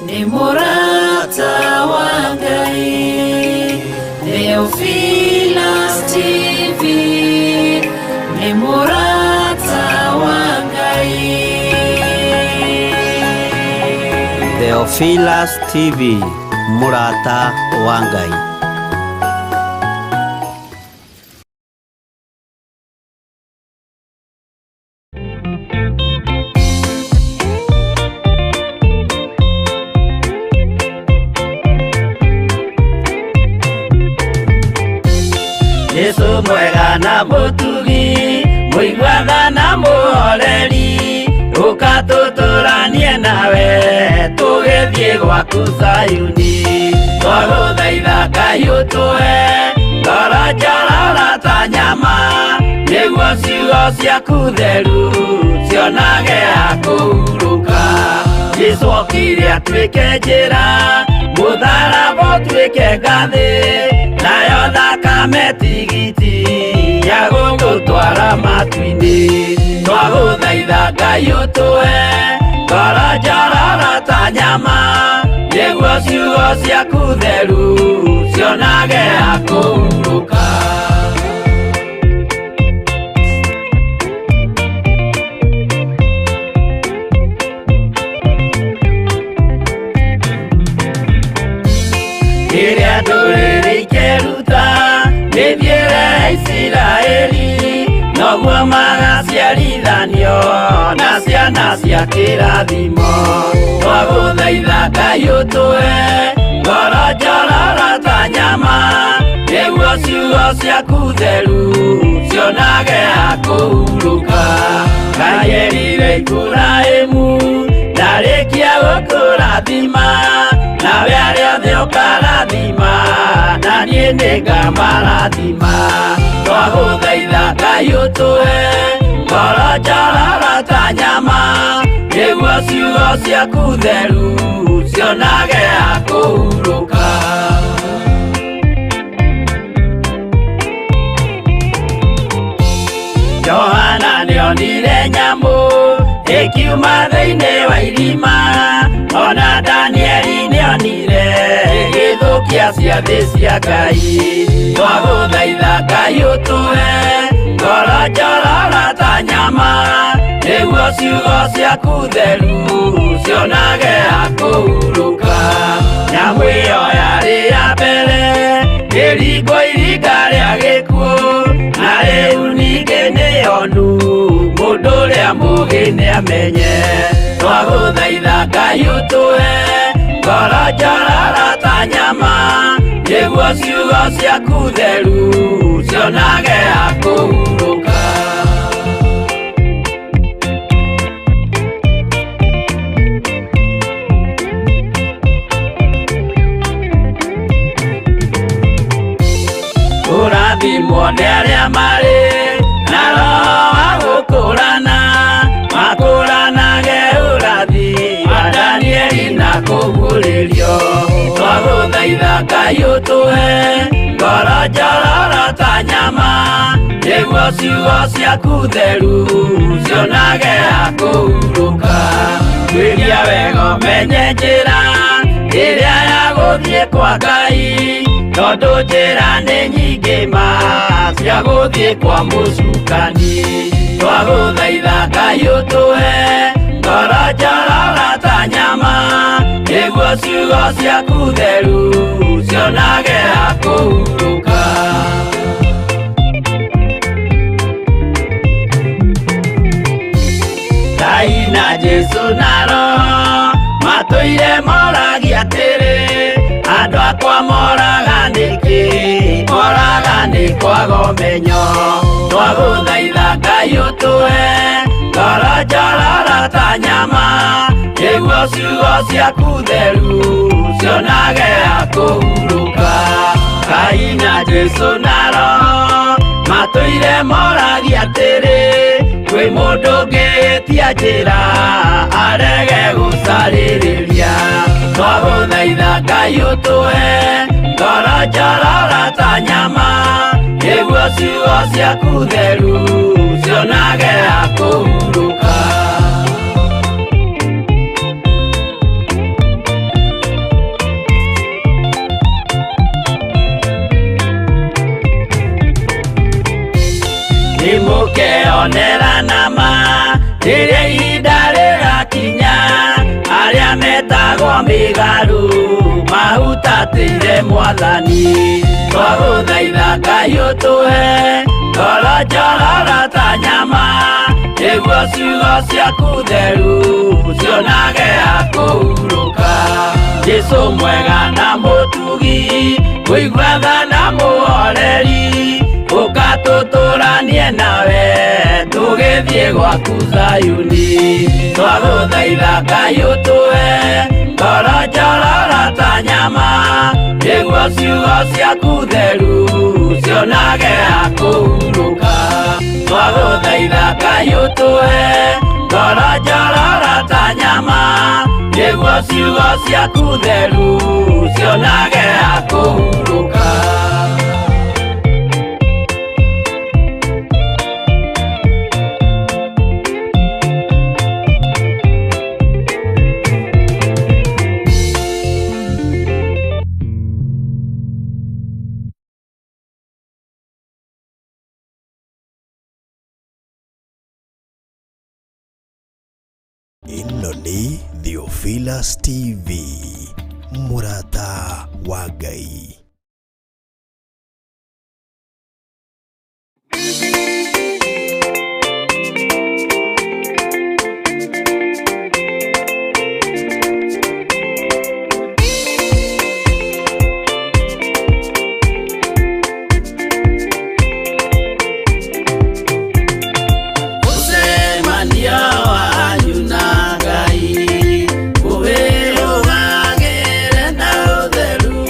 Nĩ mũrata wa Ngai. Theophilus TV nĩ mũrata wa Ngai. Theophilus TV, mũrata wa Ngai. Jesu mwega na mũtugi, mũiguatha na mũhoreri, ũka tũtũranie nawe tũgĩthiĩ gwaku Zayuni. Twagũthaitha Ngai ũtũhe ngoro njororo ta nyama, nĩguo ciugo ciaku theru cionage ha kũhurũka. Jesu okire atuĩke njĩra, mũtharaba ũtuĩke ngathĩ, nayo thakame tigiti ya gũtũtwara matu-inĩ. Twagũthaitha Ngai ũtũhe ngoro njororo ta nyama, nĩguo ciugo ciaku theru cionage ha kũhurũka. Rĩrĩa ndũrĩrĩ ikeruta mĩthiĩre ya Isiraeli, noguo magaciarithanio na ciana cia kĩrathimo. Twagũthaitha Ngai ũtũhe ngoro njororo ta nyama, nĩguo ciugo ciaku theru cionage ha kũhurũka. Ngai erire Iburahĩmu ndarĩkia gũkũrathima, nawe arĩa othe ũkarathima, na niĩ nĩngamarathima. Twagũthaitha Ngai ũtũhe ngoro njororo ta nyama, nĩguo ciugo ciaku theru cionage ha kũhurũka. Johana nĩonire nyamũ ĩkiuma thĩinĩ wa irima, ona Danieli nĩonire ĩgĩthũkia ciathĩ cia Ngai. Twagũthaitha Ngai ũtũhe ngoro njororo ta nyama, nĩguo ciugo ciaku theru cionage ha kũhurũka. Nyamũ ĩyo yarĩ ya mbere ĩringwo iringa rĩa gĩkuũ, na rĩu ningĩ nĩyonu mũndũ ũrĩa mũũgĩ nĩamenye. Twagũthaitha Ngai ũtũhe ngoro njororo ta nyama, nĩguo ciugo ciaku theru cionage ha kũhurũka. Kũrathimwo nĩ arĩa marĩ na roho wa gũkũrana, makũranage ũrathi wa Danieli na kũguũrĩrio. Twagũthaitha Ngai ũtũhe ngoro njororo ta nyama, nĩguo ciugo ciaku theru cionage ha kũhurũka. Tuĩria wega ũmenye njĩra ĩrĩa ya gũthiĩ kwa Ngai, tondũ njĩra nĩ nyingĩ ma cia gũthiĩ kwa mũcukani. Twagũthaitha Ngai ũtũhe ngoro njororo ta nyama, nĩguo ciugo ciaku theru cionage ha kũhurũka. Ngai na Jesu na Roho matũire moragia atĩrĩ, andũ akwa moraga nĩkĩ? Moraga nĩ kwaga ũmenyo. Twagũthaitha Ngai ũtũhe ngoro njororo ta nyama, nĩguo ciugo ciaku theru cionage ha kũhurũka. Ngai na Jesu na Roho matũire moragia atĩrĩ, kwĩ mũndũ ũngĩtia njĩra arege gũcarĩrĩria. Twagũthaitha Ngai ũtũhe ngoro njororo ta nyama, nĩguo ciugo ciaku theru cionage ha kũhurũka. Tũkeonera nama rĩrĩa ihinda rĩgakinya, arĩa metagwo mĩgarũ mahutatĩire Mwathani. Twagũthaitha Ngai ũtũhe ngoro njororo ta nyama, nĩguo ciugo ciaku theru cionage ha kũhurũka. Jesũ mwega na mũtugi, kũigua tha na mũhoreri, ũka tũtũranie nawe tũgĩthiĩ gwaku Zayuni. Twagũthaitha Ngai ũtũhe ngoro njororo ta nyama, nĩguo ciugo ciaku theru cionage ha kũhurũka. Twagũthaitha Ngai ũtũhe ngoro njororo ta nyama, nĩguo ciugo ciaku theru cionage ha kũhurũka. Ĩno nĩ Theophilus TV, mũrata wa Ngai. Mũcemanio wanyu na Ngai ũwĩrũgagĩre na ũtheru,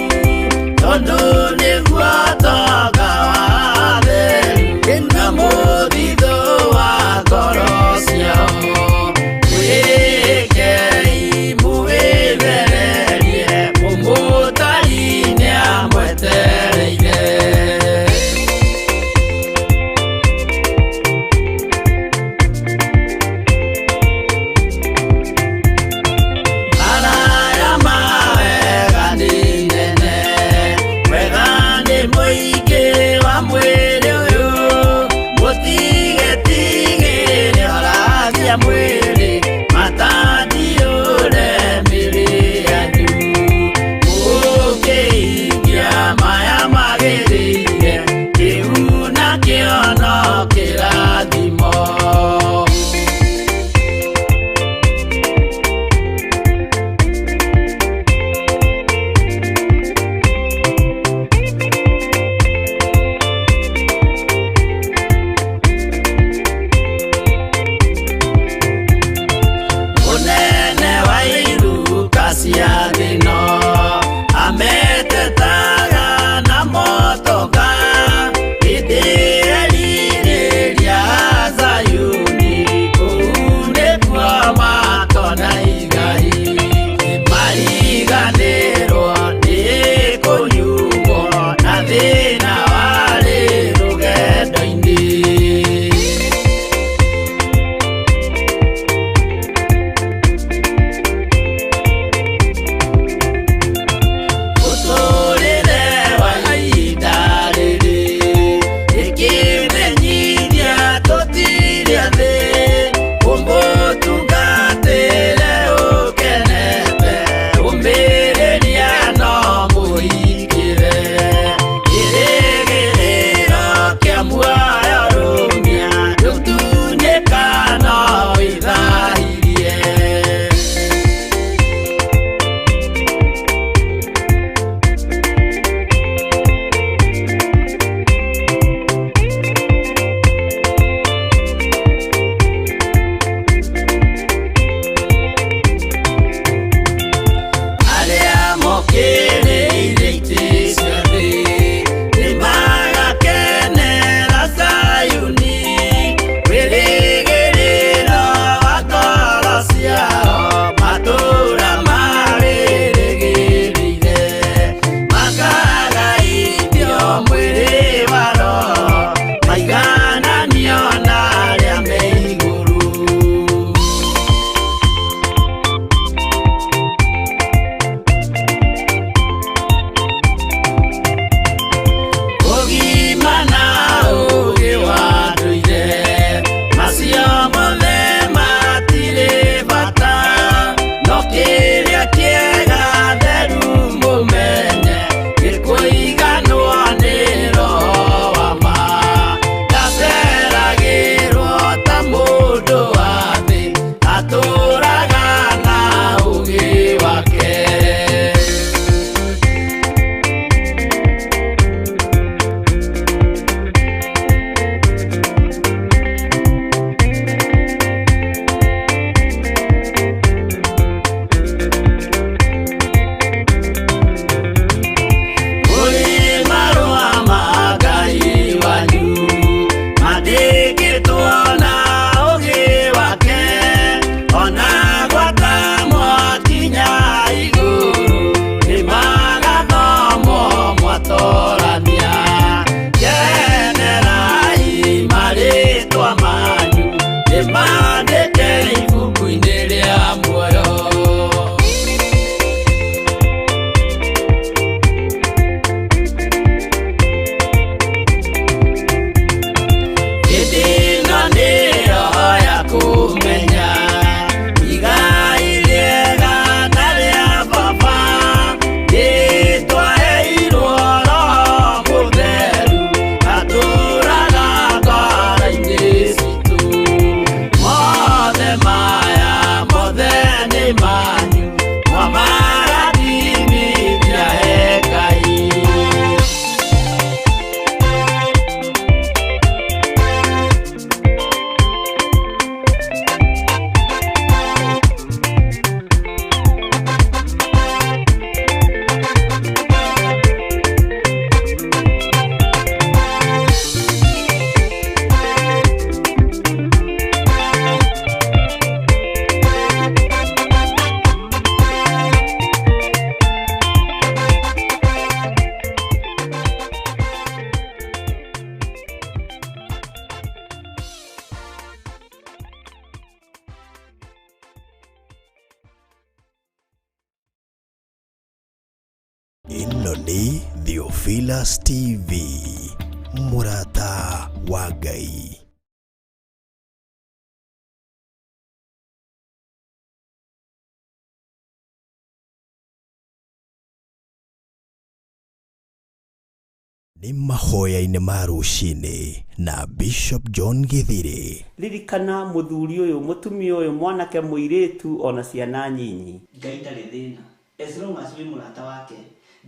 tondũ nĩguo tonga wa atheru. Na Ĩno nĩ Theophilus TV, mũrata wa Ngai. Nĩ mahoya-inĩ ma rũcinĩ na Bishop John Gĩthirĩ. Ririkana mũthuri ũyũ, mũtumia ũyũ, mwanake, mũirĩtu ona ciana nyinyi. Ngai ndarĩ thĩna as long as wĩ mũrata wake.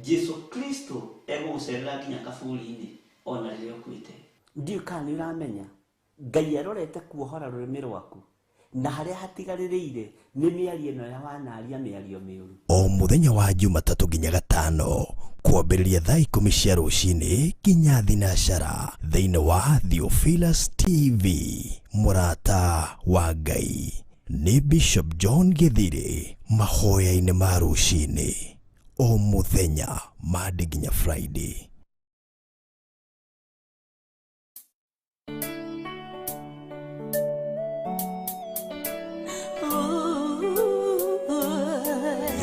Jesu Kristo egũgũcerera nginya kaburi-inĩ ona rĩrĩa ũkuĩte. Ndiũĩ kana nĩ ũramenya Ngai arorete kuohora rũrĩmĩ rwaku na harĩa hatigarĩrĩire nĩ mĩario ĩno ya wanaria mĩario mĩũru. O mũthenya wa Jumatatũ nginya Gatano kwambĩrĩria thaa 10 cia rũcinĩ nginya thinacara thĩinĩ wa Theophilus TV, mũrata wa Ngai. Nĩ Bishop John Gĩthirĩ mahoya-inĩ ma rũcinĩ o mũthenya Monday nginya Friday.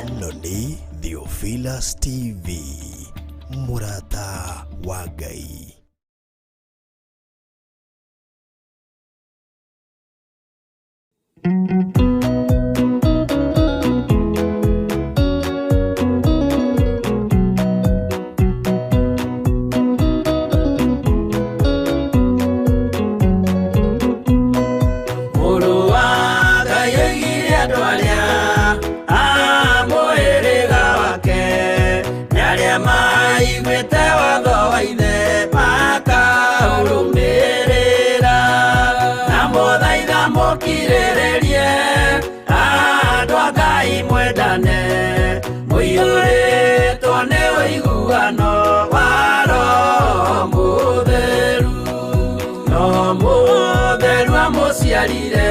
Ĩno nĩ Theophilus TV, mũrata wa Ngai. Mũrũ wa Ngai oigire andũ arĩa a mũhĩrĩga wake nĩ arĩa maiguĩte watho wa ithe makaũrũmĩrĩra. Na mũthaitha mũkirĩrĩrie andũ a Ngai mwendane mũiyũrĩtwo nĩ ũiguano wa Roho Mũtheru. No mũtheru amũciarire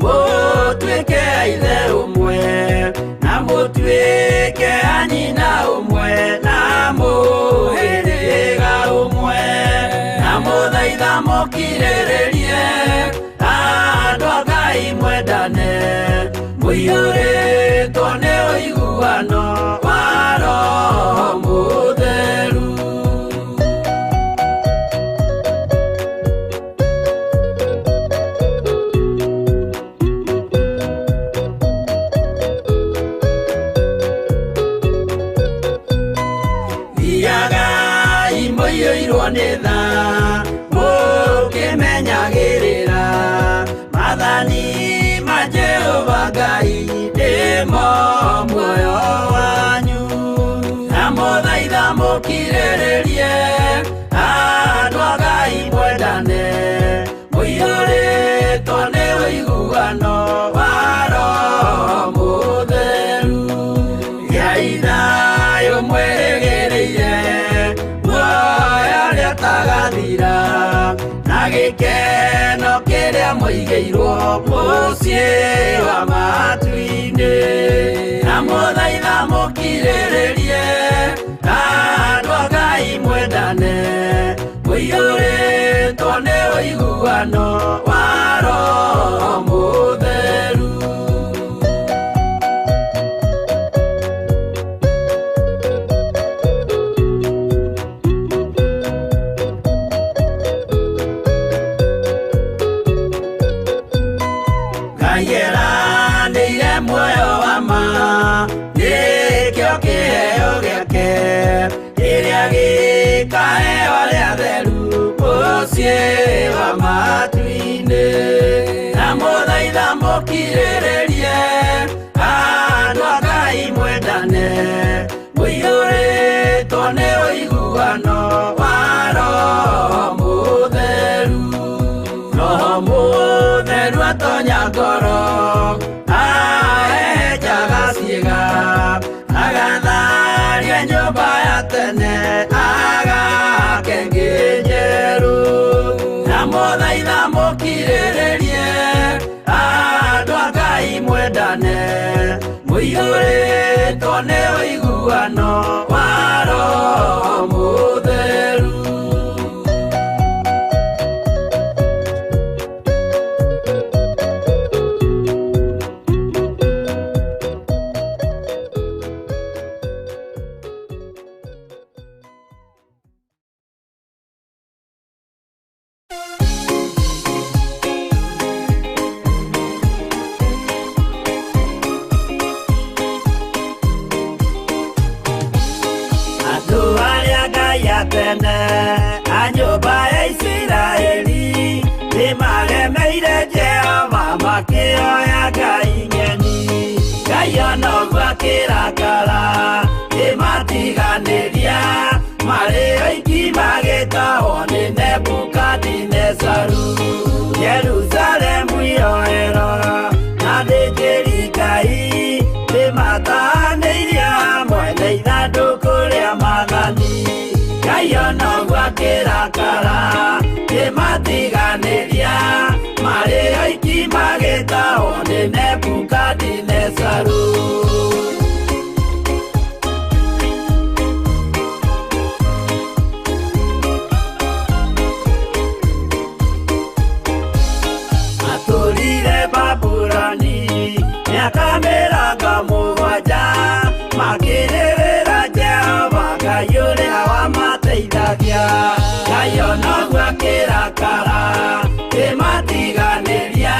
mũtuĩke a ithe ũmwe na mũtuĩke a nyina ũmwe na mũhĩrĩga ũmwe. Na mũthaitha mũkirĩrĩrie andũ a Ngai mwendane mũiyũrĩtwo nĩ ũiguano wa Roho Mũtheru. Thiagai mũiyũirwo nĩ tha mũkĩmenyagĩrĩra maathani ma Jehova Ngai nĩmo muoyo wanyu. Na mũthaitha mũkirĩrĩrie andũ a Ngai mwendane mũiyũrĩtwo nĩ ũiguano wa Roho Mũtheru. Gĩai thayũ mwĩrĩgĩrĩire muoyo ũrĩa ũtagathira na gĩkeno kĩrĩa mũigĩirwo mũciĩ wa matu-inĩ. Na mũthaitha mũkirĩrĩrie andũ a Ngai mwendane mũiyũrĩtwo nĩ ũiguano wa Roho Mũtheru. Ngai eranĩire muoyo wa ma nĩkĩo kĩheo gĩake kĩrĩa gĩkaheo arĩa atheru mũciĩ wa matu-inĩ. Na mũthaitha mũkirĩrĩrie andũ a Ngai mwendane mũiyũrĩtwo nĩ ũiguano wa Roho Mũtheru. Roho Mũtheru atonya ngoro ahehenjaga ciĩga agatharia nyũmba ya tene agake ĩngĩ njerũ. Na mũthaitha mũkirĩrĩrie andũ a Ngai mwendane mũiyũrĩtwo nĩ ũiguano wa Roho Mũtheru. Anene a nyũmba ya Isiraeli nĩmaremeire Jehova makĩoya ngai ng'eni. Ngai ona ũguo akĩrakara ĩmatiganĩria marĩ oiki magĩtahwo nĩ Nebukadinezaru. Jerusalemu yoerwo na athĩnjĩri Ngai nĩmatahanĩirie hamwe na ithandũkũ rĩa maathani. Ngai ona ũguo akĩrakara ĩmatiganĩria marĩ oiki magĩtahwo nĩ Nebukadinezaru. Matũrire Babuloni mĩaka 70 makĩrĩrĩra Jehova Ngai ũrĩa wamateithagia. Ngai ona ũguo akĩrakara ĩmatiganĩria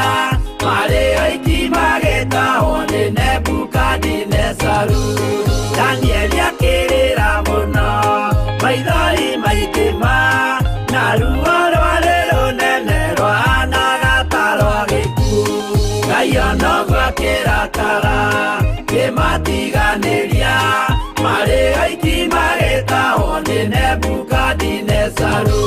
marĩ oiki magĩtahwo nĩ Nebukadinezaru. Danieli akĩrĩra mũno maithori maingĩ na ruo rwarĩ rũnene rwahanaga ta rwa gĩkuũ. Ngai ona ũguo akĩrakara ĩmatiganĩria marĩ oiki magĩtahwo nĩ Nebukadinezaru.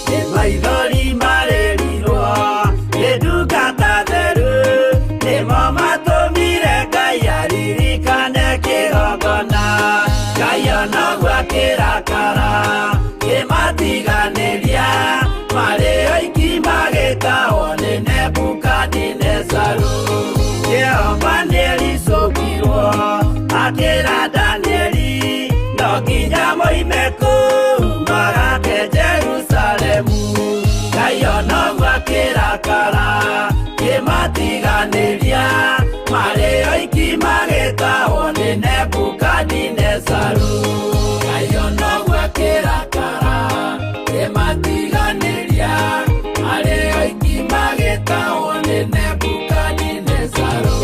Nĩ maithori marĩrirwo nĩ ndungata theru nĩmo matũmire Ngai aririkane kĩgongona. Ngai ona ũguo akĩrakara ĩmatiganĩria marĩ oiki magĩtahwo nĩ Nebukadinezaru. Jehova nĩericũkirwo akĩra Danieli no nginya moime kũu magake Jerusalemu. Ngai ona ũguo akĩrakara ĩmatiganĩria marĩ oiki magĩtahwo nĩ Nebukadinezaru. Ngai ona ũguo akĩrakara ĩmatiganĩria marĩ oiki magĩtahwo nĩ Nebukadinezaru.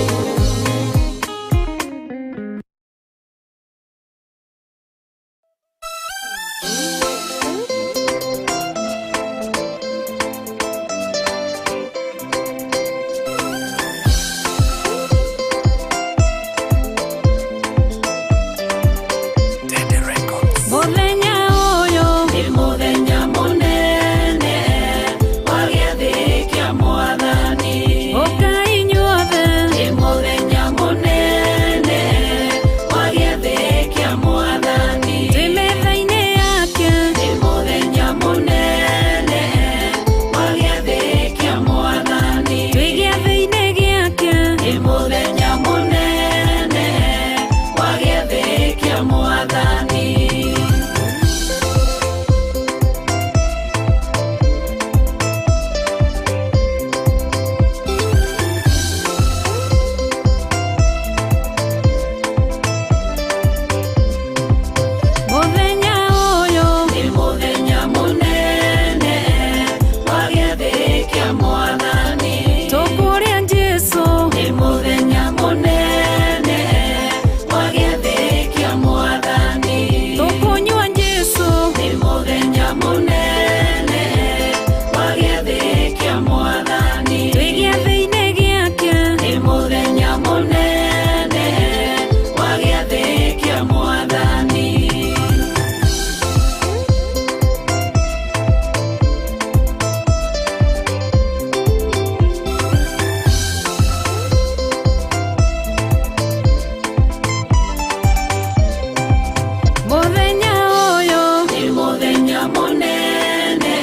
Mũthenya ũyũ nĩ mũthenya mũnene wa gĩathĩ kĩa Mwathani. Ũkai inyuothe nĩ mũthenya mũnene wa gĩathĩ kĩa Mwathani. Twĩ metha-inĩ yake nĩ mũthenya mũnene wa gĩathĩ kĩa Mwathani. Twĩ gĩathĩ-inĩ gĩake nĩ mũthenya mũnene wa gĩathĩ kĩa Mwathani. Mũthenya ũyũ nĩ mũthenya mũnene wa gĩathĩ kĩa Mwathani. Tũkũrĩa Jesũ nĩ mũthenya mũnene wa gĩathĩ kĩa Mwathani. Tũkũnyua Jesũ nĩ mũthenya mũnene wa gĩathĩ kĩa Mwathani. Twĩ gĩathĩ-inĩ gĩake nĩ mũthenya mũnene wa gĩathĩ kĩa Mwathani. Mũthenya ũyũ nĩ mũthenya mũnene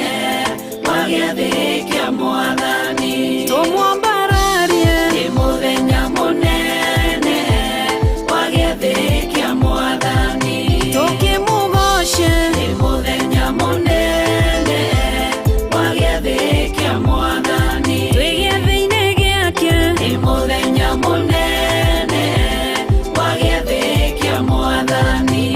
wa gĩathĩ kĩa Mwathani. Tũmwambararie nĩ mũthenya mũnene wa gĩathĩ kĩa Mwathani. Tũkĩmũgoce nĩ mũthenya mũnene wa gĩathĩ kĩa Mwathani. Twĩ gĩathĩ-inĩ gĩake nĩ mũthenya mũnene wa gĩathĩ kĩa Mwathani.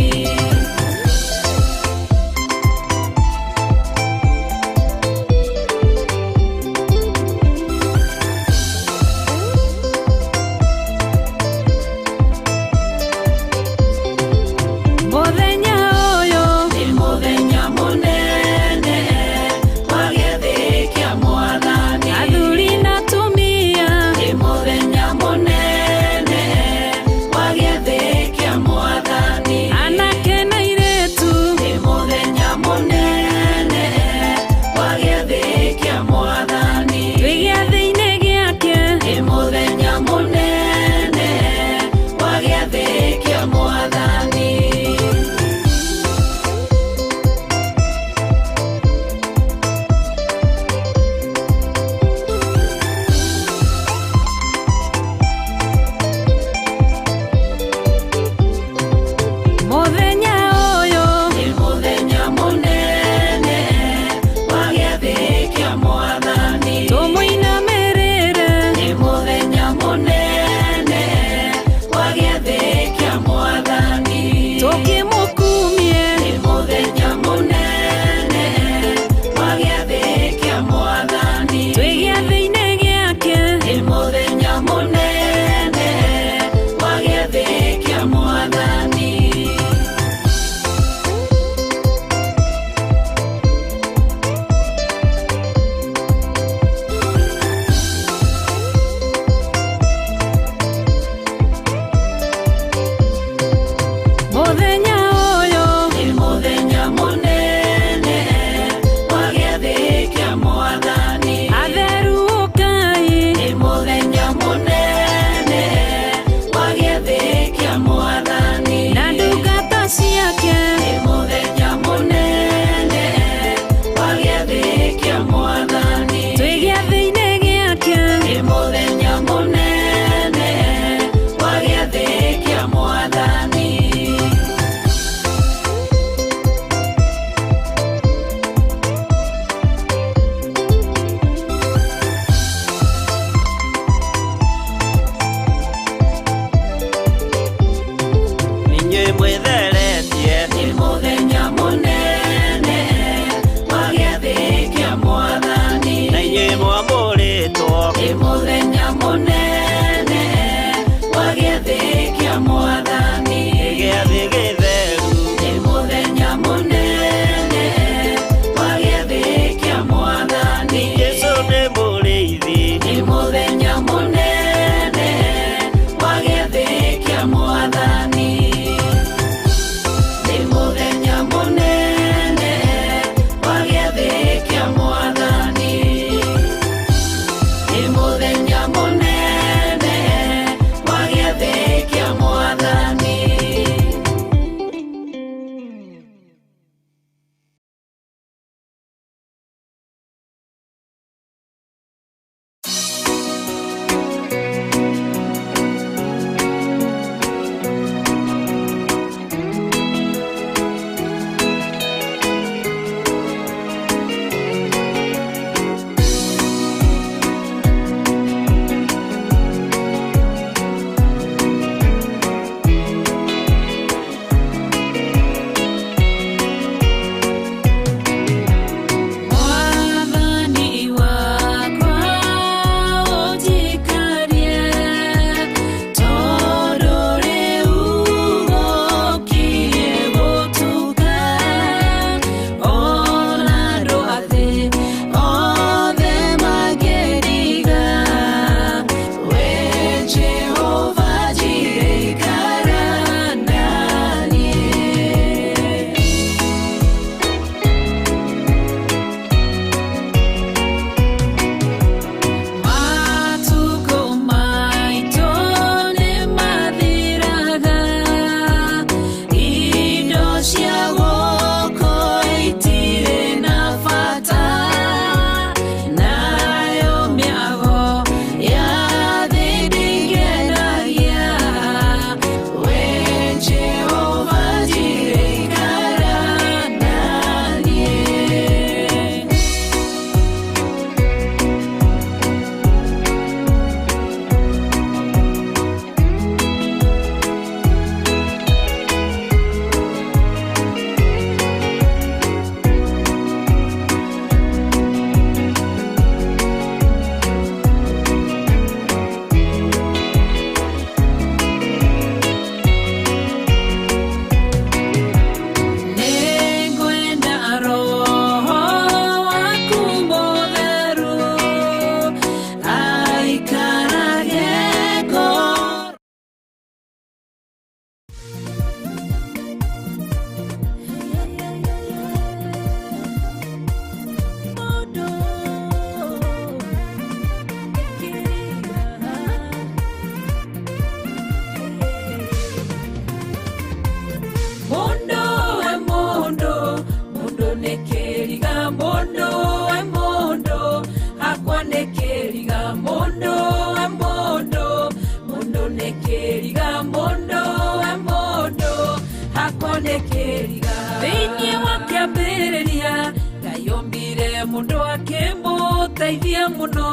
ombire mundu akĩmũteithia mũno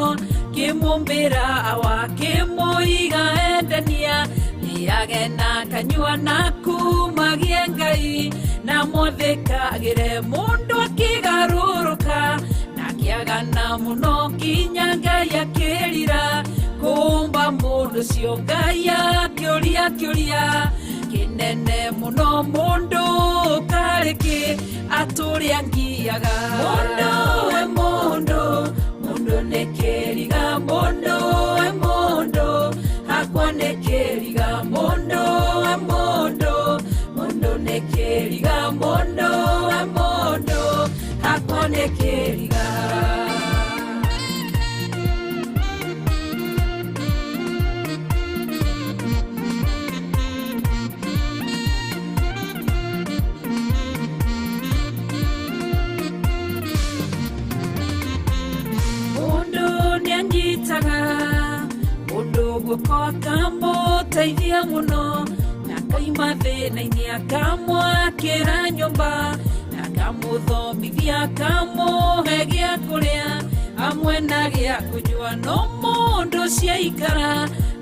kĩmũmbĩra awa kĩmũiga endania nĩage na kanyua na kumagie Ngai na mwathĩkagĩre mũndũ akĩgarũrũka na akĩagana mũno nginya Ngai akĩrira kũmba mũndũ ũcio Ngai akĩũria kĩũria kĩnene mũno mũndũ karĩ kĩ atũrĩa ngiaga mũndũ we mũndũ mũndũ nĩ kĩriga mũndũ we mũndũ hakwa nĩ kĩriga mũndũ we mũndũ mũndũ nĩ kĩriga mũndũ we mũndũ hakwa nĩ kĩriga. Anyitaga mũndũ guoko akamũteithia mũno na akaima thĩna-inĩ akamwakĩra nyũmba na akamũthomithia akamũhe gĩa kũrĩa hamwe na gĩa kũnyua no mũndũ ũcio aikara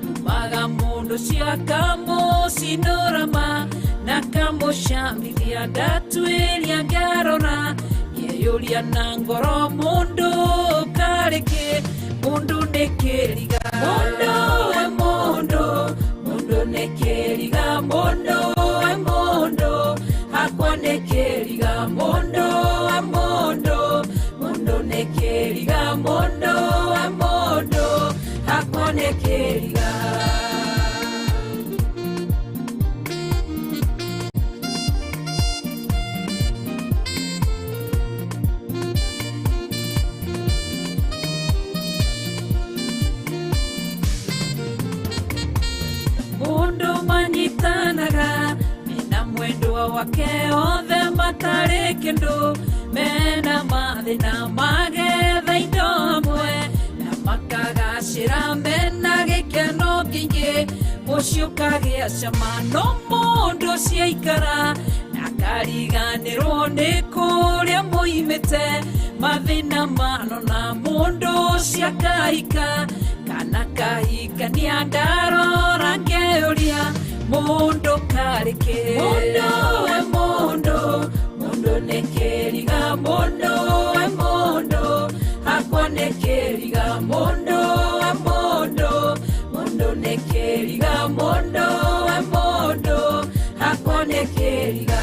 numaga mũndũ ũcio akamũcinũrama na akamũcamithia ndatuĩria ngarora ngeyũria na ngoro mũndũ karĩ kĩ mũndũ nĩ kĩriga mũndũ we mũndũ mũndũ nĩ kĩriga mũndũ we mũndũ hakwa nĩ kĩriga mũndũ we mũndũ mũndũ nĩ kĩriga mũndũ we mũndũ hakwa nĩ kĩriga. Mũndũ manyitanaga mena mwendwa wake othe matarĩ kĩndũ mena mathĩna magetha indo hamwe na makagacĩra mena gĩkeno kĩingĩ mũciĩ ũkagĩa cama no mũndũ ũcio aikara na akariganĩrwo nĩ kũrĩa moimĩte mathĩna manona mũndũ ũcio akahika kana kahikania ndarora ngeyũria mũndũ karĩ kĩ mũndũ we mũndũ mũndũ nĩ kĩriga mũndũ we mũndũ hakwa nĩ kĩriga mũndũ we mũndũ mũndũ nĩ kĩriga mũndũ we mũndũ hakwa nĩ kĩriga.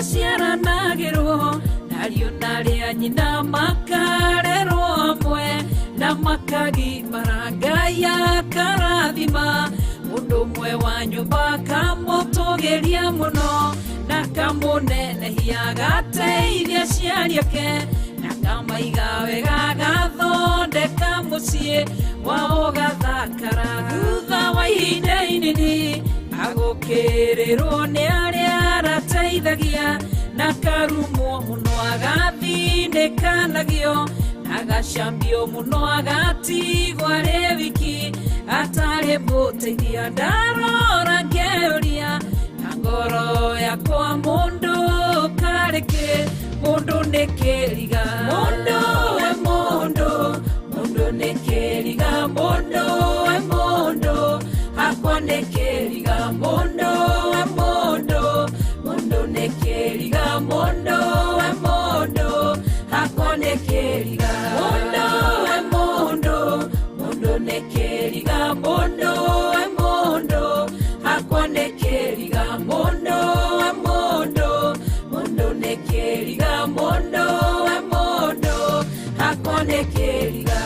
Aciaranagĩrwo nariũ narĩa nyina makarerwo hamwe na makagimara Ngai akarathima mũndũ ũmwe wa nyũmba akamũtũgĩria mũno na akamũnenehia agateithia aciari ake na akamaiga wega agathondeka mũciĩ wao ũgathakara thutha wa ihinda inini agũkĩrĩrwo nĩ arĩa arateithagia na akarumwo mũno agathinĩkanagio na agacambio mũno agatigwo arĩ wiki atarĩ mũteithia ndarora ngeyũria na ngoro yakwa mũndũ karĩ kĩ mũndũ nĩ kĩriga mũndũ we mũndũ mũndũ nĩ kĩriga mũndũ we mũndũ hakwa nĩ kĩriga mũndũ we mũndũ mũndũ nĩ kĩriga mũndũ we mũndũ hakwa nĩ kĩriga mũndũ we mũndũ mũndũ nĩ kĩriga mũndũ we mũndũ hakwa nĩ kĩriga mũndũ we mũndũ mũndũ nĩ kĩriga mũndũ we mũndũ hakwa nĩ kĩriga.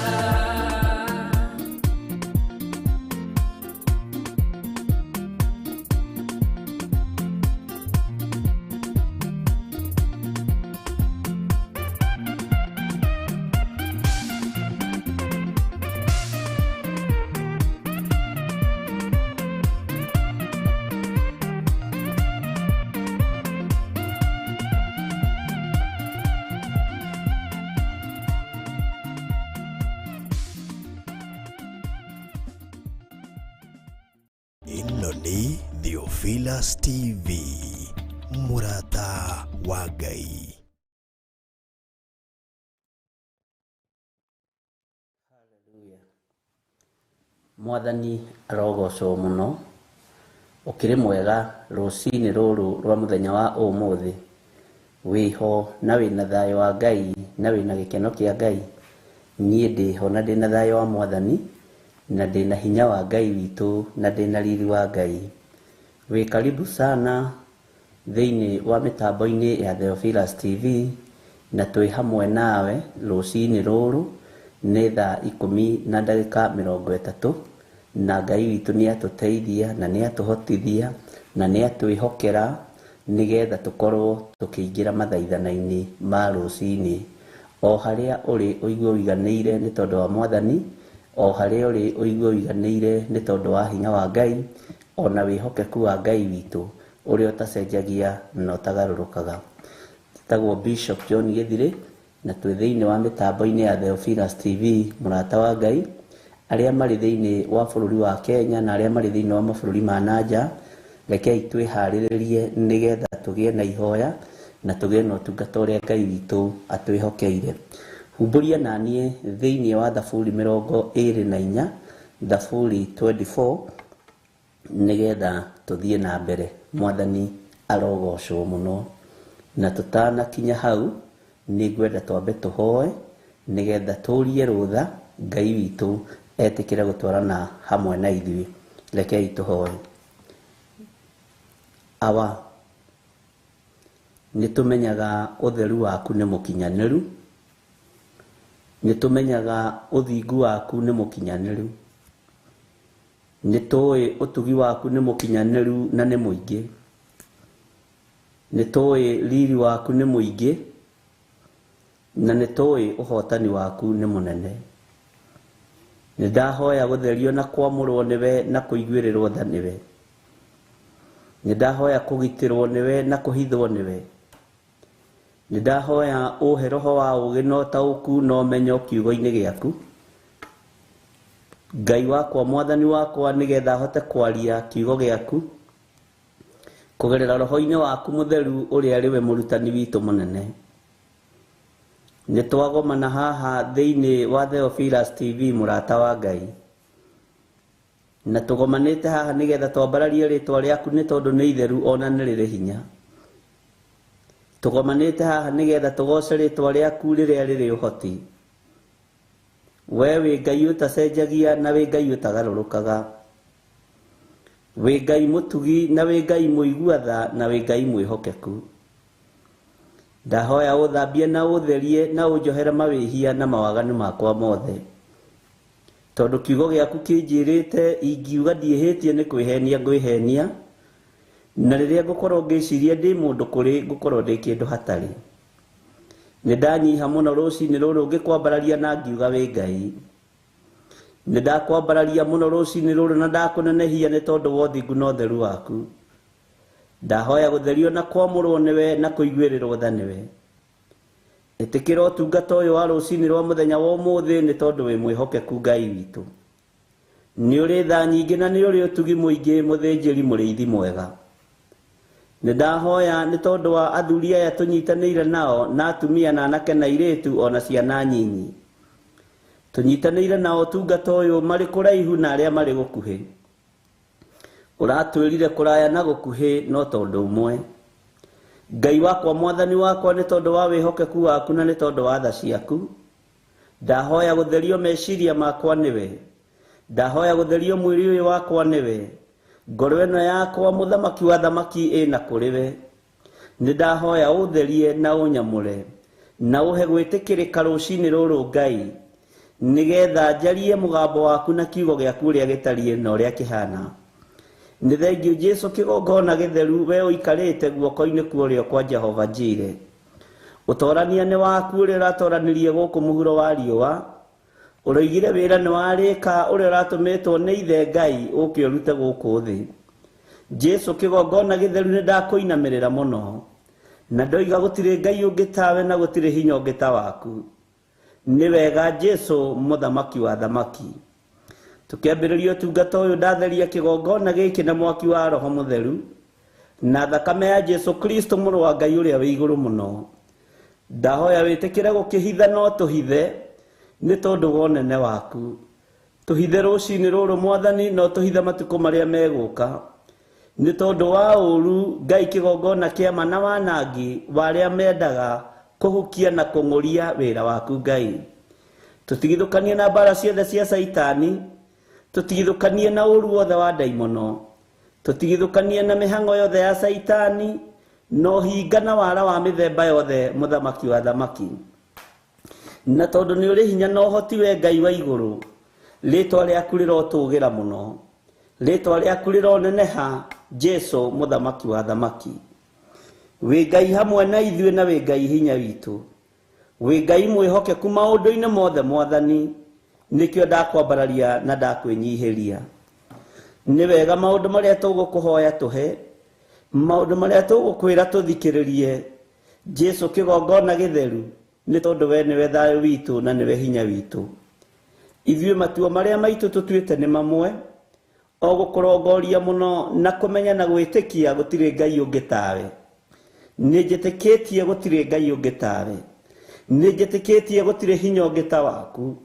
Ĩno nĩ Theophilus TV, mũrata wa Ngai. Mwathani arogocwo mũno, ũkĩrĩ mwega rũcinĩ rũrũ rwa mũthenya wa ũmũthĩ. Wĩho na wĩna thayũ wa Ngai na wĩna gĩkeno kĩa Ngai. Niĩ ndĩho na ndĩna thayũ wa Mwathani na ndĩna hinya wa Ngai witũ na ndĩna riri wa Ngai. Wĩ karibu sana thĩinĩ wa mĩtambo-inĩ ya Theophilus TV na twĩ hamwe nawe rũcinĩ rũrũ nĩ thaa 10:30 na Ngai witũ nĩ atũteithia na nĩ atũhotithia na nĩ atwĩhokera nĩgetha tũkorwo tũkĩingĩra mathaithana-inĩ ma rũcinĩ. O harĩa ũrĩ ũigue ũiganĩire nĩ tondũ wa Mwathani, o harĩa ũrĩ ũigue ũiganĩire nĩ tondũ wa hinya wa Ngai, ona wĩhokeku wa Ngai witũ ũrĩa ũtacenjagia na ũtagarũrũkaga. Njĩtagwo Bishop John Gĩthirĩ na twĩ thĩinĩ wa mĩtambo-inĩ ya Theophilus TV, mũrata wa Ngai, arĩa marĩ thĩinĩ wa bũrũri wa Kenya na arĩa marĩ thĩinĩ wa mabũrũri ma nanja. Rekei twĩharĩrĩrie nĩgetha tũgĩe na ihoya na tũgĩe na ũtungata ũrĩa Ngai witũ atwĩhokeire. Humbũria na niĩ thĩinĩ wa Thaburi 24, Thaburi 24, nĩgetha tũthiĩ na mbere. Mwathani arogocwo mũno. Na tũtanakinya hau nĩ ngwenda twambe tũhoe nĩgetha tũrie rũtha Ngai witũ etĩkĩre gũtwarana hamwe na ithuĩ. Rekei tũhoe. Awa, nĩ tũmenyaga ũtheru waku nĩ mũkinyanĩru, nĩ tũmenyaga ũthingu waku nĩ mũkinyanĩru, nĩ tũĩ ũtugi waku nĩ mũkinyanĩru na nĩ mũingĩ, nĩ tũĩ riri waku nĩ mũingĩ, na nĩ tũĩ ũhotani waku nĩ mũnene. Nĩ ndahoya gũtherio na kwamũrwo nĩwe na kũiguĩrĩrwo tha nĩwe. Nĩ ndahoya kũgitĩrwo nĩwe na kũhithwo nĩwe. Nĩ ndahoya ũhe roho wa ũũgĩ na ũtaũku na ũmenyo kiugo-inĩ gĩaku. Ngai wakwa, Mwathani wakwa, nĩgetha hote kwaria kiugo gĩaku kũgerera roho-inĩ waku mũtheru ũrĩa arĩ we mũrutani witũ mũnene. Nĩ twagomana haha thĩinĩ wa Theophilus TV, mũrata wa Ngai, na tũgomanĩte haha nĩgetha twambararie rĩtwa rĩaku nĩ tondũ nĩ itheru ona nĩ rĩrĩ hinya. Tũgomanĩte haha nĩgetha tũgoce rĩtwa rĩaku rĩrĩa rĩrĩ ũhoti. We wĩ Ngai ũtacenjagia na wĩ Ngai ũtagarũrũkaga, wĩ Ngai mũtugi na wĩ Ngai mũigua tha na wĩ Ngai mwĩhokeku. Ndahoya ũthambie na ũtherie na ũnjohere mawĩhia na mawaganu makwa mothe, tondũ kiugo gĩaku kĩnjĩrĩte ingiuga ndiĩhĩtie nĩ kwĩhenia ngwĩhenia, na rĩrĩa ngũkorwo ngĩciria ndĩ mũndũ kũrĩ ngũkorwo ndĩ kĩndũ hatarĩ. Nĩ ndanyiha mũno rũcinĩ rũrũ ngĩkwambararia na ngiuga wĩ Ngai. Nĩ ndakwambararia mũno rũcinĩ rũrũ na ndakũnenehia nĩ tondũ wa ũthingu na ũtheru waku. Ndahoya gũtherio na kwamũrwo nĩwe na kũiguĩrĩrwo tha nĩwe. Ĩtĩkĩra ũtungata ũyũ wa rũcinĩ rwa mũthenya wa ũmũthĩ nĩ tondũ wĩ mwĩhokeku Ngai witũ. Nĩ ũrĩ tha nyingĩ na nĩ ũrĩ ũtugi mũingĩ, mũthĩnjĩri mũrĩithi mwega. Nĩ ndahoya nĩ tondũ wa athuri aya tũnyitanĩire nao na atumia na anake na airĩtu ona ciana nyinyi. Tũnyitanĩire nao ũtungata ũyũ marĩ kũraihu na arĩa marĩ gũkuhĩ. Ũratwĩrire kũraya na gũkuhĩ no tondũ ũmwe. Ngai wakwa, Mwathani wakwa, nĩ tondũ wa wĩhokeku waku na nĩ tondũ wa tha ciaku. Ndahoya gũtherio meciria makwa nĩwe. Ndahoya gũtherio mwĩrĩ ũyũ wakwa nĩwe. Ngoro ĩno yakwa, mũthamaki wa thamaki, ĩna kũrĩ we. Nĩ ndahoya ũtherie na ũnyamũre na ũhe gwĩtĩkĩrĩka rũcinĩ rũrũ Ngai, nĩgetha njarie mũgambo waku na kiugo gĩaku ũrĩa gĩtariĩ na ũrĩa kĩhana. Nĩ thengiũ Jesu kĩgongona gĩtheru, we ũikarĩte guoko-inĩ kwa ũrĩo kwa Jehova Njire. Ũtorania nĩ waku ũrĩa ũratoranirie gũkũ mũhuro wa riũa. Ũroigire wĩra nĩ warĩka ũrĩa ũratũmĩtwo nĩ ithe Ngai ũke ũrute gũkũ thĩ. Jesu kĩgongona gĩtheru, nĩ ndakũinamĩrĩra mũno na ndoiga gũtirĩ Ngai ũngĩ tawe na gũtirĩ hinya ũngĩ ta waku. Nĩ wega Jesu mũthamaki wa thamaki. Tũkĩambĩrĩria ũtungata ũyũ ndatheria kĩgongona gĩkĩ na mwaki wa Roho Mũtheru na thakame ya Jesu Kristo mũrũ wa Ngai ũrĩa wĩ igũrũ mũno. Ndahoya wĩtĩkĩre gũkĩhitha no tũhithe nĩ tondũ wa ũnene waku. Tũhithe rũcinĩ rũrũ Mwathani, no tũhithe matukũ marĩa megũka nĩ tondũ wa ũũru Ngai kĩgongona kĩa ma na wanangi wa arĩa mendaga kũhukia na kũng'ũria wĩra waku Ngai. Tũtigithũkanie na mbara ciothe cia Caitani, tũtigithũkanie na ũũru wothe wa ndaimono, tũtigithũkanie na mĩhang'o yothe ya Caitani, na ũhinga na wara wa mĩthemba yothe, mũthamaki wa thamaki. Na tondũ nĩ ũrĩ hinya na ũhoti we Ngai wa igũrũ, rĩtwa rĩaku rĩrotũgĩra mũno, rĩtwa rĩaku rĩroneneha, Jesu mũthamaki wa thamaki. Wĩ Ngai hamwe na ithuĩ na wĩ Ngai hinya witũ, wĩ Ngai mwĩhokeku maũndũ-inĩ mothe Mwathani, nĩkĩo ndakwambararia na ndakwĩnyihĩria. Nĩ wega maũndũ marĩa tũgũkũhoya tũhe, maũndũ marĩa tũgũkwĩra tũthikĩrĩrie, Jesu kĩgongona gĩtheru, nĩ tondũ we nĩwe thayũ witũ na nĩwe hinya witũ. Ithuĩ matua marĩa maitũ tũtuĩte nĩ mamwe, o gũkũrongoria mũno na kũmenya na gwĩtĩkia gũtirĩ Ngai ũngĩ tawe. Nĩ njĩtĩkĩtie gũtirĩ Ngai ũngĩ tawe, nĩ njĩtĩkĩtie gũtirĩ hinya ũngĩ ta waku.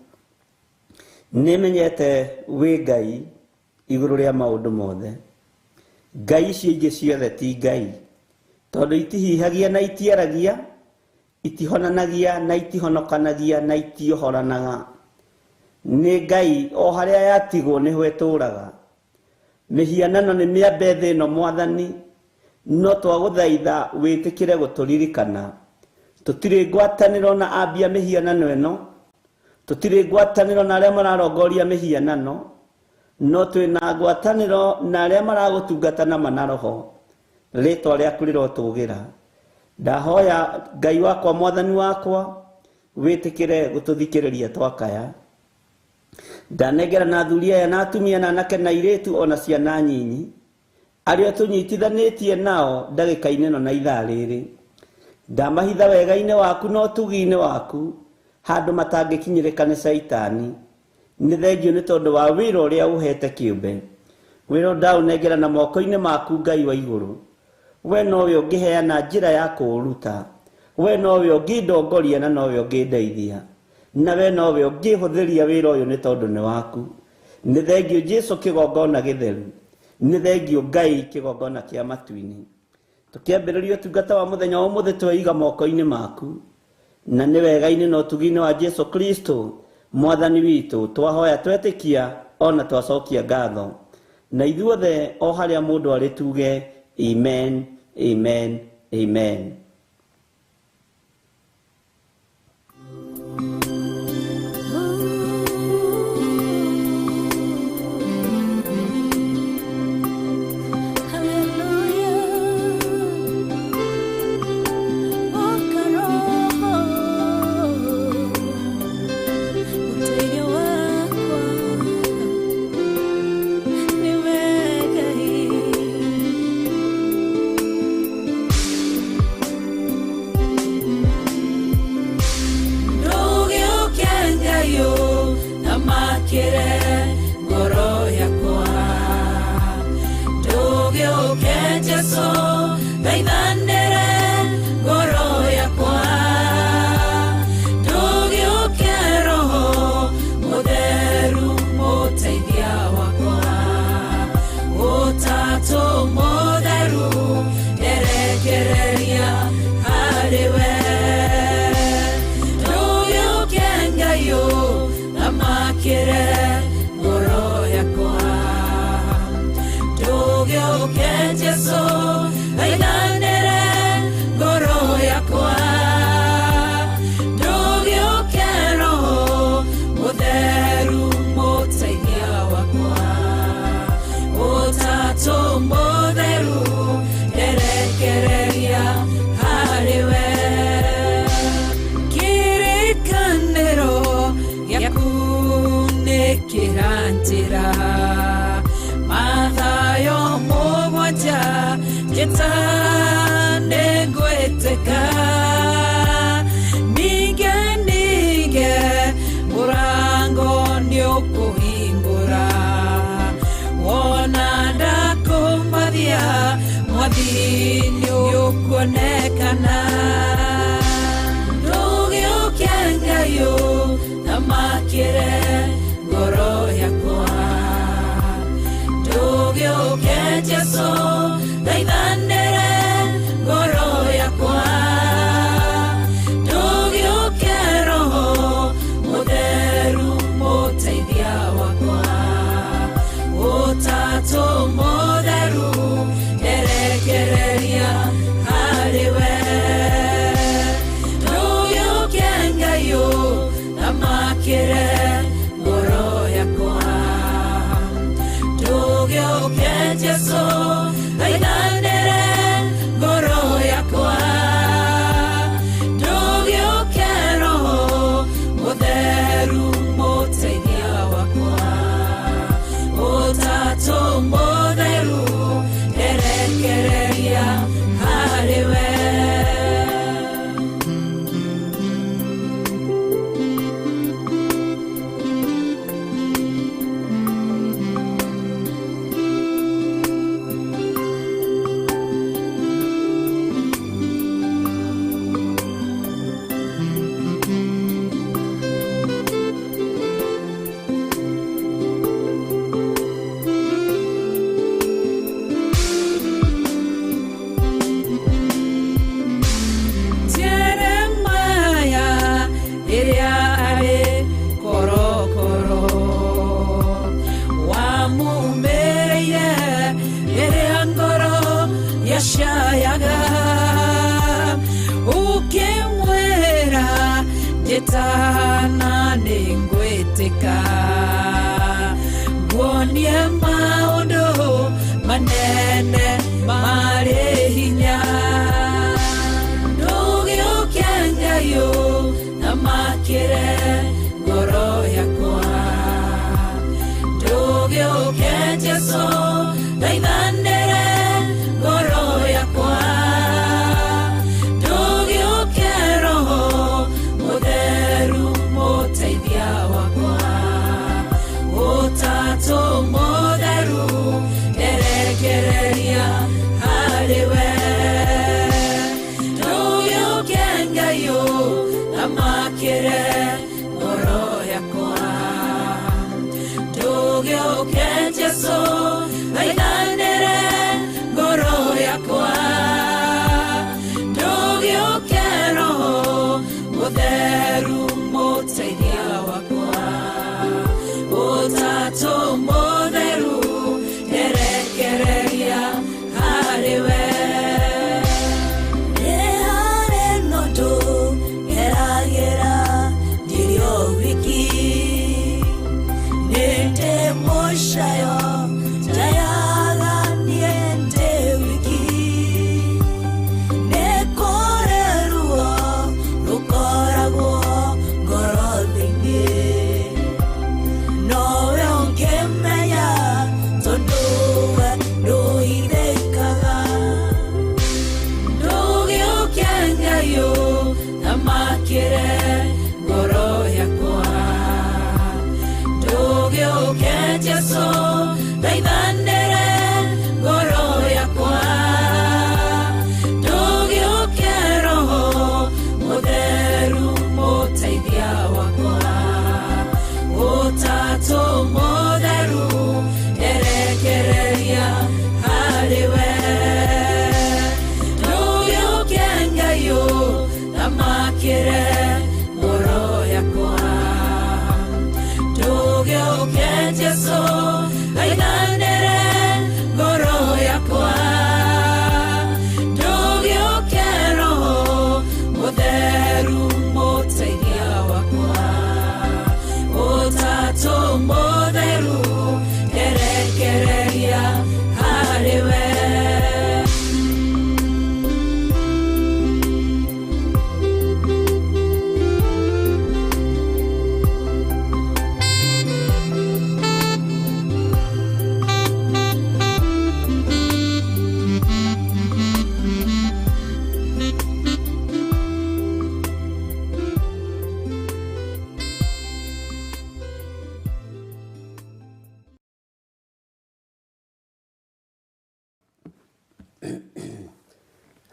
Nĩ menyete wĩ Ngai igũrũ rĩa maũndũ mothe. Ngai icio ingĩ ciothe ti Ngai, tondũ itihihagia na itiaragia, itihonanagia na itihonokanagia na itiohoranaga. Nĩ Ngai o harĩa yatigwo nĩho ĩtũũraga. Mĩhianano nĩ mĩambe thĩ ĩno Mwathani, no twagũthaitha wĩtĩkĩre gũtũririkana. Tũtirĩ ngwatanĩro na ambia mĩhianano ĩno, tũtirĩ ngwatanĩro na arĩa mararongoria mĩhianano, no twĩna ngwatanĩro na arĩa maragũtungata na mana roho. Rĩtwa rĩaku rĩrotũgĩra. Ndahoya Ngai wakwa Mwathani wakwa wĩtĩkĩre gũtũthikĩrĩria twakaya. Ndanengera na athuri aya na atumia na anake na airĩtu ona ciana nyinyi arĩa tũnyitithanĩtie nao ndagĩka-inĩ ĩno na ithaa rĩrĩ. Ndamahitha wega-inĩ waku na ũtugi-inĩ waku handũ matangĩkinyĩrĩka nĩ Caitani. Nĩ thengio nĩ tondũ wa wĩra ũrĩa ũhete kĩũmbe. Wĩra ndaũnengera na moko-inĩ maku Ngai wa igũrũ. We nowe ũngĩheana njĩra ya kũũruta, we nowe ũngĩndongoria na nowe ũngĩndeithia, na we nowe ũngĩhũthĩria wĩra ũyũ nĩ tondũ nĩ waku. Nĩ thengio Jesu kĩgongona gĩtheru, nĩ thengio Ngai kĩgongona kĩa matu-inĩ. Tũkĩambĩrĩria ũtungata wa mũthenya wa ũmũthĩ tweiga moko-inĩ maku, na nĩ wega-inĩ na ũtugi-inĩ wa Jesu Kristo Mwathani witũ twahoya twetĩkia ona twacokia ngatho. Na ithuothe o harĩa mũndũ arĩ tuge amen, amen, amen. Hallelujah. Ngai nĩũkuonekana. Ndũgĩũke Ngai ũthamakĩre ngoro yakwa. Ndũgĩũke Jesũ thaithanĩre ngoro yakwa. Ndũgĩũke Roho Mũtheru mũteithia wakwa. Ũtatũ Mũtheru nderekereria harĩ we. Ndũgĩũke Ngai ũthamakĩre ngoro yakwa. Ndũgĩũke Jesũ thaithanĩre ngoro yakwa. Ndũgĩũke Roho Mũtheru mũteithia wakwa. Ũtatũ Mũtheru nderekereria harĩ we. Jeremaya rĩrĩa arĩ korokoro wamumĩrĩire rĩrĩa ngoro yacayaga, ũkĩmwĩra njĩtana nĩngwĩtĩka, nguonie maũndũ manene marĩ hinya. Ndũgĩũke Ngai ũthamakĩre ngoro yakwa. Ndũgĩũke Jesũ thaithanĩre ngoro yakwa. Ndũgĩũke Roho Mũtheru mũteithia wakwa. Ũtatũ Mũtheru nderekereria harĩ we. Ndũgĩũke Ngai ũthamakĩre ngoro yakwa. Ndũgĩũke Jesũ thaithanĩre ngoro yakwa. Ndũgĩũke Roho Mũtheru mũteithia wakwa. Ũtatũ Mũtheru nderekereria harĩ we. Nĩ harĩ na ũndũ ngeragĩra ndirĩ o wiki, nĩ ndĩ mũcayo njayaga niĩ ndĩ wiki. Nĩ kũrĩ ruo rũkoragwo ngoro thĩinĩ, nowe ũngĩmenya tondũ we ndũhithĩkaga. Ndũgĩũke Ngai ũthamakĩre ngoro yakwa. Ndũgĩũke Jesũ thaithanĩre ngoro yakwa. Ndũgĩũke Roho Mũtheru mũteithia wakwa. Ũtatũ Mũtheru nderekereria harĩ we. Ndũgĩũke Ngai ũthamakĩre ngoro yakwa. Ndũgĩũke Jesũ thaithanĩre ngoro yakwa. Ndũgĩũke Roho Mũtheru mũteithia wakwa. Ũtatũ Mũtheru nderekereria harĩ we.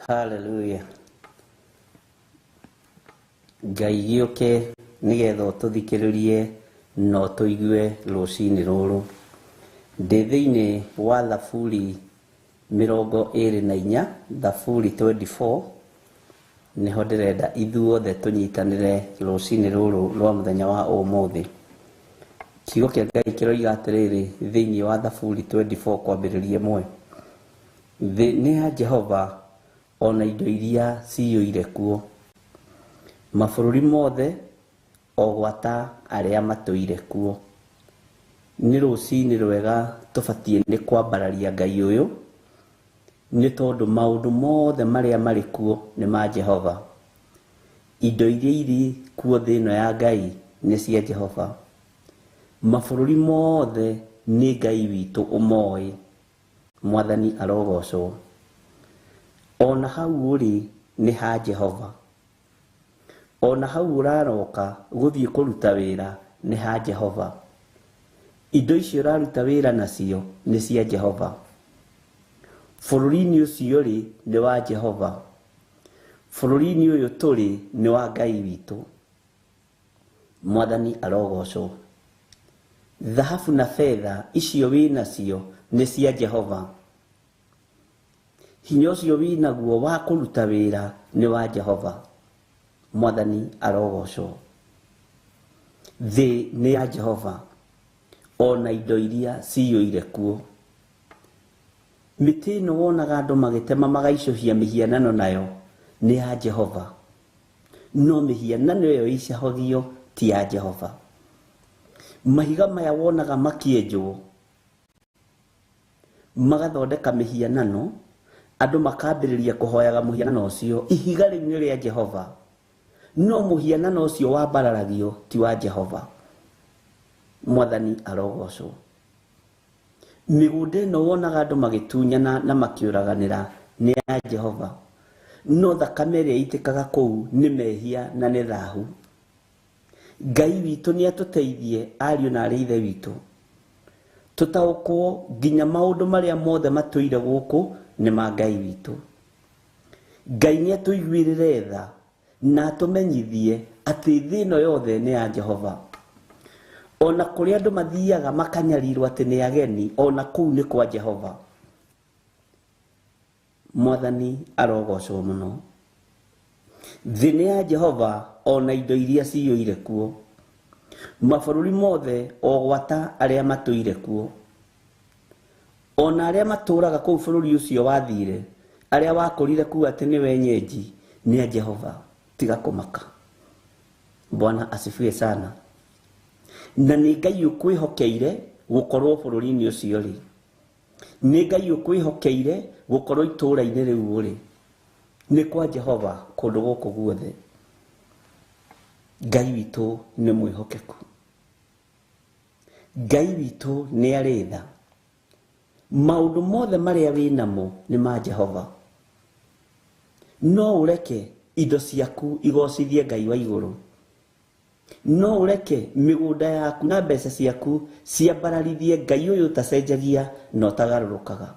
Hallelujah. Ngai gĩũke nĩgetha ũtũthikĩrĩrie na ũtũigue rũcinĩ rũrũ. Ndĩ thĩinĩ wa Thaburi 24, Thaburi 24, nĩho ndĩrenda ithuothe tũnyitanĩre rũcinĩ rũrũ rwa mũthenya wa ũmũthĩ. Kiugo kĩa Ngai kĩroiga atĩrĩrĩ thĩinĩ wa Thaburi 24 kwambĩrĩria 1. Thĩ nĩ ya Jehova ona indo iria ciyũire kuo, mabũrũri mothe o gwata arĩa matũire kuo. Nĩ rũcinĩ rwega tũbatiĩ nĩ kwambararia Ngai ũyũ, nĩ tondũ maũndũ mothe marĩa marĩ kuo nĩ ma Jehova. Indo iria irĩ kuo thĩ ĩno ya Ngai nĩ cia Jehova. Mabũrũri mothe nĩ Ngai witũ ũmoĩ. Mwathani arogocwo. Ona hau ũrĩ nĩ ha Jehova. Ona hau ũraroka gũthiĩ kũruta wĩra nĩ ha Jehova. Indo icio ũraruta wĩra nacio nĩ cia Jehova. Bũrũri-inĩ ũcio ũrĩ nĩ wa Jehova. Bũrũri-inĩ ũyũ tũrĩ nĩ wa Ngai witũ. Mwathani arogocwo. Thahabu na betha icio wĩ nacio nĩ cia Jehova. Hinya ũcio wĩ naguo wa kũruta wĩra nĩ wa Jehova. Mwathani arogocwo. Thĩ nĩ ya Jehova ona indo iria ciyũire kuo. Mĩtĩ ĩno wonaga andũ magĩtema magaicũhia mĩhianano nayo nĩ ya Jehova. No mĩhianano ĩyo icahagio ti ya Jehova. Mahiga maya wonaga makĩenjwo magathondeka mĩhianano, andũ makambĩrĩria kũhoyaga mũhianano ũcio. Ihiga rĩu nĩ rĩa Jehova, no mũhianano ũcio wambararagio ti wa Jehova. Mwathani arogocwo. Mĩgũnda ĩno wonaga andũ magĩtunyana na makĩũraganĩra nĩ ya Jehova, no thakame ĩrĩa ĩitĩkaga kũu nĩ mehia na nĩ thahu. Ngai witũ nĩ atũteithie ariũ na arĩ ithe witũ, tũtaũkwo nginya maũndũ marĩa mothe matũire gũkũ nĩ ma Ngai witũ. Ngai nĩ atũiguĩrĩre tha na atũmenyithie atĩ thĩ ĩno yothe nĩ ya Jehova. Ona kũrĩa andũ mathiaga makanyarirwo atĩ nĩ ageni, ona kũu nĩ kwa Jehova. Mwathani arogocwo mũno. Thĩ nĩ ya Jehova ona indo iria ciyũire kuo, mabũrũri mothe o gwata arĩa matũire kuo. Ona arĩa matũraga kũu bũrũri ũcio wathire, arĩa wakũrire kuo atĩ nĩ wenyeji, nĩ a Jehova. Tiga kũmaka. Bwana asifiwe sana. Na nĩ Ngai ũkwĩhokeire gũkorwo bũrũri-inĩ ũcio rĩ, nĩ Ngai ũkwĩhokeire gũkorwo itũũra-inĩ rĩu ũrĩ, nĩ kwa Jehova kũndũ gũkũ guothe. Ngai witũ nĩ mwĩhokeku. Ngai witũ nĩ arĩ tha. Maũndũ mothe marĩa wĩ namo nĩ ma Jehova. No ũreke indo ciaku igocithie Ngai wa igũrũ. No ũreke mĩgũnda yaku na mbeca ciaku ciambararithie Ngai ũyũ ũtacenjagia na ũtagarũrũkaga.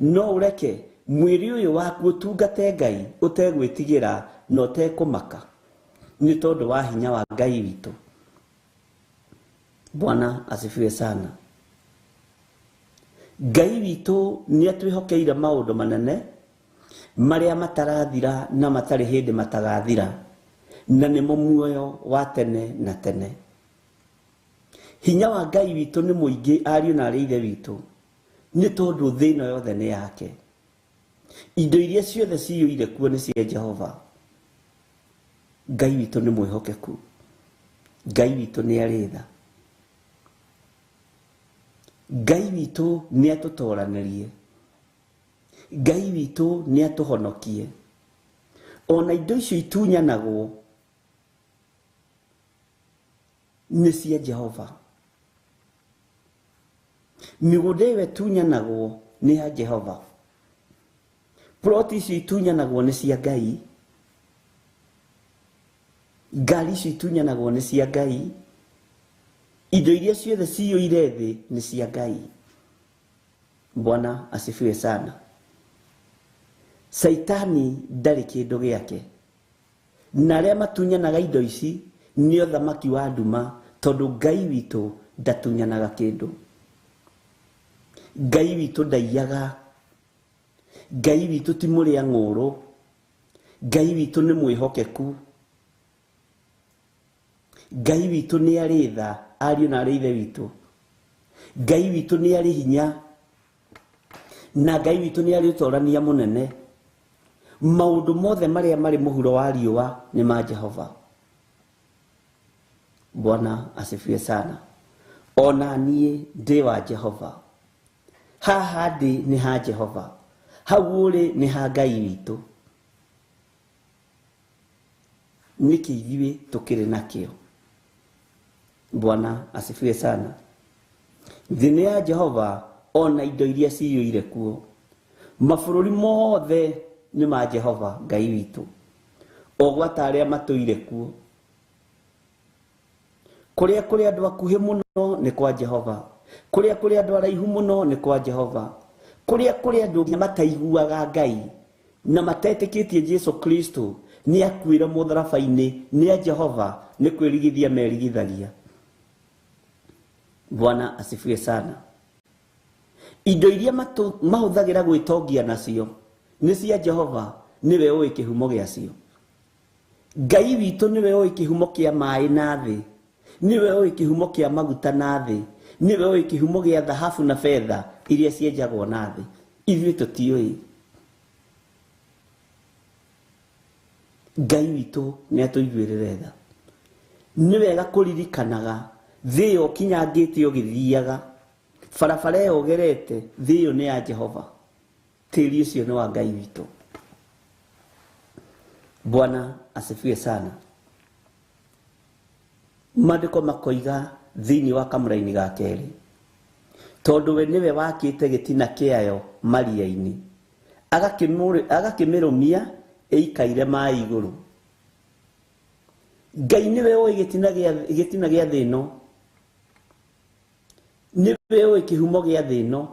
No ũreke mwĩrĩ ũyũ waku ũtungate Ngai ũtegwĩtigĩra na ũtekũmaka, nĩ tondũ wa hinya wa Ngai witũ. Bwana asifiwe sana. Ngai witũ nĩ atwĩhokeire maũndũ manene marĩa matarathira na matarĩ hĩndĩ matagathira, na nĩmo muoyo wa tene na tene. Hinya wa Ngai witũ nĩ mũingĩ ariũ na arĩ ithe witũ, nĩ tondũ thĩ ĩno yothe nĩ yake. Indo iria ciothe ciyũire kuo nĩ cia Jehova. Ngai witũ nĩ mwĩhokeku. Ngai witũ nĩ arĩ tha. Ngai witũ nĩ atũtoranĩrie. Ngai witũ nĩ atũhonokie. Ona indo icio itunyanagwo nĩ cia Jehova. Mĩgũnda ĩyo ĩtunyanagwo nĩ ya Jehova. Ploti icio itunyanagwo nĩ cia Ngai. Ngari icio itunyanagwo nĩ cia Ngai. Indo iria ciothe ciyũire thĩ nĩ cia Ngai. Bwana asifiwe sana. Caitani ndarĩ kĩndũ gĩake, na arĩa matunyanaga indo ici nĩ ũthamaki wa nduma, tondũ Ngai witũ ndatunyanaga kĩndũ. Ngai witũ ndaiyaga, Ngai witũ ti mũrĩa ng'ũrũ, Ngai witũ nĩ mwĩhokeku, Ngai witũ nĩ arĩ tha ariũ na arĩ ithe witũ, Ngai witũ nĩ arĩ hinya, na Ngai witũ nĩ arĩ ũtorania mũnene. Maũndũ mothe marĩa marĩ mũhuro wa riũa nĩ ma Jehova. Bwana asifiwe sana. Ona niĩ ndĩ wa Jehova, haha ndĩ nĩ ha Jehova, hau ũrĩ nĩ ha Ngai witũ. Nĩkĩ ithuĩ tũkĩrĩ nakĩo? Bwana asifiwe sana. Thĩ nĩ ya Jehova ona indo iria ciyũire kuo. Mabũrũri mothe nĩ ma Jehova Ngai witũ, o gwata arĩa matũire kuo. Kũrĩa kũrĩ andũ akuhĩ mũno nĩ kwa Jehova, kũrĩa kũrĩ andũ araihu mũno nĩ kwa Jehova, kũrĩa kũrĩ andũ nginya mataiguaga Ngai na matetĩkĩtie Jesu Kristo nĩ akuĩre mũtharaba-inĩ nĩ a Jehova, nĩ kwĩrigithia merigithagia. Bwana asifiwe sana. Indo iria mahũthagĩra gwĩtongia nacio nĩ cia Jehova, nĩwe ũĩ kĩhumo gĩacio. Ngai witũ nĩwe ũĩ kĩhumo kĩa maĩ na thĩ, nĩwe ũĩ kĩhumo kĩa maguta na thĩ, nĩwe ũĩ kĩhumo gĩa thahabu na betha iria cienjagwo na thĩ. Ithuĩ tũtiũĩ. Ngai witũ nĩ atũiguĩrĩre tha. Nĩ wega kũririkanaga thĩ ĩyo ũkinyangĩte ũgĩthiaga, barabara ĩyo ũgerete, thĩ ĩyo nĩ ya Jehova, tĩri ũcio nĩ wa Ngai witũ. Bwana asifiwe sana. Maandĩko makoiga thĩinĩ wa kamũraini ga kerĩ, tondũ we nĩwe wakĩte gĩtina kĩayo maria-inĩ, agakĩmĩrũmia ĩikaire maĩ igũrũ. Ngai nĩwe ũĩ gĩtina gĩa thĩ ĩno, nĩwe ũĩ kĩhumo gĩa thĩ ĩno,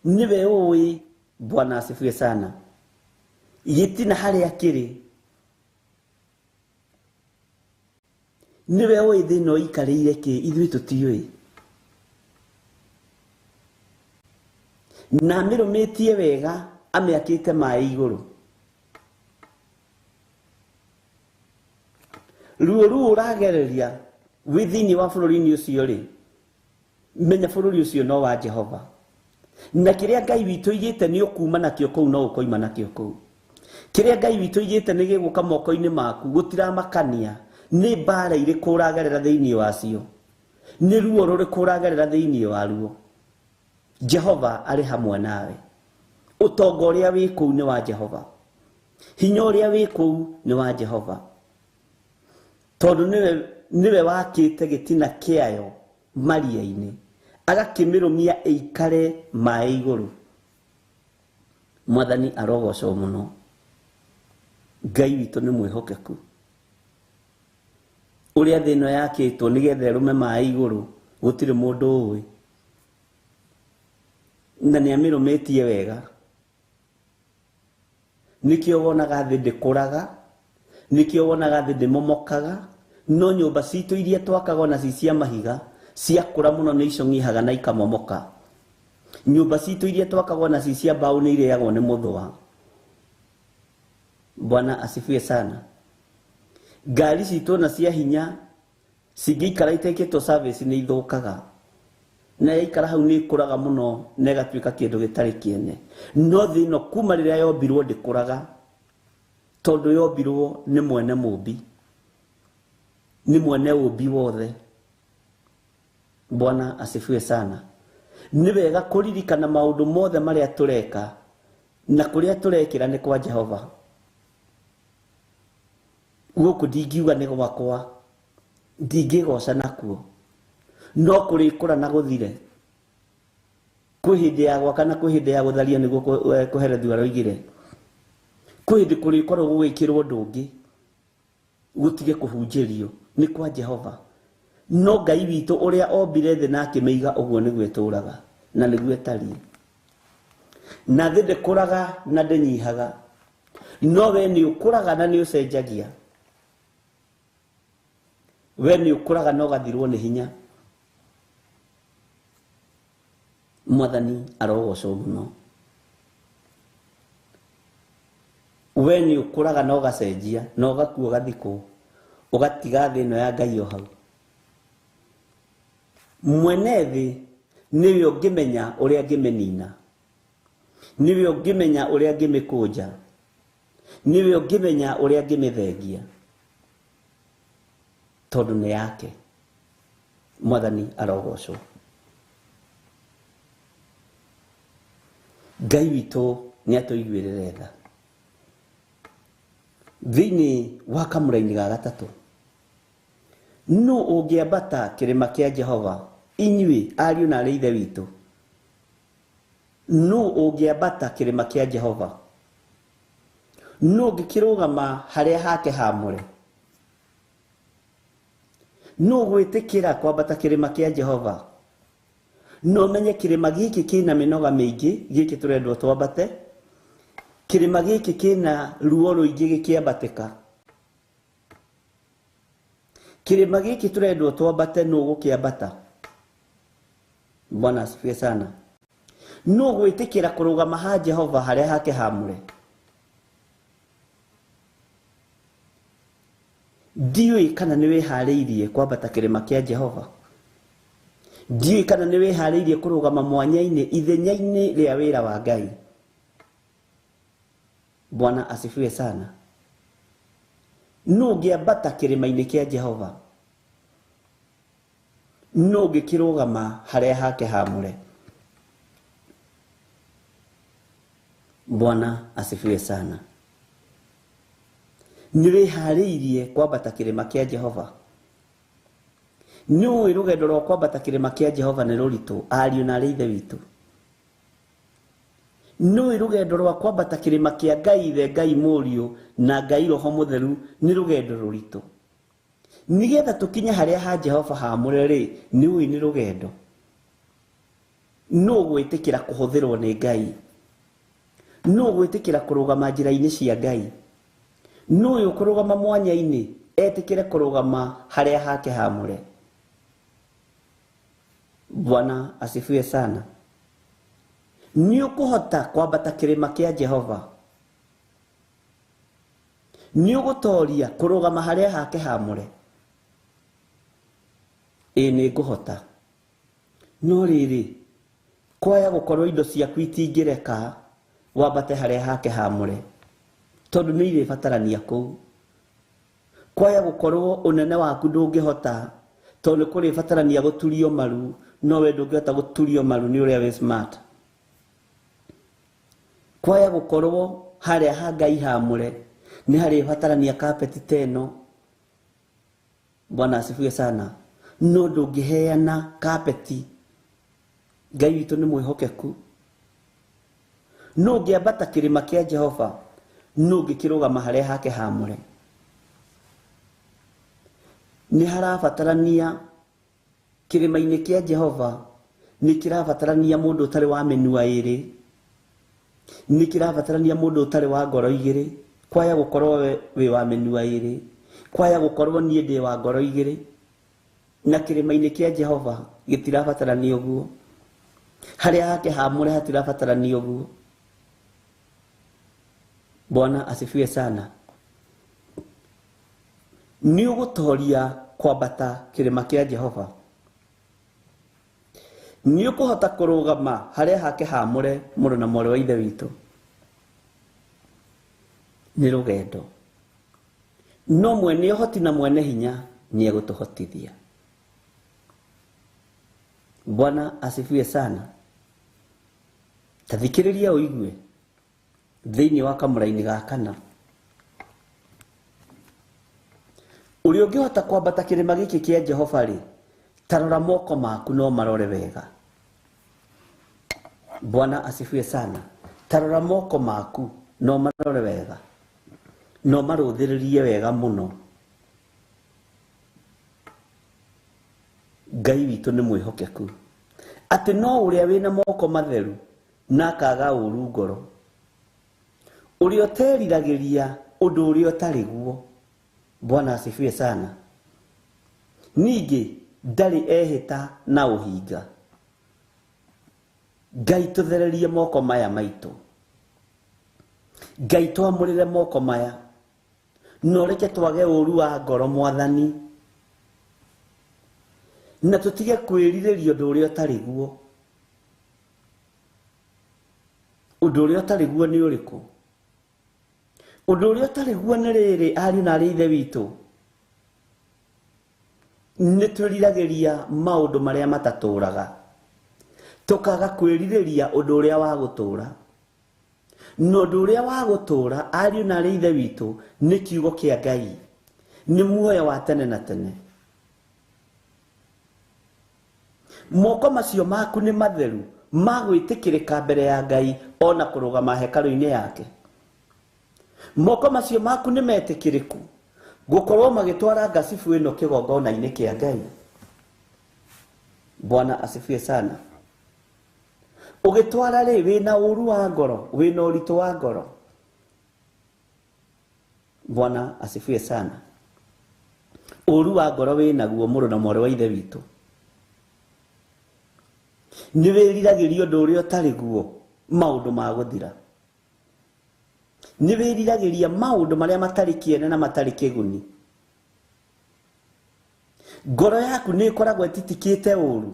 nĩwe ũĩ. Bwana asifiwe sana. Gĩtina harĩa kĩrĩ, nĩwe ũĩ thĩ ĩno ĩikarĩire kĩ, ithuĩ tũtiũĩ. Na amĩrũmĩtie wega, amĩakĩte maĩ igũrũ. Ruo rũu ũragereria wĩ thĩinĩ wa bũrũri-inĩ ũcio rĩ, menya bũrũri ũcio no wa Jehova, na kĩrĩa Ngai witũ aigĩte nĩ ũkuma nakĩo kũu, no ũkoima nakĩo kũu. Kĩrĩa Ngai witũ aigĩte nĩ gĩgũka moko-inĩ maku, gũtiramakania nĩ mbara irĩkũ ũragerera thĩinĩ wacio, nĩ ruo rũrĩkũ ũragerera thĩinĩ waruo. Jehova arĩ hamwe nawe. Ũtonga ũrĩa wĩ kũu nĩ wa Jehova, hinya ũrĩa wĩ kũu nĩ wa Jehova, tondũ nĩwe wakĩte gĩtina kĩayo maria-inĩ, agakĩmĩrũmia ĩikare maĩ igũrũ. Mwathani arogocwo mũno. Ngai witũ nĩ mwĩhokeku. Ũrĩa thĩ ĩno yakĩtwo nĩgetha ĩrũme maĩ igũrũ, gũtirĩ mũndũ ũĩ, na nĩ amĩrũmĩtie wega. Nĩkĩo wonaga thĩ ndĩkũraga, nĩkĩo wonaga thĩ ndĩmomokaga, no nyũmba citũ iria twakaga ona ci cia mahiga ciakũra mũno nĩ icong'ihaga na ikamomoka. Nyũmba citũ iria twakaga ona ci cia mbaũ nĩ irĩagwo nĩ mũthũa. Bwana asifiwe sana. Ngari citũ ona cia hinya cingĩikara itekĩtwo service nĩ ithũkaga, na yaikara hau nĩ ĩkũraga mũno na ĩgatuĩka kĩndũ gĩtarĩ kĩene. No thĩ ĩno kuma rĩrĩa yombirwo ndĩkũraga, tondũ yombirwo nĩ mwene mũmbi, nĩ mwene ũmbi wothe. Bwana asifiwe sana. Nĩ wega kũririkana maũndũ mothe marĩa tũreka na kũrĩa tũrekĩra nĩ kwa Jehova. Gũkũ ndingiuga nĩ gwakwa, ndingĩgoca nakuo, no kũrĩkũra na gũthire. Kwĩ hĩndĩ ya gwaka na kwĩ hĩndĩ ya gũtharia, nĩguo kũherethio aroigire. Kwĩ hĩndĩ kũrĩkorwo gũgĩkĩrwo ũndũ ũngĩ, gũtige kũhunjĩrio, nĩ kwa Jehova. No Ngai witũ ũrĩa ombire thĩ na akĩmĩiga ũguo nĩguo ĩtũũraga na nĩguo ĩtariĩ. Na thĩ ndĩkũraga na ndĩnyihaga, no we nĩ ũkũraga na nĩ ũcenjagia. We nĩ ũkũraga na ũgathirwo nĩ hinya. Mwathani arogocwo mũno. We nĩ ũkũraga na ũgacenjia na ũgakua ũgathikwo, ũgatiga thĩ ĩno ya Ngai o hau. Mwene thĩ nĩwe ũngĩmenya ũrĩa angĩmĩnina, nĩwe ũngĩmenya ũrĩa angĩmĩkũnja, nĩwe ũngĩmenya ũrĩa angĩmĩthengia, tondũ nĩ yake. Mwathani arogocwo. Ngai witũ nĩ atũiguĩrĩre tha. Thĩinĩ wa kamũraini ga gatatũ, nũ ũngĩambata kĩrĩma kĩa Jehova, inyuĩ ariũ na arĩ ithe witũ? Nũ ũngĩambata kĩrĩma kĩa Jehova? Nũ ũngĩkĩrũgama harĩa hake haamũre? Nũ ũgwĩtĩkĩra kwambata kĩrĩma kĩa Jehova? No menye kĩrĩma gĩkĩ kĩna mĩnoga mĩingĩ, gĩkĩ tũrendwo twambate. Kĩrĩma gĩkĩ kĩna ruo rũingĩ gĩkĩambatĩka. Kĩrĩma gĩkĩ tũrendwo twambate, nũ ũgũkĩambata? Bwana asifiwe sana. Nũ ũgwĩtĩkĩra kũrũgama ha Jehova harĩa hake haamũre? Ndiũĩ kana nĩ wĩharĩirie kwambata kĩrĩma kĩa Jehova. Ndiũĩ kana nĩ wĩharĩirie kũrũgama mwanya-inĩ ithenya-inĩ rĩa wĩra wa Ngai. Bwana asifiwe sana. Nũ ũngĩambata kĩrĩma-inĩ kĩa Jehova? Nũ ũngĩkĩrũgama harĩa hake haamũre? Bwana asifiwe sana. Nĩ wĩharĩirie kwambata kĩrĩma kĩa Jehova? Nĩ ũĩ rũgendo rwa kwambata kĩrĩma kĩa Jehova nĩ rũritũ, ariũ na arĩ ithe witũ? Nĩ ũĩ rũgendo rwa kwambata kĩrĩma kĩa Ngai Ithe, Ngai Mũriũ na Ngai Roho Mũtheru nĩ rũgendo rũritũ? Nĩgetha tũkinye harĩa ha Jehova haamũre rĩ, nĩ ũĩ nĩ rũgendo. Nũ ũgwĩtĩkĩra kũhũthĩrwo nĩ Ngai? Nũ ũgwĩtĩkĩra kũrũgama njĩra-inĩ cia Ngai? Nũ ũyũ ũkũrũgama mwanya-inĩ etĩkĩre kũrũgama harĩa hake haamũre? Bwana asifiwe sana. Nĩ ũkũhota kwambata kĩrĩma kĩa Jehova? Nĩ ũgũtoria kũrũgama harĩa hake haamũre? Ĩĩ nĩ ngũhota. No rĩrĩ, kwaya gũkorwo indo ciaku itingĩreka wambate harĩa hake haamũre, tondũ nĩ irĩbatarania kũu. Kwaya gũkorwo ũnene waku ndũngĩhota, tondũ nĩ kũrĩbatarania gũturio maru, no we ndũngĩhota gũturio maru nĩ ũrĩa wĩ smart. Kwaya gũkorwo harĩa ha Ngai haamũre nĩ harĩbatarania kapeti ta ĩno. Bwana asifiwe sana. No ndũngĩheana kapeti. Ngai witũ nĩ mwĩhokeku. No ũngĩambata kĩrĩma kĩa Jehova, no ũngĩkĩrũgama harĩa hake haamũre? Nĩ harabatarania kĩrĩma-inĩ kĩa Jehova, nĩ kĩrabatarania mũndũ ũtarĩ wa mĩnua ĩrĩ, nĩ kĩrabatarania mũndũ ũtarĩ wa ngoro igĩrĩ. Kwaya gũkorwo wĩ wa mĩnua ĩrĩ, kwaya gũkorwo niĩ ndĩ wa ngoro igĩrĩ, na kĩrĩma-inĩ kĩa Jehova gĩtirabatarania ũguo. Harĩa hake haamũre hatirabatarania ũguo. Bwana asifiwe sana. Nĩ ũgũtoria kwambata kĩrĩma kĩa Jehova? Nĩ ũkũhota kũrũgama harĩa hake haamũre, mũrũ na mwarĩ wa ithe witũ? Nĩ rũgendo, no mwene ũhoti na mwene hinya nĩ egũtũhotithia. Bwana asifiwe sana. Ta thikĩrĩria ũigue thĩinĩ wa kamũraini ga kana, ũrĩa ũngĩhota kwambata kĩrĩma gĩkĩ kĩa Jehova rĩ, ta rora moko maku no marore wega. Bwana asifiwe sana. Ta rora moko maku no marore wega, no marũthĩrĩrie wega mũno. Ngai witũ nĩ mwĩhokeku, atĩ no ũrĩa wĩna moko matheru Na akaga ũru ngoro, ũrĩa ũteriragĩria ũndũ ũrĩa ũtarĩ guo. Bwana asifiwe sana. Ningĩ ndarĩ ehĩta na ũhinga. Ngai tũthererie moko maya maitũ, Ngai twamũrĩre moko maya, na ũreke twage ũru wa ngoro Mwathani, na tũtige kwĩrirĩria ũndũ ũrĩa ũtarĩ guo. Ũndũ ũrĩa ũtarĩ guo nĩ ũrĩkũ? Ũndũ ũrĩa ũtarĩ guo nĩ rĩrĩ, ariũ na arĩ ithe witũ, nĩ twĩriragĩria maũndũ marĩa matatũraga, tũkaga kwĩrirĩria ũndũ ũrĩa wa gũtũra. Na ũndũ ũrĩa wa gũtũra, ariũ na arĩ ithe witũ, nĩ kiugo kĩa Ngai, nĩ muoyo wa tene na tene. Moko macio maku nĩ matheru ma gwĩtĩkĩrĩka mbere ya Ngai ona kũrũgama hekarũ-inĩ yake. Moko macio maku nĩ metĩkĩrĩku gũkorwo magĩtwara ngacibu ĩno kĩgongona-inĩ kĩa Ngai. Bwana asifiwe sana. Ũgĩtwara rĩ, wĩna ũru wa ngoro, wĩna ũritũ wa ngoro. Bwana asifiwe sana. Ũru wa ngoro wĩnaguo mũrũ na mwarĩ wa ithe witũ. Nĩ wĩriragĩria ũndũ ũrĩa ũtarĩ guo, maũndũ ma gũthira. Nĩ wĩriragĩria maũndũ marĩa matarĩ kĩene na matarĩ kĩguni. Ngoro yaku nĩ ĩkoragwo ĩtitikĩte ũru,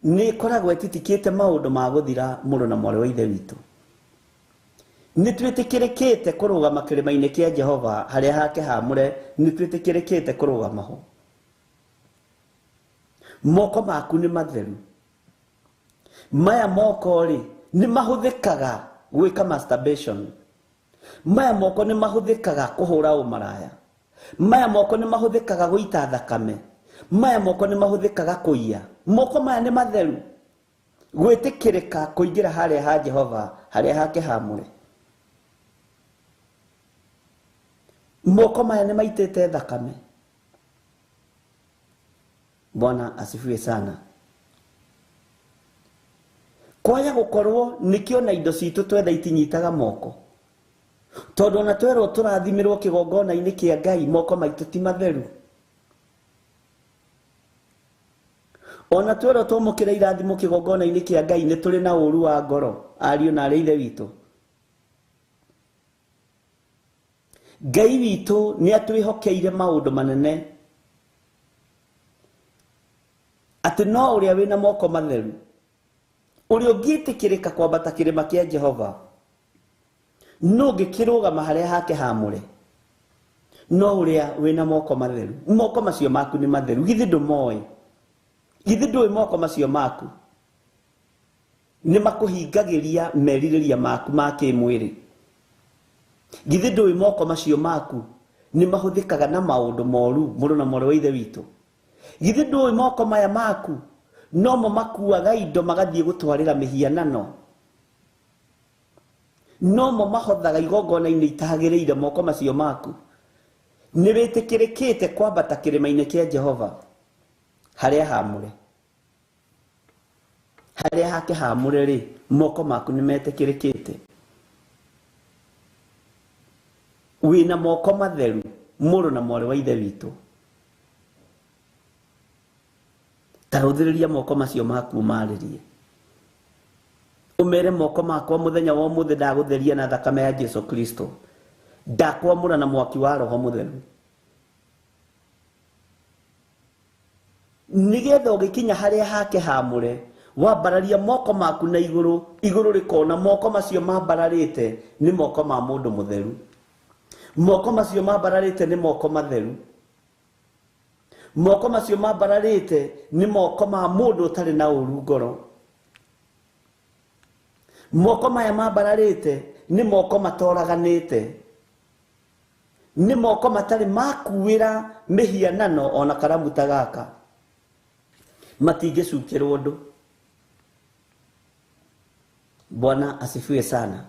nĩ ĩkoragwo ĩtitikĩte maũndũ ma gũthira mũrũ na mwarĩ wa ithe witũ. Nĩ twĩtĩkĩrĩkĩte kũrũgama kĩrĩma-inĩ kĩa Jehova harĩa hake haamũre, nĩ twĩtĩkĩrĩkĩte kũrũgama ho. Moko maku nĩ matheru. Maya moko rĩ, nĩ mahũthĩkaga gwĩka masturbation. Maya moko nĩ mahũthĩkaga kũhũra ũmaraya. Maya moko nĩ mahũthĩkaga gũita thakame. Maya moko nĩ mahũthĩkaga kũiya. Moko maya nĩ matheru gwĩtĩkĩrĩka kũingĩra harĩa ha Jehova, harĩa hake haamũre. Moko maya nĩ maitĩte thakame. Bwana asifiwe sana. Kwaya gũkorwo nĩkĩo na indo citũ twetha itinyitaga moko, tondũ ona twerwo tũrathimirwo kĩgongona-inĩ kĩa Ngai, moko maitũ ti matheru. Ona twerwo twamũkĩra irathimo kĩgongona-inĩ kĩa Ngai, nĩ tũrĩ na ũru wa ngoro, ariũ na arĩ ithe witũ. Ngai witũ nĩ atwĩhokeire maũndũ manene, atĩ no ũrĩa wĩna moko matheru, ũrĩa ũngĩtĩkĩrĩka kwambata kĩrĩma kĩa Jehova, no ũngĩkĩrũgama harĩa hake haamũre, no ũrĩa wĩna moko matheru. Moko macio maku nĩ matheru, githĩ ndũmoĩ? Githĩ ndũĩ moko macio maku nĩ makũhingagĩria merirĩria maku ma kĩmwĩrĩ? Githĩ ndũĩ moko macio maku nĩ mahũthĩkaga na maũndũ moru, mũrũ na mwarĩ wa ithe witũ? Githĩ ndũĩ moko maya maku nomo makuaga indo magathiĩ gũtwarĩra mĩhianano? Nomo mahothaga igongona-inĩ itagĩrĩire moko macio maku? Nĩ wĩtĩkĩrĩkĩte kwambata kĩrĩma-inĩ kĩa Jehova harĩa haamũre. Harĩa hake haamũre rĩ, moko maku nĩ metĩkĩrĩkĩte. Wĩna moko matheru, mũrũ na mwarĩ wa ithe witũ. Ta rũthĩrĩria moko macio maku ũmarĩrie, ũmere moko makwa mũthenya wa ũmũthĩ ndagũtheria na thakame ya Jesu Kristo, ndakwamũra na mwaki wa Roho Mũtheru, nĩgetha ũgĩkinya harĩa hake haamũre, wambararia moko maku na igũrũ, igũrũ rĩkona moko macio mambararĩte nĩ moko ma mũndũ mũtheru. Moko macio mambararĩte nĩ moko matheru. Moko macio mambararĩte nĩ moko ma mũndũ ũtarĩ na ũru ngoro. Moko maya mambararĩte nĩ moko matoraganĩte, nĩ moko matarĩ makuĩra mĩhianano ona karamu ta gaka, matingĩcukĩrwo ũndũ. Bwana asifiwe sana.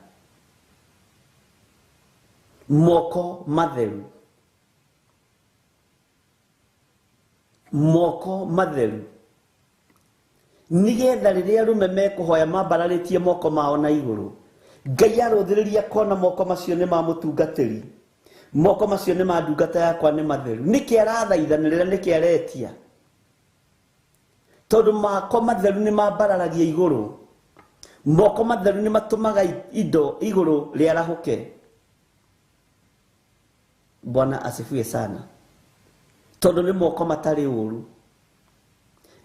Moko matheru, moko matheru Nigetha rĩrĩa arũme mekũhoya mambararĩtie moko mao na igũrũ, Ngai arũthĩrĩria kona moko macio nĩ ma mũtungatĩri, moko macio nĩ ma ndungata yakwa nĩ matheru. Nĩkĩ arathaithanĩrĩra, nĩkĩ aretia? Tondũ mako matheru nĩ mambararagia igũrũ, moko matheru nĩ matũmaga indo igũrũ rĩarahũke. Bwana asifiwe sana. Tondũ nĩ moko matarĩ ũru,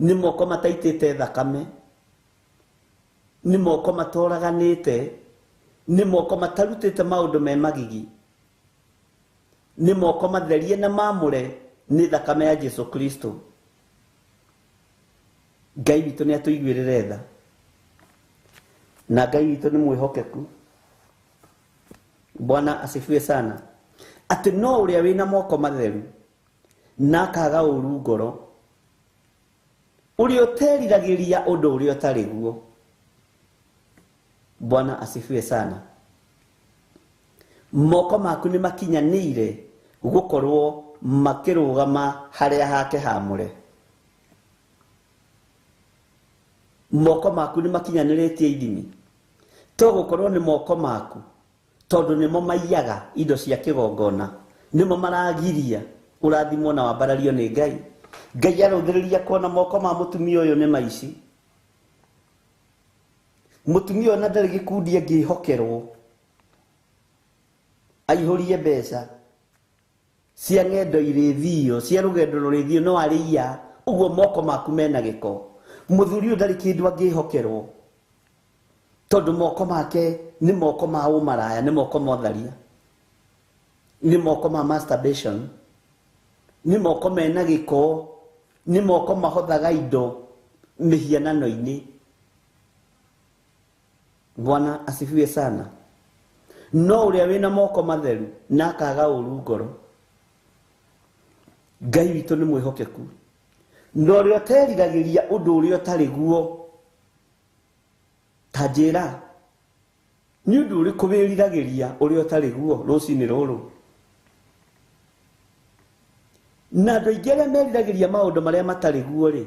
nĩ moko mataitĩte thakame, nĩ moko matoraganĩte, nĩ moko matarutĩte maũndũ me magigi, nĩ moko matherie na mamũre nĩ thakame ya Jesu Kristo. Ngai witũ nĩ atũiguĩrĩre tha, na Ngai witũ nĩ mwĩhokeku. Bwana asifiwe sana. Atĩ no ũrĩa wĩna moko matheru na akaga ũru ngoro, ũrĩa ũteriragĩria ũndũ ũrĩa ũtarĩ guo. Bwana asifiwe sana. Moko maku nĩ makinyanĩire gũkorwo makĩrũgama harĩa hake hamũre. Moko maku nĩ makinyanĩrĩtie ithimi, to gũkorwo nĩ moko maku, tondũ nĩmo maiyaga indo cia kĩgongona, nĩmo maragiria ũrathimwo na wambarario nĩ Ngai. Ngai arũthĩrĩria kuona moko ma mũtumia ũyũ nĩ maici. Mũtumia ũyũ na ndarĩ gĩkundi angĩhokerwo aihũrie mbeca cia ng'endo irĩthio, cia rũgendo rũrĩthio, no arĩia. Ũguo moko maku mena gĩko. Mũthuri ũyũ ndarĩ kĩndũ angĩhokerwo, tondũ moko make nĩ moko ma ũmaraya, nĩ moko ma ũtharia, nĩ moko ma masturbation, nĩ moko mena gĩko, nĩ moko mahothaga indo mĩhianano-inĩ. Bwana asifiwe sana. No ũrĩa wĩna moko matheru na akaga ũru ngoro, Ngai witũ nĩ mwĩhokeku. Na ũrĩa ũteriragĩria ũndũ ũrĩa ũtarĩ guo, ta njĩra nĩ ũndũ ũrĩkũ wĩriragĩria ũrĩa ũtarĩ guo rũcinĩ rũrũ? Na andũ aingĩ arĩa meriragĩria maũndũ marĩa matarĩ guo rĩ,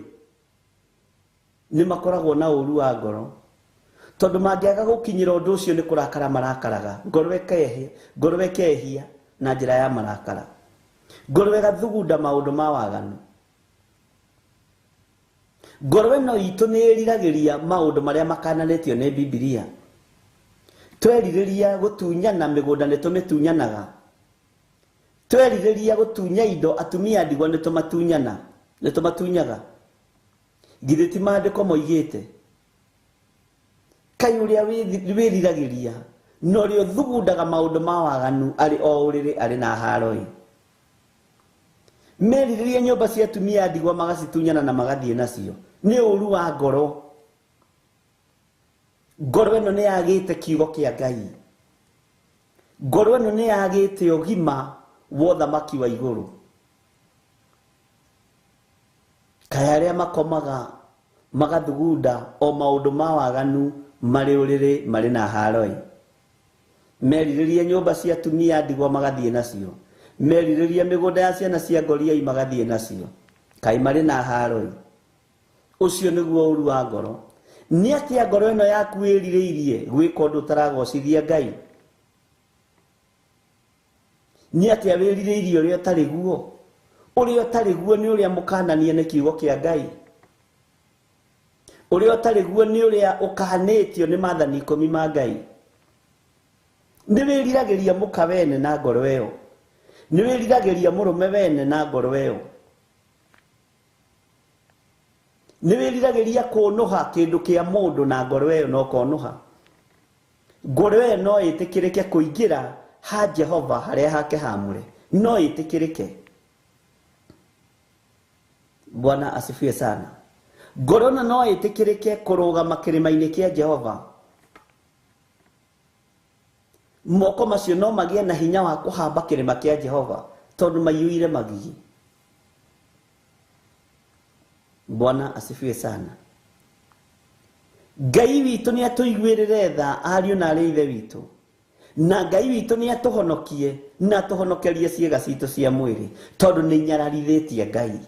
nĩ makoragwo na ũru wa ngoro, tondũ mangĩaga gũkinyĩra ũndũ ũcio nĩ kũrakara marakaraga, ngoro ĩkehia na njĩra ya marakara, ngoro ĩgathugunda maũndũ ma waganu. Ngoro ĩno itũ nĩ ĩriragĩria maũndũ marĩa makananĩtio nĩ Bibilia. Twerirĩria gũtunyana mĩgũnda nĩ tũmĩtunyanaga, twerirĩria gũtunya indo atumia ndigwa nĩ tũmatunyana, nĩ tũmatunyaga. Githĩ ti maandĩko moigĩte? Kaĩ ũrĩa wĩriragĩria na ũrĩa ũthugundaga maũndũ ma waganu arĩ o ũrĩrĩ arĩ na haro-ĩ. Merirĩria nyũmba cia atumia ndigwa magacitunyana na magathiĩ nacio, nĩ ũru wa ngoro. Ngoro ĩno nĩ yagĩte kiugo kĩa Ngai, ngoro ĩno nĩ yagĩte ũgima wa ũthamaki wa igũrũ. Kaĩ arĩa makomaga magathugunda o maũndũ ma waganu marĩ ũrĩrĩ marĩ na haro-ĩ. Merirĩria nyũmba cia atumia ndigwa magathiĩ nacio, merirĩria mĩgũnda ya ciana cia ngoriai magathiĩ nacio, kaĩ marĩ na haro-ĩ. Ũcio nĩguo ũru wa ngoro. Nĩ atĩa ngoro ĩno yaku ĩrirĩirie gwĩka ũndũ ũtaragocithia Ngai? Nĩ atĩa wĩrirĩirie ũrĩa ũtarĩ guo? Ũrĩa ũtarĩ guo nĩ ũrĩa mũkananie nĩ kiugo kĩa Ngai. Ũrĩa ũtarĩ guo nĩ ũrĩa ũkanĩtio nĩ maathani 10 ma Ngai. Nĩ wĩriragĩria mũka wene na ngoro ĩyo, nĩ wĩriragĩria mũrũme wene na ngoro ĩyo, nĩ wĩriragĩria kũnũha kĩndũ kĩa mũndũ na ngoro ĩyo, no konũha. Ngoro ĩyo no ĩtĩkĩrĩke kũingĩra ha Jehova harĩa hake hamũre, no ĩtĩkĩrĩke. Bwana asifiwe sana. Ngoro ĩno no ĩtĩkĩrĩke kũrũgama kĩrĩma-inĩ kĩa Jehova. Moko macio no magĩe na hinya wa kũhamba kĩrĩma kĩa Jehova, tondũ maiyũire magigi. Bwana asifiwe sana. Ngai witũ nĩ atũiguĩrĩre tha ariũ na arĩ ithe witũ, na Ngai witũ nĩ atũhonokie na atũhonokerie ciĩga citũ cia mwĩrĩ, tondũ nĩ inyararithĩtie Ngai.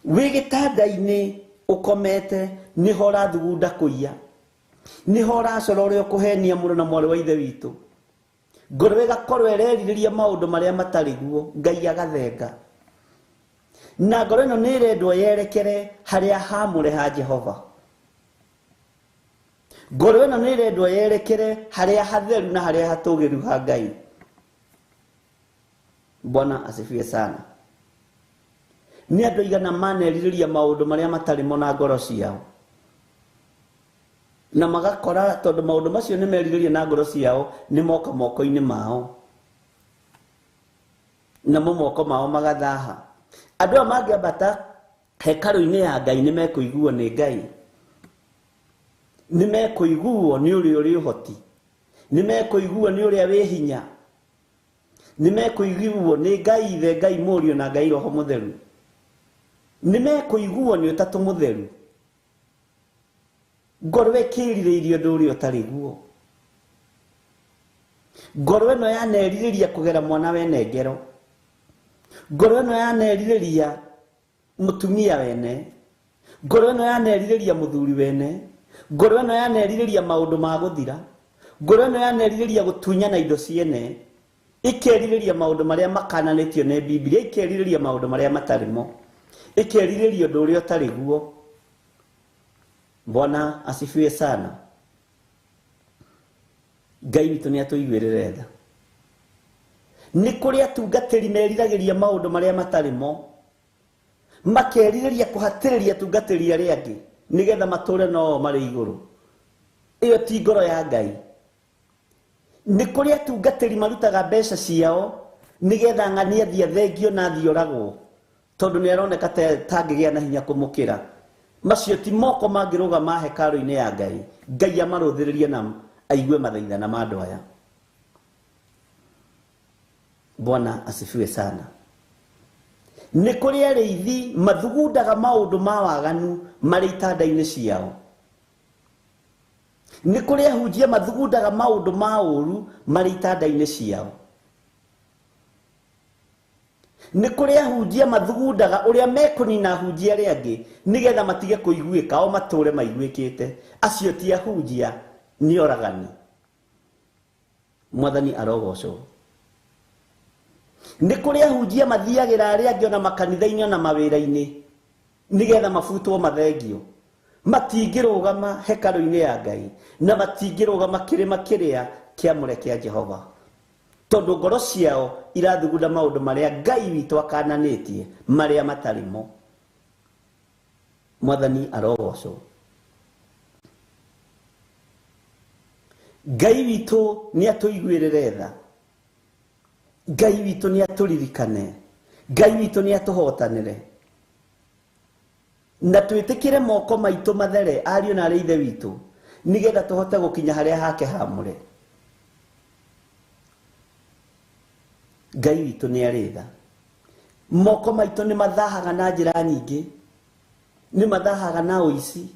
Wĩ gĩtanda-inĩ ũkomete nĩho ũrathugunda kũiya, nĩho ũracora ũrĩa ũkũhenia mũrũ na mwarĩ wa ithe witũ. Ngoro ĩgakorwo ĩrerirĩria maũndũ marĩa matarĩ guo, Ngai agathenga. Na ngoro ĩno nĩ ĩrendwo yerekere harĩa hamũre ha Jehova. Ngoro ĩno nĩ ĩrendwo yerekere harĩa hatheru na harĩa hatũgĩru ha Ngai. Bwana asifiwe sana. Nĩ andũ aigana manerirĩria maũndũ marĩa matarĩ mo na ngoro ciao, na magakora tondũ maũndũ macio nĩ merirĩria na ngoro ciao nĩ moka moko-inĩ mao, namo moko mao magathaha. Andũ aya mangĩambata hekarũ-inĩ ya Ngai nĩ mekũiguo nĩ Ngai, nĩ mekũiguo nĩ ũrĩa ũrĩ ũhoti, nĩ mekũiguo nĩ ũrĩa wĩ hinya, nĩ mekũiguo nĩ Ngai Ithe, Ngai Mũriũ na Ngai Roho Mũtheru, nĩ mekũiguo nĩ Ũtatũ Mũtheru. Ngoro ĩkĩrirĩirie ũndũ ũrĩa ũtarĩ guo. Ngoro ĩno yanerirĩria kũgera mwana wene ngero. Ngoro ĩno yanerirĩria mũtumia wene. Ngoro ĩno yanerirĩria mũthuri wene. Ngoro ĩno yanerirĩria maũndũ ma gũthira. Ngoro ĩno yanerirĩria gũtunyana indo ciene. Ĩkerirĩria maũndũ marĩa makananĩtio nĩ Bibilia, ĩkerirĩria maũndũ marĩa matarĩ mo, ĩkerirĩria ũndũ ũrĩa ũtarĩ guo. Bwana asifiwe sana. Ngai witũ nĩ atũiguĩrĩre tha. Nĩ kũrĩ atungatĩri meriragĩria maũndũ marĩa matarĩ mo, makerirĩria kũhatĩrĩria atungatĩri arĩa angĩ nĩgetha matũre no marĩ igũrũ. Ĩyo ti ngoro ya Ngai. Nĩ kũrĩ atungatĩri marutaga mbeca ciao nĩgetha ng'ania athiĩ athengio na athiĩ oragwo, tondũ nĩ aroneka tangĩgĩa na hinya kũmũkĩra. Macio ti moko mangĩrũgama hekarũ-inĩ ya Ngai. Ngai amarũthĩrĩrie na aigue mathaithana ma andũ aya. Bwana asifiwe sana. Nĩ kũrĩ arĩithi mathugundaga maũndũ ma waganu marĩ itanda-inĩ ciao. Nĩ kũrĩ ahunjia mathugundaga maũndũ ma ũũru marĩ itanda-inĩ ciao. Nĩ kũrĩ ahunjia mathugundaga ũrĩa mekũnina ahunjia arĩa angĩ nĩgetha matige kũiguĩka, o matũre maiguĩkĩte. Acio ti ahunjia, nĩ oragani. Mwathani arogocwo. Nĩ kũrĩ ahunjia mathiagĩra arĩa angĩ ona makanitha-inĩ ona mawĩra-inĩ nĩgetha mabutwo mathengio. Matingĩrũgama hekarũ-inĩ ya Ngai na matingĩrũgama kĩrĩma kĩrĩa kĩamũre kĩa Jehova, tondũ ngoro ciao irathugunda maũndũ marĩa Ngai witũ akananĩtie marĩa matarĩ mo. Mwathani arogocwo. Ngai witũ nĩ atũiguĩrĩre tha. Ngai witũ nĩ atũririkane. Ngai witũ nĩ atũhotanĩre. Na twĩtĩkĩre moko maitũ mathere, ariũ na arĩ ithe witũ, nĩgetha tũhote gũkinya harĩa hake hamũre. Ngai witũ nĩ arĩ tha. Moko maitũ nĩ mathahaga na njĩra nyingĩ. Nĩ mathahaga na ũici,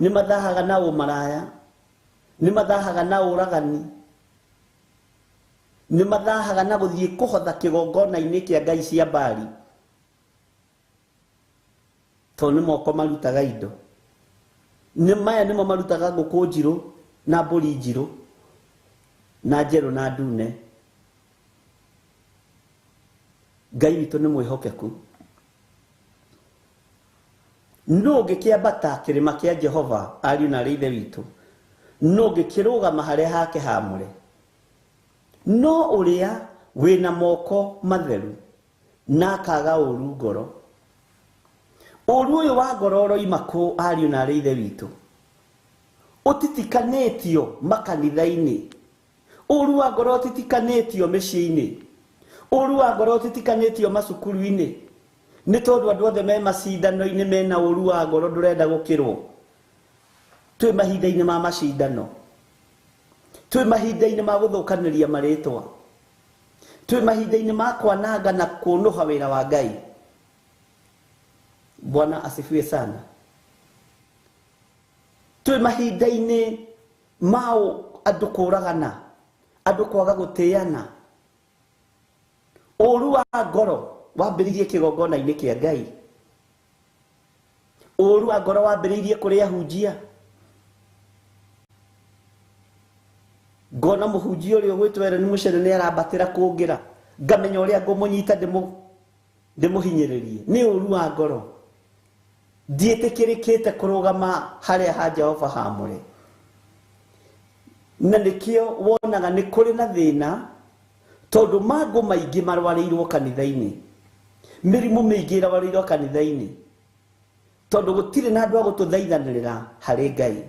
nĩ mathahaga na ũmaraya, nĩ mathahaga na ũragani, nĩ mathahaga na gũthiĩ kũhotha kĩgongona-inĩ kĩa Ngai cia Baali, tondũ nĩ moko marutaga indo. Nĩ maya nĩmo marutaga ngũkũ njirũ na mbũri njirũ na njerũ na ndune. Ngai witũ nĩ mwĩhokeku. Nũ ũngĩkĩambata kĩrĩma kĩa Jehova, ariũ na arĩ ithe witũ? Nũ ũngĩkĩrũgama harĩa hake hamũre? No ũrĩa wĩna moko matheru na akaga ũũru ngoro. Ũũru ũyũ wa ngoro ũroima kũ, ariũ na arĩ ithe witũ? Ũtitikanĩtio makanitha-inĩ. Ũũru wa ngoro ũtitikanĩtio mĩciĩ-inĩ. Ũũru wa ngoro ũtitikanĩtio macukuru-inĩ. Nĩ tondũ andũ othe me macindano-inĩ mena ũũru wa ngoro ndũrenda gũkĩrwo. Twĩ mahinda-inĩ ma macindano. Twĩ mahinda-inĩ ma gũthũkanĩria marĩtwa. Twĩ mahinda-inĩ ma kwananga na kũnũha wĩra wa Ngai. Bwana asifiwe sana. Twĩ mahinda-inĩ ma andũ kũragana, andũ kwaga gũtĩana. Ũũru wa ngoro wambĩrĩirie kĩgongona-inĩ kĩa Ngai. Ũru wa ngoro wambĩrĩirie kũrĩ ahunjia. Ngona mũhunjia ũrĩa ũgwĩtwo Ellen Mũcere nĩ arambatĩra kũngĩra, ngamenya ũrĩa ngũmũnyita ndĩmũhinyĩrĩrie. Nĩ ũru wa ngoro. Ndiĩtĩkĩrĩkĩte kũrũgama harĩa ha Jehova hamũre. Na nĩkĩo wonaga nĩ kũrĩ na thĩna, tondũ mangũ maingĩ marwarĩirwo kanitha-inĩ, mĩrimũ mĩingĩ ĩrwarĩirwo kanitha-inĩ, tondũ gũtirĩ na andũ a gũtũthaithanĩrĩra harĩ Ngai,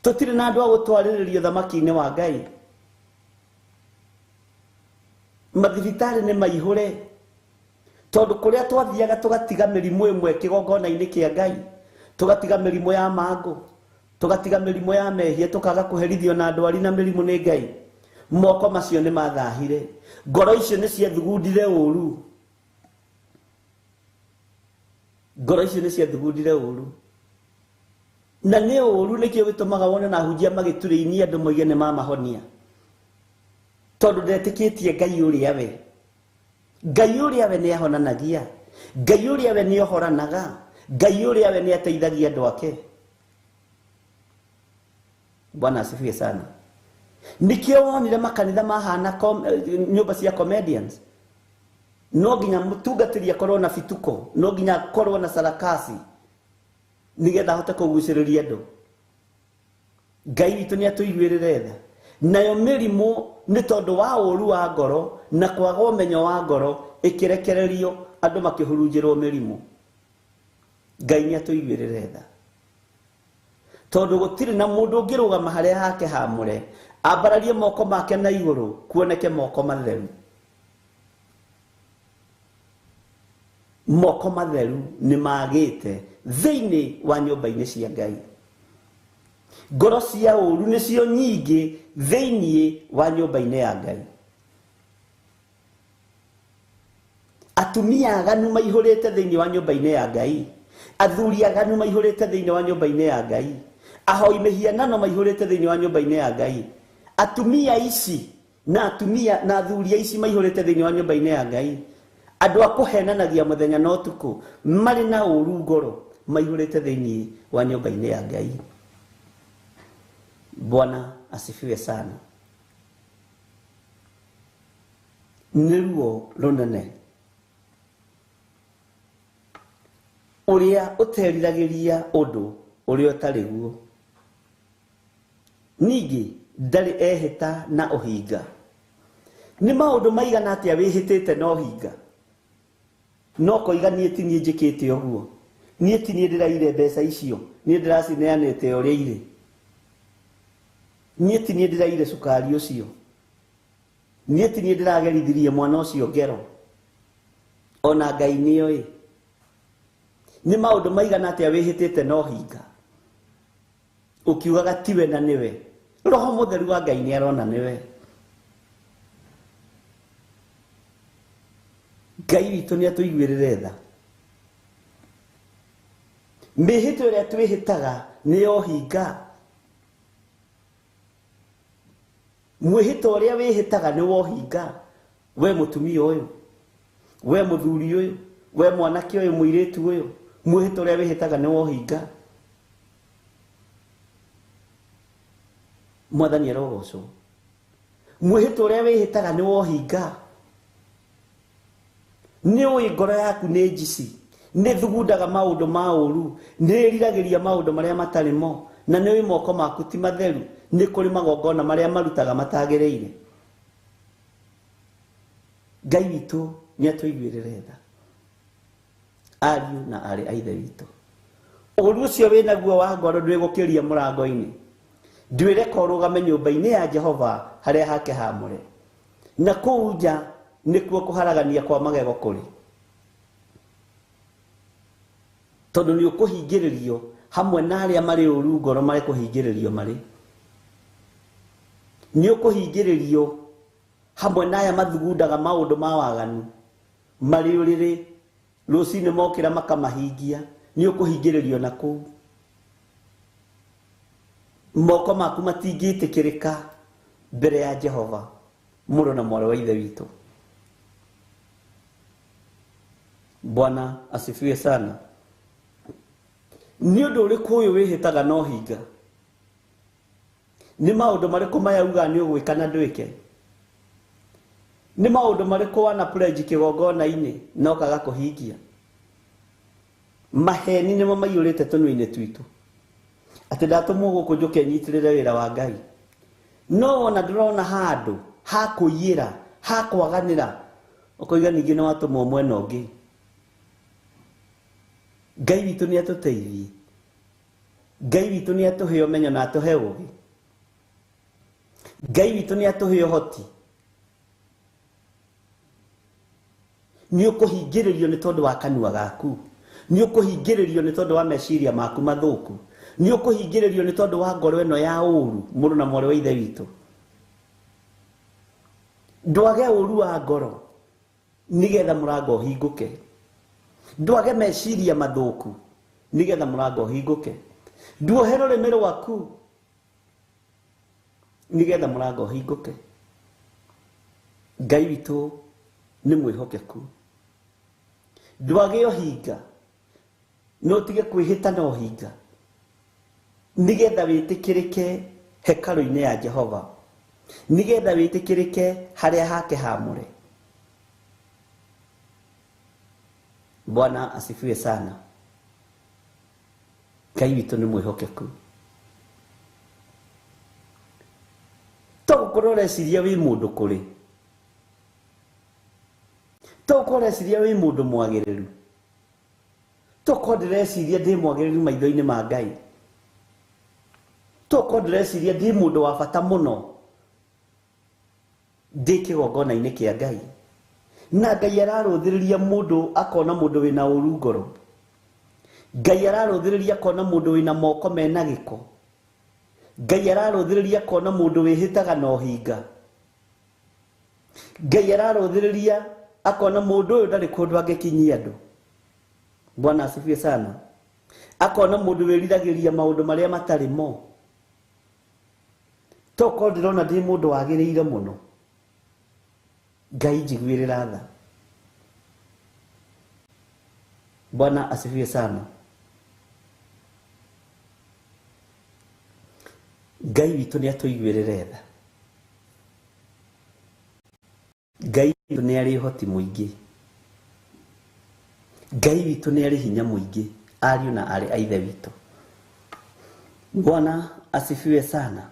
tũtirĩ na andũ a gũtwarĩrĩria ũthamaki-inĩ wa Ngai. Mathibitarĩ nĩ maihũre, tondũ kũrĩa twathiaga tũgatiga mĩrimũ ĩmwe kĩgongona-inĩ kĩa Ngai, tũgatiga mĩrimũ ya mangũ, tũgatiga mĩrimũ ya mehia, tũkaga kũherithio na ndwari na mĩrimũ nĩ Ngai. Moko macio nĩ mathahire, ngoro icio nĩ ciathugundire ũru, ngoro icio nĩ ciathugundire ũru. Na nĩ ũru nĩkĩo gĩtũmaga wone na ahunjia magĩturĩinia andũ moige nĩ mamahonia, tondũ ndetĩkĩtie Ngai ũrĩa we. Ngai ũrĩa we nĩ ahonanagia, Ngai ũrĩa we nĩ ohoranaga, Ngai ũrĩa we nĩ ateithagia andũ ake. Bwana asifiwe sana. Nikio wonire makanitha mahana nyũmba cia comedians. No nginya mũtungatĩri akorwo na bituko, no nginya akorwo na sarakasi nigetha ahote kũgucĩrĩria andũ. Ngai witũ nĩ atũiguĩrĩre tha. Nayo mĩrimũ nĩ tondũ wa ũru wa ngoro na kwaga ũmenyo wa ngoro ĩkĩrekererio andũ makĩhurunjĩrwo mĩrimũ. Ngai nĩ atũiguĩrĩre tha, tondũ gũtirĩ na mũndũ ũngĩrũgama harĩa hake hamũre ambararie moko make na igũrũ kuoneke moko matheru. Moko matheru nĩ magĩte thĩinĩ wa nyũmba-inĩ cia Ngai. Ngoro cia ũru nĩcio nyingĩ thĩinĩ wa nyũmba-inĩ ya Ngai. Atumia aganu maihũrĩte thĩinĩ wa nyũmba-inĩ ya Ngai, athuri aganu maihũrĩte thĩinĩ wa nyũmba-inĩ ya Ngai, ahoi mĩhianano maihũrĩte thĩinĩ wa nyũmba-inĩ ya Ngai. Atumia ici na atumia na athuri ici maihũrĩte thĩinĩ wa nyũmba-inĩ ya Ngai, andũ a kũhenanagia mũthenya na ũtukũ marĩ na ũru ngoro maihũrĩte thĩinĩ wa nyũmba-inĩ ya Ngai. Bwana asifiwe sana. Nĩ ruo rũnene ũrĩa ũteriragĩria ũndũ ũrĩa ũtarĩ guo, ningĩ ndarĩ ehĩta na ũhinga. Nĩ maũndũ maigana atĩa wĩhĩtĩte na ũhinga? No koiga niĩ ti niĩ njĩkĩte ũguo, niĩ ti niĩ ndĩraire mbeca icio, niĩ ndĩracineanĩte ũrĩa irĩ, niĩ ti niĩ ndĩraire cukari ũcio, niĩ ti niĩ ndĩragerithirie mwana ũcio ngero. Ona Ngai nĩoĩ. Nĩ maũndũ maigana atĩa wĩhĩtĩte na ũhinga ũkiugaga tiwe na nĩwe? Roho mũtheru wa Ngai nĩ arona nĩwe. Ngai witũ nĩ atũiguĩrĩre tha. Mĩhĩto ĩrĩa twĩhĩtaga nĩ ya ũhinga. Mwĩhĩto ũrĩa wĩhĩtaga nĩ wa ũhinga. We mũtumia ũyũ, we mũthuri ũyũ, we mwanake ũyũ, mũirĩtu ũyũ, mwĩhĩto ũrĩa wĩhĩtaga nĩ wa ũhinga. Mwathani arogocwo. Mwĩhĩto ũrĩa wĩhĩtaga nĩ wa ũhinga. Nĩ ũĩ ngoro yaku nĩ njici, nĩ thugundaga maũndũ ma ũru, nĩ ĩriragĩria maũndũ marĩa matarĩ mo, na nĩ ũĩ moko maku ti matheru, nĩ kũrĩ magongona marĩa marutaga matagĩrĩire. Ngai witũ nĩ atũiguĩrĩre tha, ariũ na aarĩ a Ithe witũ. Ũru ũcio wĩnaguo wa ngoro ndwĩgũkĩria mũrango-inĩ, ndwĩreka ũrũgame nyũmba-inĩ ya Jehova harĩa hake hamũre, na kũu nja nĩkuo kũharagania kwa magego kũrĩ, tondũ nĩ ũkũhingĩrĩrio hamwe na arĩa marĩ ũru ngoro marĩ kũhingĩrĩrio marĩ. Nĩ ũkũhingĩrĩrio hamwe na aya mathugundaga maũndũ ma waganu marĩ ũrĩrĩ, rũcinĩ mokĩra makamahingia. Nĩ ũkũhingĩrĩrio na kũu. Moko maku matingĩtĩkĩrĩka mbere ya Jehova, mũrũ na mwarĩ wa Ithe witũ. Bwana asifiwe sana. Nĩ ũndũ ũrĩkũ ũyũ wĩhĩtaga na ũhinga? Nĩ maũndũ marĩkũ maya uga nĩ ũgwĩka na ndwĩke? Nĩ maũndũ marĩkũ wana pledge kĩgongona-inĩ na ũkaga kũhingia? Maheni nĩmo maiyũrĩte tũnua-inĩ twitũ. Atĩ ndatũmwo gũkũ njũke nyitĩrĩre wĩra wa Ngai. No ona ndũrona handũ ha kũiyĩra, ha kwaganĩra, ũkoiga ningĩ nĩ watũmwo mwena ũngĩ. Ngai witũ nĩ atũteithie. Ngai witũ nĩ atũhe ũmenyo na atũhe ũũgĩ. Ngai witũ nĩ atũhe ũhoti. Nĩ ũkũhingĩrĩrio nĩ tondũ wa kanua gaku. Nĩ ũkũhingĩrĩrio nĩ tondũ wa meciria maku mathũku. Nĩ ũkũhingĩrĩrio nĩ tondũ wa ngoro ĩno ya ũũru, mũrũ na mwarĩ wa ithe witũ. Ndwage ũũru wa ngoro nĩgetha mũrango ũhingũke. Ndwage meciria mathũku nĩgetha mũrango ũhingũke. Nduohe rũrĩmĩ rwaku nĩgetha mũrango ũhingũke. Ngai witũ nĩ mwĩhokeku. Ndwage ũhinga, no ũtige kwĩhĩta na ũhinga nĩgetha wĩtĩkĩrĩke hekarũ-inĩ ya Jehova, nĩgetha wĩtĩkĩrĩke harĩa hake haamũre. Bwana asifiwe sana. Ngai witũ nĩ mwĩhokeku. To gũkorwo ũreciria wĩ mũndũ kũrĩ, to gũkorwo ũreciria wĩ mũndũ mwagĩrĩru, to gũkorwo ndĩreciria ndĩ mwagĩrĩru maitho-inĩ ma Ngai, to gũkorwo ndĩreciria ndĩ mũndũ wa bata mũno ndĩ kĩgongona-inĩ kĩa Ngai. Na Ngai ararũthĩrĩria mũndũ akona mũndũ wĩna ũũru ngoro. Ngai ararũthĩrĩria akona mũndũ wĩna moko mena gĩko. Ngai ararũthĩrĩria akona mũndũ wĩhĩtaga na ũhinga. Ngai ararũthĩrĩria akona mũndũ ũyũ ndarĩ kũndũ angĩkinyia andũ. Bwana asifiwe sana. Akona mũndũ wĩriragĩria maũndũ marĩa matarĩ mo. To korwo ndĩrona ndĩ mũndũ wagĩrĩire mũno, Ngai njiguĩrĩra tha. Bwana asifiwe sana. Ngai witũ nĩ atũiguĩrĩre tha. Ngai witũ nĩ arĩ ũhoti mũingĩ. Ngai witũ nĩ arĩ hinya mũingĩ, ariũ na aarĩ a ithe witũ. Bwana asifiwe sana.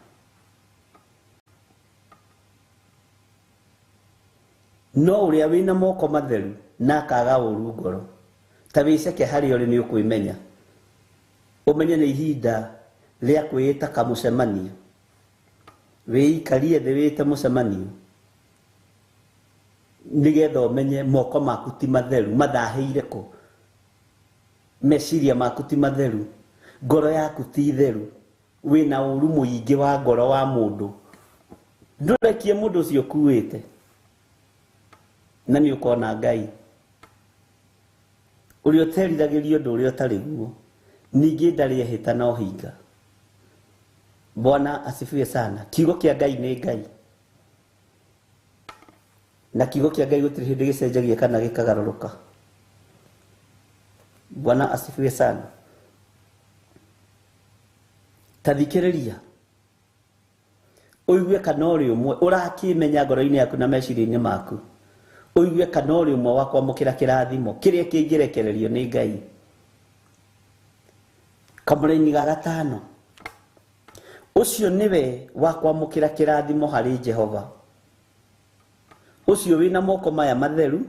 No ũrĩa wĩna moko matheru na akaga ũũru ngoro, ta wĩceke harĩa ũrĩ nĩ ũkwĩmenya. Ũmenye nĩ ihinda rĩa kwĩĩta kamũcemanio. Wĩikarie thĩ wĩte mũcemanio nĩgetha ũmenye moko maku ti matheru, mathahĩire kũ, meciria maku ti matheru, ngoro yaku ti theru, wĩna ũũru mũingĩ wa ngoro wa mũndũ. Ndũrekie mũndũ ũcio ũkuĩte, na nĩ ũkona Ngai. Ũrĩa ũteriragĩria ũndũ ũrĩa ũtarĩ guo, ningĩ ndarĩ ehĩta na ũhinga. Bwana asifiwe sana. Kiugo kĩa Ngai nĩ Ngai. Na kiugo kĩa Ngai gũtirĩ hĩndĩ gĩcenjagia kana gĩkagarũrũka. Bwana asifiwe sana. Ta thikĩrĩria ũigue kana ũrĩ ũmwe ũrakĩmenya ngoro-inĩ yaku na meciria-inĩ maku, ũigue kana ũrĩ ũmwe wa kwamũkĩra kĩrathimo kĩrĩa kĩngĩrekererio nĩ Ngai. Kamũraini ga gatano, ũcio nĩwe wa kwamũkĩra kĩrathimo harĩ Jehova, ũcio wĩna moko maya matheru.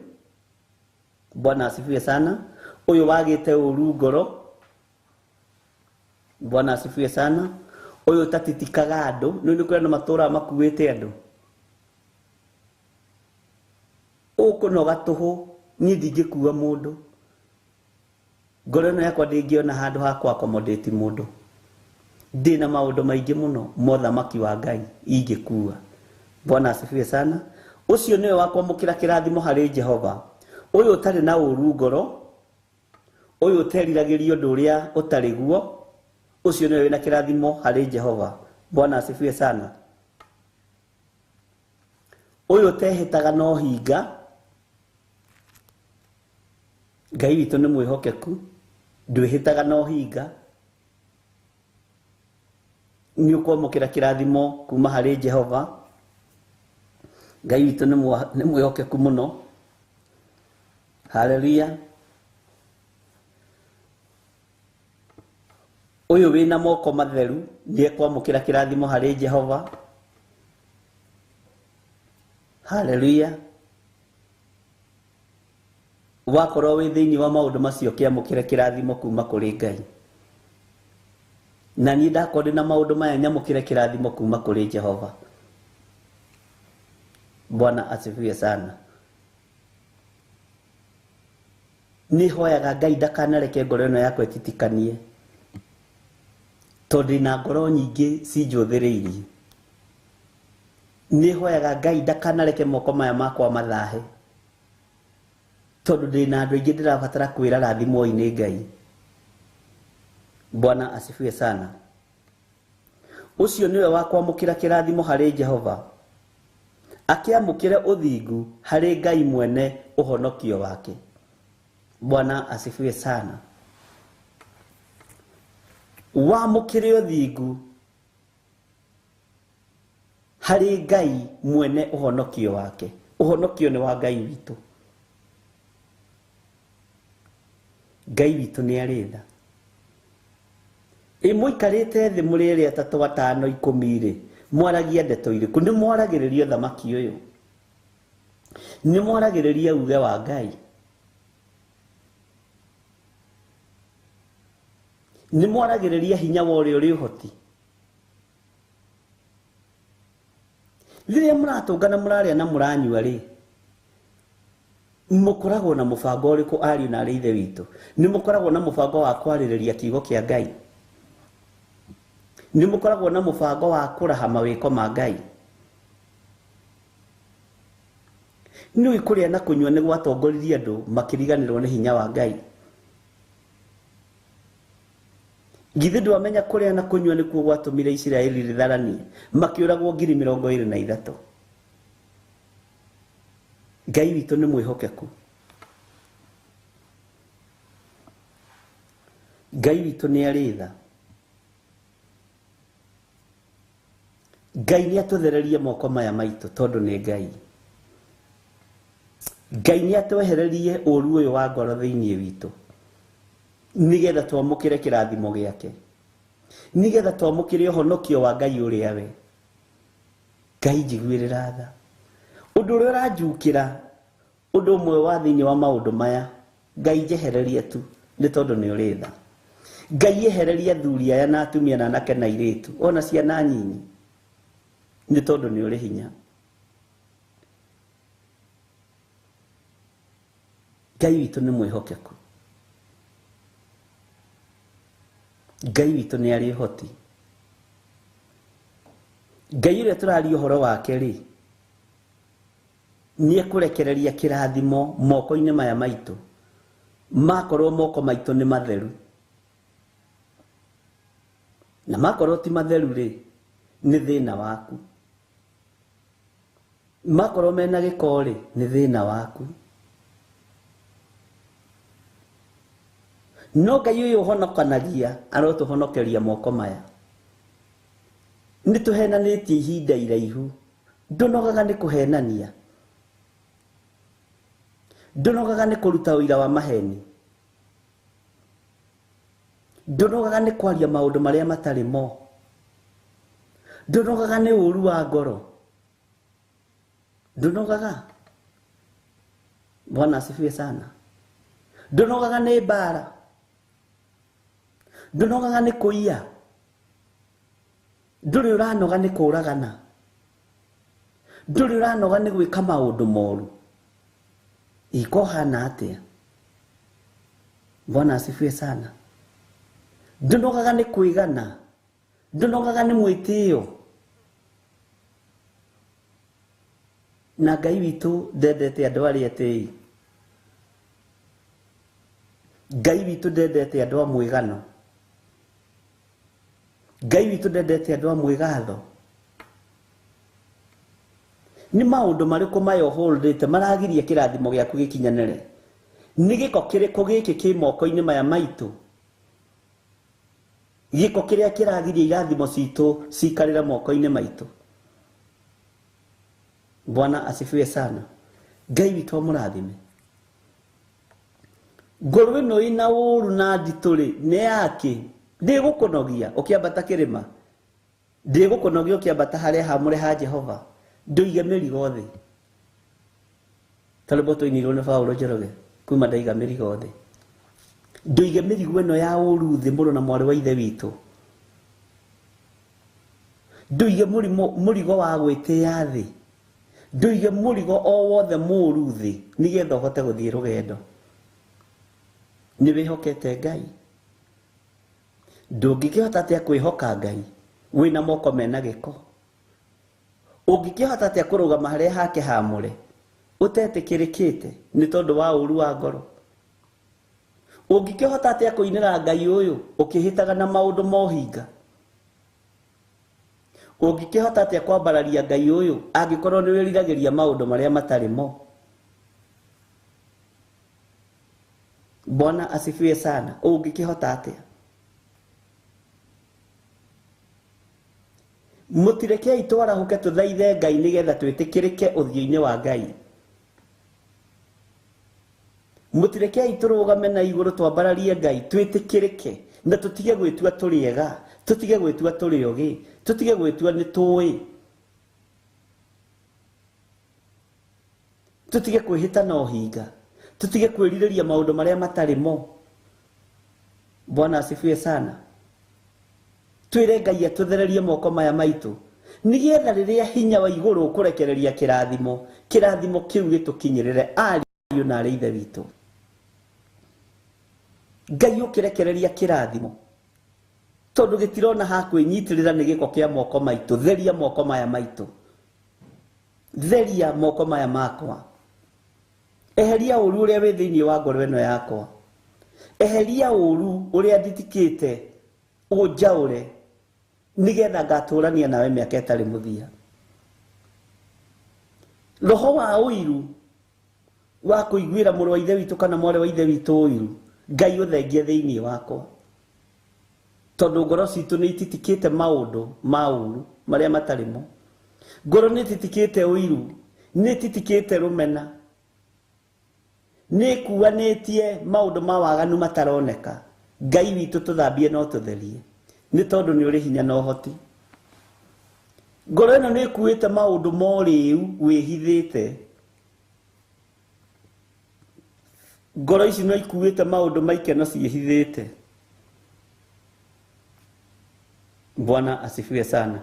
Bwana asifiwe sana. Ũyũ wagĩte ũũru ngoro. Bwana asifiwe sana. Ũyũ ũtatitikaga andũ, nĩ nĩ kũrĩ andũ matũraga makuĩte andũ. Ũkũnoga tũhũ, niĩ ndingĩkua mũndũ. Ngoro ĩno yakwa ndĩngĩona handũ ha kũ accommodate mũndũ. Ndĩna maũndũ maingĩ mũno mothamaki wa Ngai ingĩkua. Bwana asifiwe sana. Ũcio nĩwe wa kwamũkĩra kĩrathimo harĩ Jehova, ũyũ ũtarĩ na ũũru ngoro, ũyũ ũteriragĩria ũndũ ũrĩa ũtarĩ guo, ũcio nĩwe wĩna kĩrathimo harĩ Jehova. Bwana asifiwe sana. Ũyũ ũtehĩtaga na ũhinga, Ngai witũ nĩ mwĩhokeku, ndwĩhĩtaga na ũhinga. Nĩ ũkwamũkĩra kĩrathimo kuma harĩ Jehova. Ngai witũ nĩ mwĩhokeku mũno. Haleluya. Ũyũ wĩna moko matheru nĩ ekwamũkĩra kĩrathimo harĩ Jehova. Haleluya. Wakorwo wĩ thĩinĩ wa maũndũ macio kĩamũkĩre kĩrathimo kuma kũrĩ Ngai. Na niĩ ndakorwo ndĩ na maũndũ maya nyamũkĩre kĩrathimo kuma kũrĩ Jehova. Bwana asifiwe sana. Nĩ hoyaga Ngai ndakanareke ngoro ĩno yakwa ĩtitikanie, tondũ ndĩna ngoro nyingĩ cinjũthĩrĩirie. Nĩ hoyaga Ngai ndakanareke moko maya makwa mathahe, tondũ ndĩna andũ aingĩ ndĩrabatara kwĩra rathimwoi nĩ Ngai. Bwana asifiwe sana. Ũcio nĩwe wa kwamũkĩra kĩrathimo harĩ Jehova, akĩamũkĩre ũthingu harĩ Ngai mwene ũhonokio wake. Bwana asifiwe sana. Wamũkĩre ũthingu harĩ Ngai mwene ũhonokio wake. Ũhonokio nĩ wa Ngai witũ. Ngai witũ nĩ arĩ tha. Ĩ mũikarĩte thĩ mũrĩ erĩ atatũ atano ikũmi rĩ, mwaragia ndeto irĩkũ? Nĩ mwaragĩrĩria ũthamaki ũyũ? Nĩ mwaragĩrĩria uge wa Ngai? Nĩ mwaragĩrĩria hinya wa ũrĩa ũrĩ ũhoti? Rĩrĩa mũratũngana mũrarĩa na mũranyua rĩ, mũkoragwo na mũbango ũrĩkũ ariũ na arĩ ithe witũ? Nĩ mũkoragwo na mũbango wa kwarĩrĩria kiugo kĩa Ngai? Nĩ mũkoragwo na mũbango wa kũraha mawĩko ma Ngai? Nĩ kũrĩa na kũnyua nĩ gwatongoririe andũ makĩriganĩrwo nĩ hinya wa Ngai. Githĩ ndwamenya kũrĩa na kũnyua nĩkuo gwatũmire Isiraeli rĩtharanie, makĩũragwo 23,000. Ngai witũ nĩ mwĩhokeku. Ngai witũ nĩ arĩ tha. Ngai nĩ atũthererie moko maya maitũ tondũ nĩ Ngai. Ngai nĩ atwehererie ũru ũyũ wa ngoro thĩinĩ witũ, nĩgetha twamũkĩre kĩrathimo gĩake, nĩgetha twamũkĩre ũhonokio wa Ngai ũrĩa we. Ngai njiguĩrĩra tha. Ũndũ ũrĩa ũranjukĩra, ũndũ ũmwe wa thĩinĩ wa maũndũ maya, Ngai njehererie tu, nĩ tondũ nĩ ũrĩ tha. Ngai ehererie athuri aya na atumia na anake na airĩtu, ona ciana nyinyi, nĩ tondũ nĩ ũrĩ hinya. Ngai witũ nĩ mwĩhokeku. Ngai witũ nĩ arĩ ũhoti. Ngai ũrĩa tũraria ũhoro wake rĩ, nĩ ekũrekereria kĩrathimo moko-inĩ maya maitũ, makorwo moko maitũ nĩ matheru. Na makorwo ti matheru rĩ, nĩ thĩna waku. Makorwo mena gĩko rĩ, nĩ thĩna waku. No Ngai ũyũ ũhonokanagia arotũhonokeria moko maya. Nĩ tũhenanĩtie ihinda iraihu. Ndũnogaga nĩ kũhenania. Ndũnogaga nĩ kũruta ũira wa maheni. Ndũnogaga nĩ kwaria maũndũ marĩa matarĩ mo. Ndũnogaga nĩ ũru wa ngoro. Ndũnogaga. Bwana asifiwe sana. Ndũnogaga nĩ mbara. Ndũnogaga nĩ kũiya. Ndũrĩ ũranoga nĩ kũragana. Ndũrĩ ũranoga nĩ gwĩka maũndũ moru. Iko hana atĩa? Bwana asifiwe sana. Ndũnogaga nĩ kwĩgana. Ndũnogaga nĩ mwĩtĩo. Na Ngai witũ ndendete andũ arĩa etĩi. Ngai witũ ndendete andũ a mwĩgano. Ngai witũ ndendete andũ a mwĩgatho. Nĩ maũndũ marĩkũ maya ũhũrĩte maragiria kĩrathimo gĩaku gĩkinyanĩre? Nĩ gĩko kĩrĩkũ gĩkĩ kĩ moko-inĩ maya maitũ Gĩko kĩrĩa kĩragiria irathimo citũ cikarĩre moko-inĩ maitũ. Bwana asifiwe sana. Ngai witũ amũrathime. Ngoro ĩno ĩna ũru na nditũ rĩ, nĩ yake. Ndĩgũkũnogia ũkĩambata kĩrĩma. Ndĩgũkũnogia ũkĩambata harĩa hamũre ha Jehova. Ndũige mĩrigo thĩ. Ta rwĩmbo twainirwo nĩ Paulo Njoroge kuma ndaiga mĩrigo thĩ. Ndũige mĩrigo ĩno ya ũru thĩ mũrũ na mwarĩ wa ithe witũ. Ndũige mũrigo wa gwĩtĩa thĩ. Ndũige mũrigo o wothe mũũru thĩ nĩgetha ũhote gũthiĩ rũgendo. Nĩ wĩhokete Ngai. Ndũngĩkĩhota atĩa kwĩhoka Ngai wĩna moko mena gĩko? Ũngĩkĩhota atĩa kũrũgama harĩa hake hamũre ũtetĩkĩrĩkĩte nĩ tondũ wa ũru wa ngoro? Ũngĩkĩhota atĩa kũinĩra Ngai ũyũ ũkĩhĩtaga na maũndũ ma ũhinga? Ũngĩkĩhota atĩa kwambararia Ngai ũyũ angĩkorwo nĩ wĩriragĩria maũndũ marĩa matarĩ mo? Bwana asifiwe sana. Ũngĩkĩhota atĩa? Mũtirekei twarahũke tũthaithe Ngai nĩgetha twĩtĩkĩrĩke ũthiũ-inĩ wa Ngai. Mũtirekei tũrũgame na igũrũ twambararie Ngai twĩtĩkĩrĩke na tũtige gwĩtua tũrĩ ega, tũtige gwĩtua tũrĩ ogĩ, tũtige gwĩtua nĩ tũĩ, tũtige kwĩhĩta na ũhinga, tũtige kwĩrirĩria maũndũ marĩa matarĩ mo. Bwana asifiwe sana. Twĩre Ngai atũthererie moko maya maitũ nĩgetha rĩrĩa hinya wa igũrũ ũkũrekereria kĩrathimo, kĩrathimo kĩu gĩtũkinyĩrĩre ariũ na arĩ ithe witũ. Ngai ũkĩrekereria kĩrathimo tondũ gĩtirona ha kwĩnyitĩrĩra nĩ gĩko kĩa moko maitũ. Theria moko maya maitũ, theria moko maya makwa, eheria ũru ũrĩa wĩ thĩinĩ wa ngoro ĩno yakwa, eheria ũru ũrĩa nditikĩte ũnjaũre nĩgetha ngatũrania nawe mĩaka ĩtarĩ mũthia. Roho wa ũiru wa kũiguĩra mũrũ wa ithe witũ kana mwarĩ wa ithe witũ ũiru, Ngai ũthengie thĩinĩ wakwa, tondũ ngoro citũ nĩ ititikĩte maũndũ ma ũru marĩa matarĩ mo. Ngoro nĩ ititikĩte ũiru, nĩ ititikĩte rũmena, nĩ ĩkuanĩtie maũndũ ma waganu mataroneka. Ngai witũ tũthambie no tũtherie nĩ tondũ nĩ ũrĩ hinya na ũhoti. Ngoro ĩno nĩ ĩkuĩte maũndũ ma ũrĩu wĩhithĩte. Ngoro ici no ikuĩte maũndũ ma ikeno ciĩhithĩte. Bwana asifiwe sana.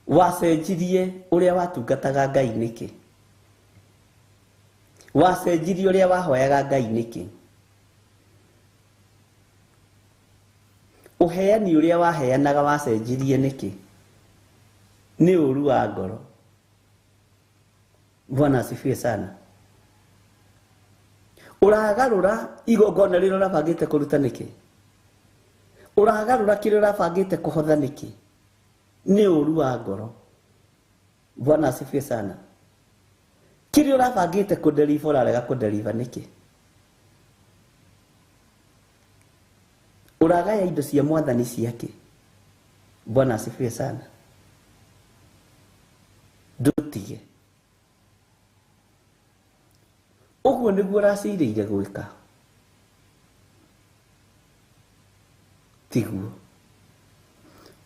Wacenjirie ũrĩa watungataga Ngai nĩkĩ? Wacenjirie ũrĩa wahoyaga Ngai nĩkĩ? Ũheani ũrĩa waheanaga wacenjirie nĩkĩ? Nĩ ũru wa ngoro. Bwana asifiwe sana. Ũragarũra igongona rĩrĩa ũrabangĩte kũruta nĩkĩ? Ũragarũra kĩrĩa ũrabangĩte kũhotha nĩkĩ? Nĩ ũru wa ngoro. Bwana asifiwe sana. Kĩrĩa ũrabangĩte kũdeliver ũrarega kũdeliver nĩkĩ? Ũragaya indo cia mwathani ciake. Bwana asifiwe sana. Ndũtige. Ũguo nĩguo ũracirĩire gwĩka. Tiguo.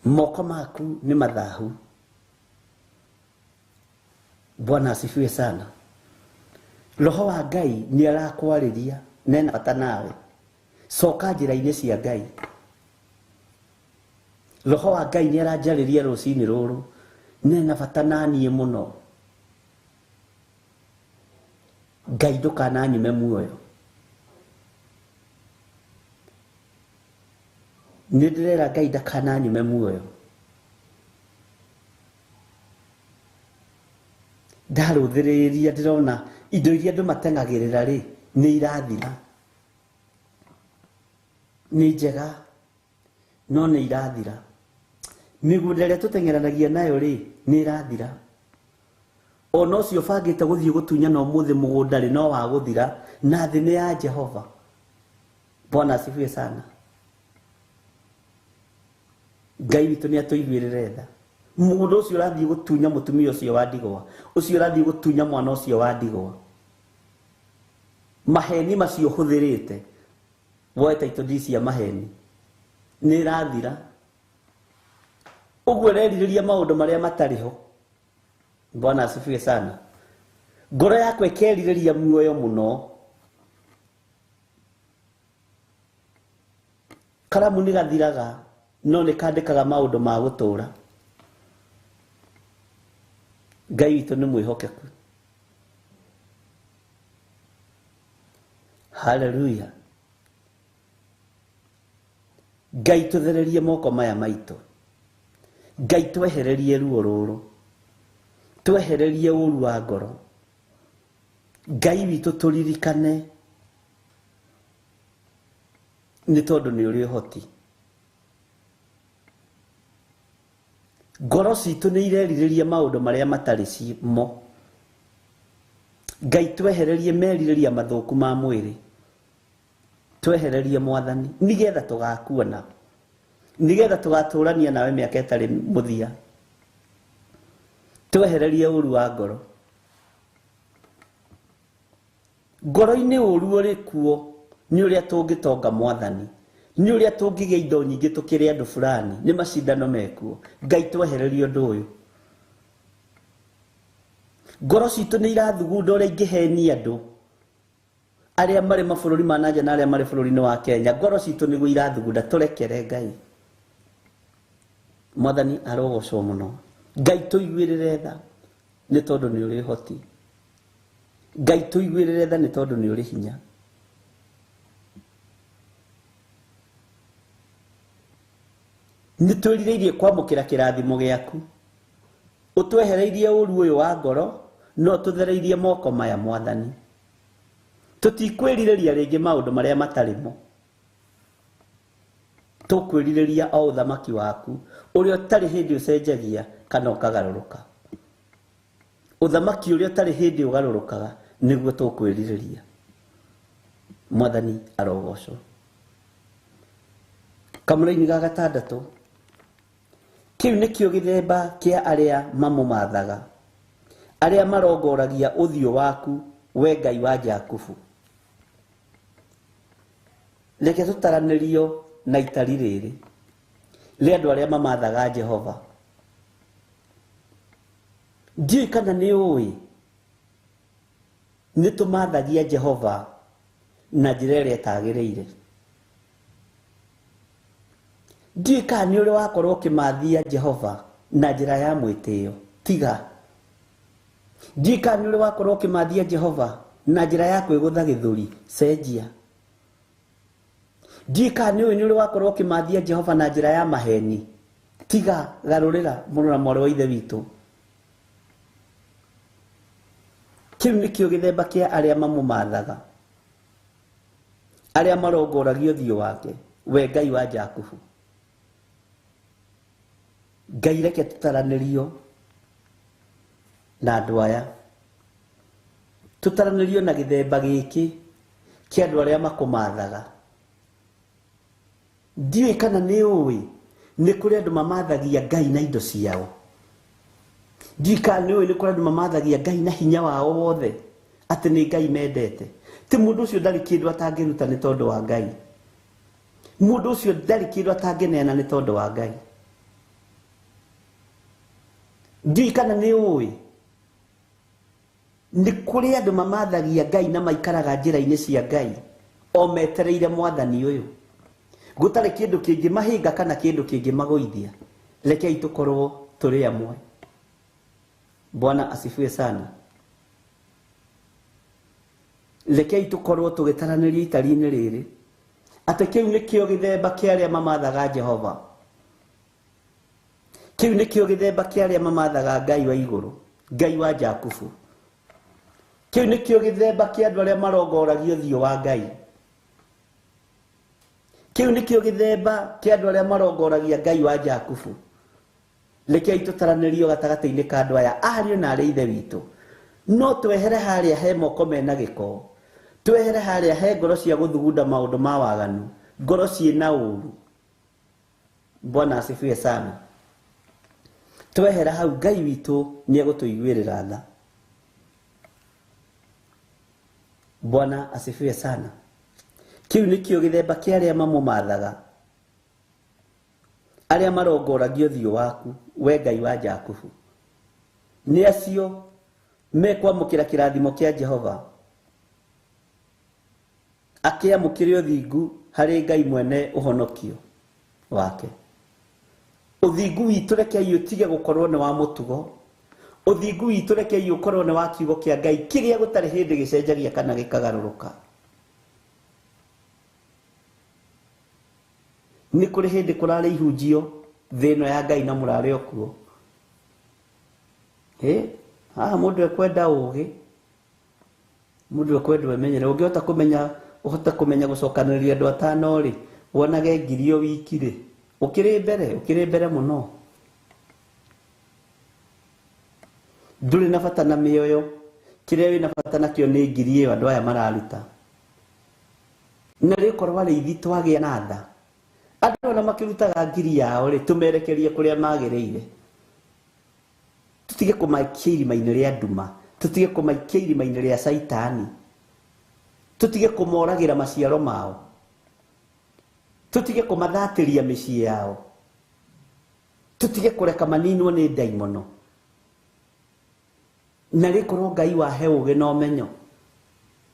Moko maku nĩ mathahu. Bwana asifiwe sana. Roho wa Ngai nĩ arakwarĩria nena bata nawe. Coka njĩra-inĩ cia Ngai. Roho wa Ngai nĩ aranjarĩria rũcinĩ rũrũ nena bata naniĩ mũno. Ngai ndũkananyume muoyo. Nĩ ndĩrera Ngai ndakananyume muoyo. Ndarũthĩrĩria ndĩrona indo iria andũ mateng'agĩrĩra rĩ nĩ irathira. Nĩ njega no nĩ irathira. Mĩgũnda ĩrĩa tũteng'eranagia nayo rĩ nĩ ĩrathira. Ona ũcio ũbangĩte gũthiĩ gũtunyana ũmũthĩ mũgũnda rĩ no wa gũthira, na thĩ nĩ ya Jehova. Bwana asifiwe sana. Ngai witũ nĩ atũiguĩrĩre tha. Mũgũnda ũcio ũrathiĩ gũtunya mũtumia ũcio wa ndigwa, ũcio ũrathiĩ gũtunya mwana ũcio wa ndigwa, maheni macio ũhũthĩrĩte woe title deed cia maheni nĩ ĩrathira. Ũguo ũrerirĩria maũndũ marĩa matarĩ ho. Bwana asifiwe sana. Ngoro yakwa ĩkerirĩria muoyo mũno. Karamu nĩ gathiraga no nĩ kandĩkaga maũndũ ma gũtũũra. Ngai witũ nĩ mwĩhokeku. Haleluya. Ngai tũthererie moko maya maitũ. Ngai twehererie ruo rũrũ, twehererie ũru wa ngoro. Ngai witũ tũririkane nĩ tondũ nĩ ũrĩ ũhoti. Ngoro citũ nĩ irerirĩria maũndũ marĩa matarĩ mo. Ngai twehererie merirĩria mathũku ma mwĩrĩ, twehererie Mwathani, nĩgetha tũgakuona, nĩgetha tũgatũrania nawe mĩaka ĩtarĩ mũthia. Twehererie ũru wa ngoro. Ngoro-inĩ ũru ũrĩ kuo nĩ ũrĩa tũngĩtonga Mwathani, nĩ ũrĩa tũngĩgĩa indo nyingĩ tũkĩrĩ andũ fulani, nĩ macindano mekuo. Ngai twehererie ũndũ ũyũ. Ngoro citũ nĩ irathugunda ũrĩa ingĩhenia andũ arĩa marĩ mabũrũri ma nanja na arĩa marĩ bũrũri-inĩ wa Kenya. Ngoro citũ nĩguo irathugunda, tũrekere Ngai. Mwathani arogocwo mũno. Ngai tũiguĩrĩre tha nĩ tondũ nĩ ũrĩ ũhoti. Ngai tũiguĩrĩre tha nĩ tondũ nĩ ũrĩ hinya. Nĩ twĩrirĩirie kwamũkĩra kĩrathimo gĩaku. Ũtwehereirie ũru ũyũ wa ngoro, no tũthereirie moko maya Mwathani. Tũtikwĩrirĩria rĩngĩ maũndũ marĩa matarĩ mo. Tũkwĩrirĩria o ũthamaki waku ũrĩa ũtarĩ hĩndĩ ũcenjagia kana ũkagarũrũka. Ũthamaki ũrĩa ũtarĩ hĩndĩ ũgarũrũkaga nĩguo tũkwĩrirĩria. Mwathani arogocwo. Kamũraini ga gatandatũ, kĩu nĩkĩo gĩthemba kĩa arĩa mamũmathaga, arĩa marongoragia ũthiũ waku, we Ngai wa Jakubu. Reke tũtaranĩrio na itari rĩrĩ rĩa andũ arĩa mamathaga Jehova. Ndiũĩ kana nĩ ũĩ nĩ tũmathagia Jehova na njĩra ĩrĩa ĩtagĩrĩire. Ndiũĩ kana nĩ ũrĩ wakorwo ũkĩmathia Jehova na njĩra ya mwĩtĩo. Tiga. Ndiũĩ kana nĩ ũrĩ wakorwo ũkĩmathia Jehova na njĩra ya kwĩgũtha gĩthũri. Cenjia. Ndiũĩ kana nĩ ũĩ nĩ ũrĩ wakorwo ũkĩmathia Jehova na njĩra ya maheni. Tiga, garũrĩra mũrũ na mwarĩ wa ithe witũ. Kĩu nĩkĩo gĩthemba kĩa arĩa mamũmathaga, arĩa marongoragia ũthiũ wake, we Ngai wa Jakubu. Ngai reke tũtaranĩrio na andũ aya, tũtaranĩrio na gĩthemba gĩkĩ kĩa andũ arĩa makũmathaga. Ndiũĩ kana nĩ ũĩ nĩ kũrĩ andũ mamathagia Ngai na indo ciao. Ndiũĩ kana nĩ ũĩ nĩ kũrĩ andũ mamathagia Ngai na hinya wao wothe, atĩ nĩ Ngai mendete. Ti mũndũ ũcio ndarĩ kĩndũ atangĩruta nĩ tondũ wa Ngai. Mũndũ ũcio ndarĩ kĩndũ atangĩneana nĩ tondũ wa Ngai. Ndiũĩ kana nĩ ũĩ nĩ kũrĩ andũ mamathagia Ngai na maikaraga njĩra-inĩ cia Ngai o metereire Mwathani ũyũ. Gũtarĩ kĩndũ kĩngĩmahĩnga kana kĩndũ kĩngĩmagũithia. Rekei tũkorwo tũrĩ amwe. Bwana asifiwe sana. Rekei tũkorwo tũgĩtaranĩria itari-inĩ rĩrĩ atĩ kĩu nĩkĩo gĩthemba kĩa arĩa mamathaga Jehova. Kĩu nĩkĩo gĩthemba kĩa arĩa mamathaga Ngai wa igũrũ, Ngai wa Jakubu. Kĩu nĩkĩo gĩthemba kĩa andũ arĩa marongoragia ũthiũ wa Ngai. Kĩu nĩkĩo gĩthemba kĩa andũ arĩa marongoragia Ngai wa Jakubu. Rekei tũtaranĩrio gatagatĩ-inĩ ka andũ aya ariũ na arĩ ithe witũ. No twehere harĩa he moko mena gĩko, twehere harĩa he ngoro cia gũthugunda maũndũ ma waganu, ngoro ciĩna ũru. Bwana asifiwe sana. Twehera hau Ngai witũ nĩ egũtũiguĩrĩra tha. Bwana asifiwe sana. Kĩu nĩkĩo gĩthemba kĩa arĩa mamũmathaga, arĩa marongoragia ũthiũ waku, we Ngai wa Jakubu. Nĩ acio mekwamũkĩra kĩrathimo kĩa Jehova, akĩamũkĩre ũthingu harĩ Ngai mwene ũhonokio wake. Ũthingu witũ rekei ũtige gũkorwo nĩ wa mũtugo. Ũthingu witũ rekei ũkorwo nĩ wa kiugo kĩa Ngai kĩrĩa gũtarĩ hĩndĩ gĩcenjagia kana gĩkagarũrũka. Nĩ kũrĩ hĩndĩ kũrarĩ ihunjio thĩ ĩno ya Ngai na mũrarĩ o kuo. Haha mũndũ ekwenda ũgĩ, mũndũ ekwenda emenyere. Ũngĩhota kũmenya, ũhote kũmenya gũcokanĩrĩria andũ atano rĩ, wonage ngiri o wiki rĩ, ũkĩrĩ mbere, ũkĩrĩ mbere mũno. Ndũrĩ na bata na mĩoyo, kĩrĩa wĩna bata nakĩo nĩ ngiri ĩyo andũ aya mararuta. Na rĩkorwo arĩithi twagĩa na tha, andũ ona makĩrutaga ngiri yao rĩ, tũmerekerie kũrĩa magĩrĩire. Tũtige kũmaikia irima-inĩ rĩa nduma, tũtige kũmaikia irima-inĩ rĩa caitani, tũtige kũmoragĩra maciaro mao, tũtige kũmathatĩria mĩciĩ yao, tũtige kũreka maninwo nĩ ndaimono. Na rĩkorwo Ngai wahe ũgĩ na ũmenyo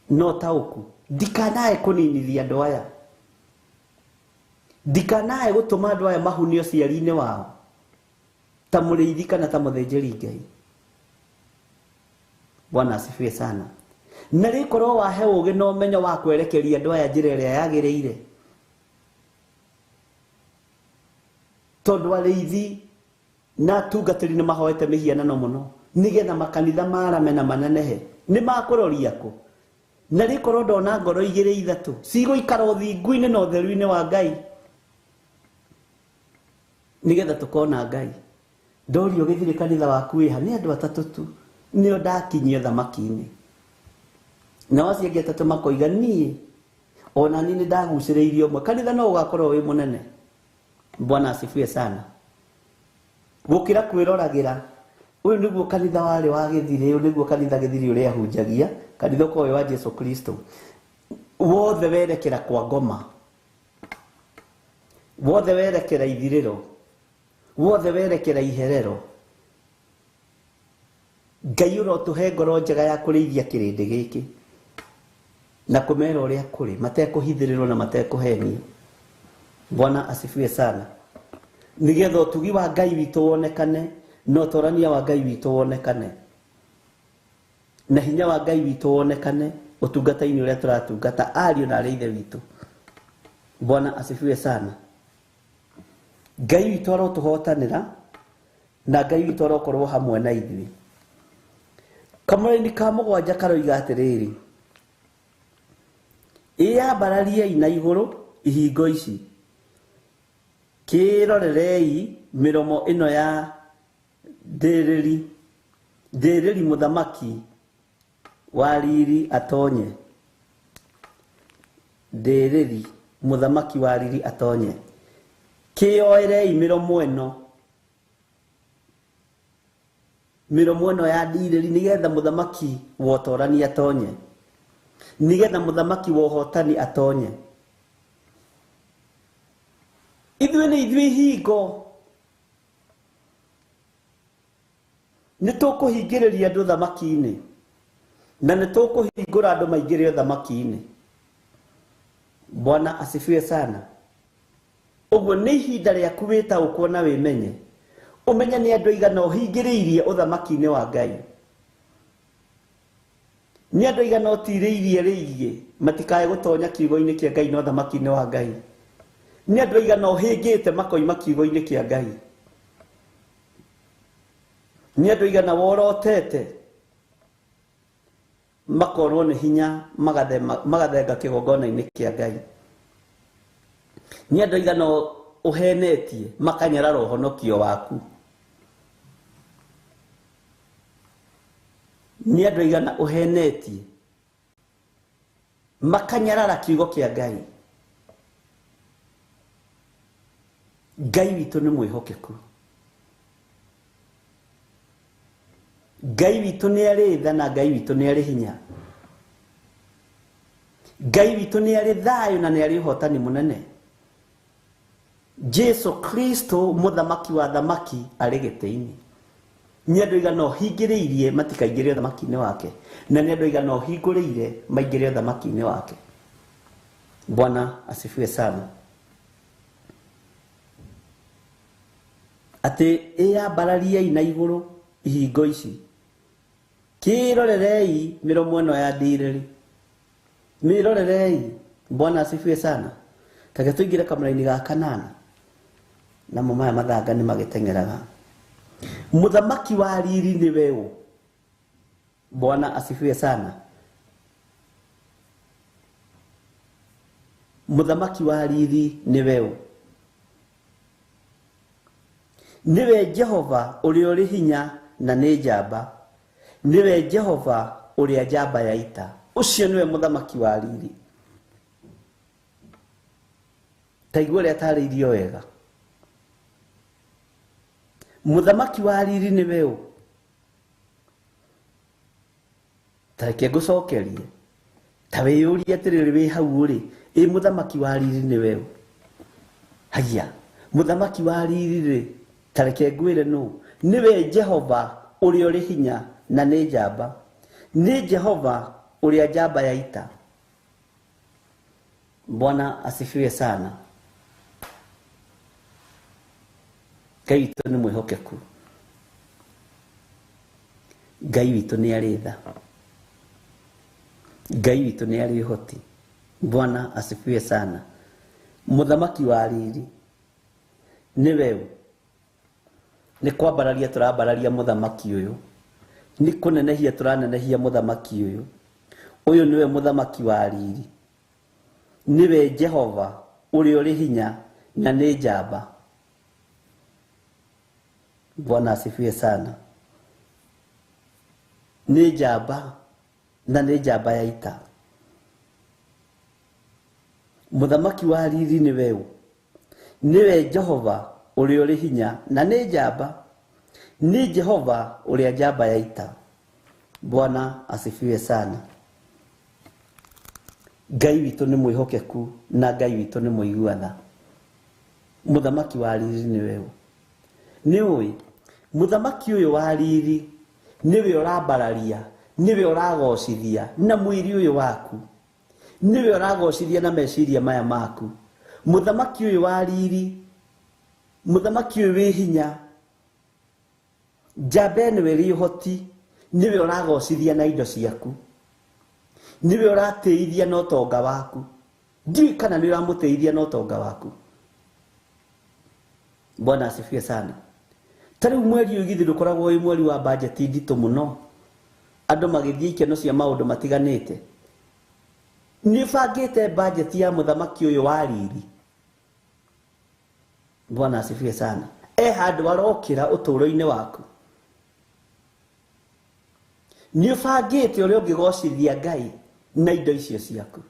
na ũtaũku, ndikanae kũninithia andũ aya, ndikanae gũtũma andũ aya mahunio ciari-inĩ wao ta mũrĩithi kana ta mũthĩnjĩri Ngai. Bwana asifiwe sana. Na rĩkorwo wahe ũgĩ na ũmenyo wa kwerekeria andũ aya njĩra ĩrĩa yagĩrĩire, tondũ arĩithi na atungatĩri nĩ mahoete mĩhianano mũno nĩgetha makanitha marame na manenehe, nĩ makũroria kũ? Na rĩkorwo ndona ngoro igĩrĩ ithatũ cigũikara ũthingu-inĩ na ũtheru-inĩ wa Ngai nĩgetha tũkona Ngai. Ndorio gĩthirĩ kanitha waku wĩha nĩ andũ atatũ tu nĩo ndakinyia thamaki-inĩ, nao acio angĩ atatũ makoiga niĩ ona niĩ nĩ ndagucĩrĩirio ũmwe. Kanitha no ũgakorwo wĩ mũnene. Bwana asifiwe sana. Gũkĩra kwĩroragĩra, ũyũ nĩguo kanitha warĩ wa gĩthirĩ, ũyũ nĩguo kanitha gĩthirĩ ũrĩa hunjagia, kanitha ũkorwo wĩ wa Jesu Kristo wothe werekera kwa ngoma, wothe werekera ithirĩro, wothe werekera iherero. Ngai ũrotũhe ngoro njega ya kũrĩithia kĩrĩndĩ gĩkĩ na kũmera ũrĩa kũrĩ, matekũhithĩrĩrwo na matekũhenio. Bwana asifiwe sana. Nĩgetha ũtugi wa Ngai witũ wonekane na ũtorania wa Ngai witũ wonekane na hinya wa Ngai witũ wonekane ũtungata-inĩ ũrĩa tũratungata ariũ na arĩ ithe witũ. Bwana asifiwe sana. Ngai witũ arotũhotanĩra na Ngai witũ arokorwo hamwe na ithuĩ. Kamũraini ka mũgwanja karoiga atĩrĩrĩ, ĩyambarariei na igũrũ ihingo ici, kĩrorerei mĩromo ĩno ya ndĩrĩri, ndĩrĩri mũthamaki wa riri atonye, ndĩrĩri mũthamaki wa riri atonye. Kĩyoerei mĩromo ĩno, mĩromo ĩno ya ndirĩri, nĩgetha mũthamaki wa ũtorani atonye, nĩgetha mũthamaki wa ũhotani atonye. Ithuĩ nĩ ithuĩ ihingo, nĩ tũkũhingĩrĩria andũ thamaki-inĩ na nĩ tũkũhingũra andũ maingĩre thamaki-inĩ. Bwana asifiwe sana. Ũguo nĩ ihinda rĩaku wĩtaũkwo na wĩmenye, ũmenye nĩ andũ aigana ũhingĩrĩirie ũthamaki-inĩ wa Ngai, nĩ andũ aigana ũtirĩirie rĩigie matikae gũtonya kiugo-inĩ kĩa Ngai na ũthamaki-inĩ wa Ngai, nĩ andũ aigana ũhĩngĩte makoima kiugo-inĩ kĩa Ngai, nĩ andũ aigana worotete makorwo nĩ hinya magathenga kĩgongona-inĩ kĩa Ngai, nĩ andũ aigana ũhenetie makanyarara ũhonokio waku, nĩ andũ aigana ũhenetie makanyarara kiugo kĩa Ngai. Ngai witũ nĩ mwĩhokeku. Ngai witũ nĩ arĩ tha na Ngai witũ nĩ arĩ hinya. Ngai witũ nĩ arĩ thayũ na nĩ arĩ ũhotani mũnene. Jesu Kristo mũthamaki wa thamaki arĩ gĩtĩ-inĩ. Nĩ andũ aigana ũhingĩrĩirie matikaingĩre ũthamaki-inĩ wake, na nĩ andũ aigana ũhingũrĩire maingĩre ũthamaki-inĩ wake. Bwana asifiwe sana. Atĩ ĩyambarariei na igũrũ ihingo ici, kĩrorerei mĩromo ĩno ya ndirĩrĩ, mĩrorerei. Bwana asifiwe sana. Take tũingĩre kamũra-inĩ ga kanana, namo maya mathanga nĩ magĩteng'eraga. Mũthamaki wa riri nĩwe ũ? Bwana asifiwe sana. Mũthamaki wa riri nĩwe ũ? Nĩwe Jehova ũrĩa ũrĩ hinya na nĩ njamba. Nĩwe Jehova ũrĩa njamba ya ita. Ũcio nĩwe mũthamaki wa riri. Ta igua ũrĩa atarĩirio wega. Mũthamaki wa riri nĩwe ũ? Ta reke ngũcokerie. Ta wĩyũrie atĩrĩrĩ wĩ hau rĩ, ĩ mũthamaki wa riri nĩwe ũ? Haiya, mũthamaki wa riri rĩ, ta reke ngwĩre nũ? Nĩwe Jehova ũrĩa ũrĩ hinya na nĩ njamba. Nĩ Jehova ũrĩa njamba ya ita. Bwana asifiwe sana. Ngai witũ nĩ mwĩhokeku. Ngai witũ nĩ arĩ tha. Ngai witũ nĩ arĩ ũhoti. Bwana asifiwe sana. Mũthamaki wa riri nĩwe ũ? Nĩ kwambararia tũrambararia mũthamaki ũyũ, nĩ kũnenehia tũranenehia mũthamaki ũyũ. Ũyũ nĩwe mũthamaki wa riri. Nĩwe Jehova ũrĩa ũrĩ hinya na nĩ njamba. Bwana asifiwe sana. Nĩ njamba na nĩ njamba ya ita. Mũthamaki wa riri nĩwe ũ? Nĩwe Jehova ũrĩa ũrĩ hinya na nĩ njamba. Nĩ Jehova ũrĩa njamba ya ita. Bwana asifiwe sana. Ngai witũ nĩ mwĩhokeku na Ngai witũ nĩ mũigua tha. Mũthamaki wa riri nĩwe ũ? Nĩ ũĩ mũthamaki ũyũ wa riri nĩwe ũrambararia, nĩwe ũragocithia na mwĩrĩ ũyũ waku, nĩwe ũragocithia na meciria maya maku. Mũthamaki ũyũ wa riri, mũthamaki ũyũ wĩ hinya, njamba ĩno ĩrĩ ũhoti, nĩwe ũragocithia na indo ciaku, nĩwe ũratĩithia na ũtonga waku. Ndiũĩ kana nĩ ũramũtĩithia na ũtonga waku. Bwana asifiwe sana. Ta rĩu mweri ũyũ githĩ ndũkoragwo wĩ mweri wa bajeti nditũ mũno, andũ magĩthiĩ ikeno cia maũndũ matiganĩte. Nĩ ũbangĩte bajeti ya mũthamaki ũyũ wa riri? Bwana asifiwe sana. E handũ arokĩra ũtũũro-inĩ waku. Nĩ ũbangĩte ũrĩa ũngĩgocithia Ngai na indo icio ciaku.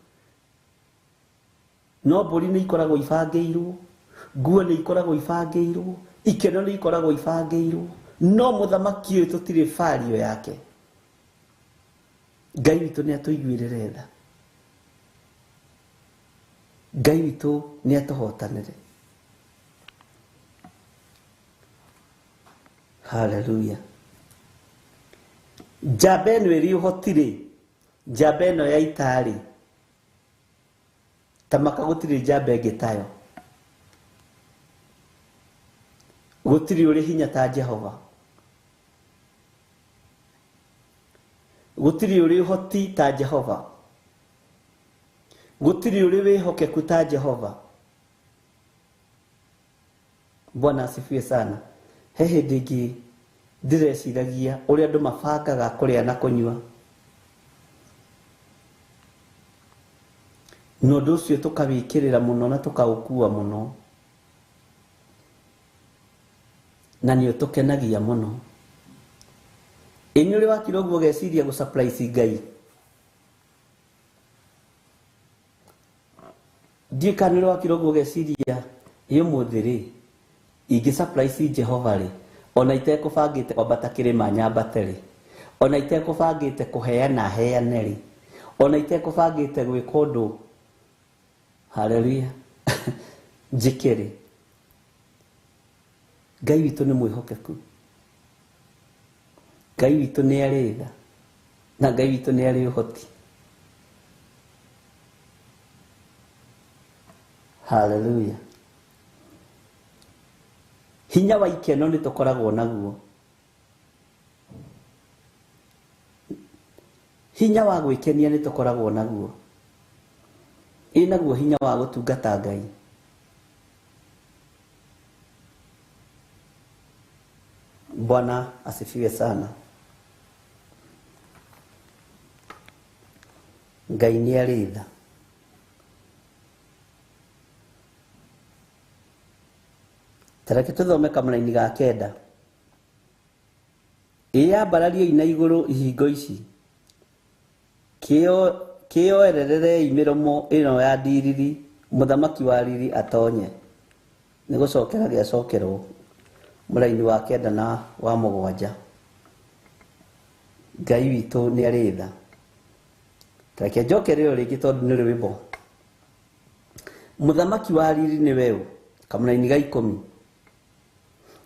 No mbũri nĩ ikoragwo ibangĩirwo, nguo nĩ ikoragwo ibangĩirwo, ikeno nĩ ikoragwo ibangĩirwo, no mũthamaki ũyũ tũtirĩ bario yake. Ngai witũ nĩ atũiguĩrĩre tha. Ngai witũ nĩ atũhotanĩre. Haleluya. Njamba ĩno ĩrĩ ũhoti rĩ, njamba ĩno ya ita rĩ, ta maka gũtirĩ njamba ĩngĩ tayo. Gũtirĩ ũrĩ hinya ta Jehova. Gũtirĩ ũrĩ ũhoti ta Jehova. Gũtirĩ ũrĩ wĩhokeku ta Jehova. Bwana asifiwe sana. He hĩndĩ ĩngĩ ndĩreciragia ũrĩa andũ mabangaga kũrĩa na kũnyua, na ũndũ ũcio tũkawĩkĩrĩra mũno na tũkaũkua mũno, na nĩ ũtũkenagia mũno. Ĩ nĩ ũrĩ wakira ũguo ũgeciria gũ surprise Ngai? Ndiũĩ kana nĩ ũrĩ wakira ũguo ũgeciria ĩ ũmũthĩ rĩ, Ingĩ surprise Jehova rĩ, ona itekũbangĩte kwambata kĩrĩma nyambate rĩ, ona itekũbangĩte kũheana heane rĩ, ona itekũbangĩte gwĩka ũndũ, haleluya, njĩke rĩ, Ngai witũ nĩ mwĩhokeku, Ngai witũ nĩ arĩ tha, na Ngai witũ nĩ arĩ ũhoti. Haleluya. Hinya wa ikeno nĩ tũkoragwo naguo, hinya wa gwĩkenia nĩ tũkoragwo naguo, ĩ naguo hinya wa gũtungata Ngai. Bwana asifiwe sana. Ngai nĩ arĩ tha. Tareke tũthome kamũraini ga 9. Ĩyambarariei na igũrũ ihingo ici, kĩoererei mĩromo ĩno ya ndiriri, mũthamaki wa riri atonye. Nĩ gũcokera gĩacokerwo mũraini wa 9 na wa 7. Ngai witũ nĩ arĩ tha. Tareke njoke rĩo rĩngĩ tondũ nĩ rwĩmbo. Mũthamaki wa riri nĩwe ũ? Kamũraini ga 10.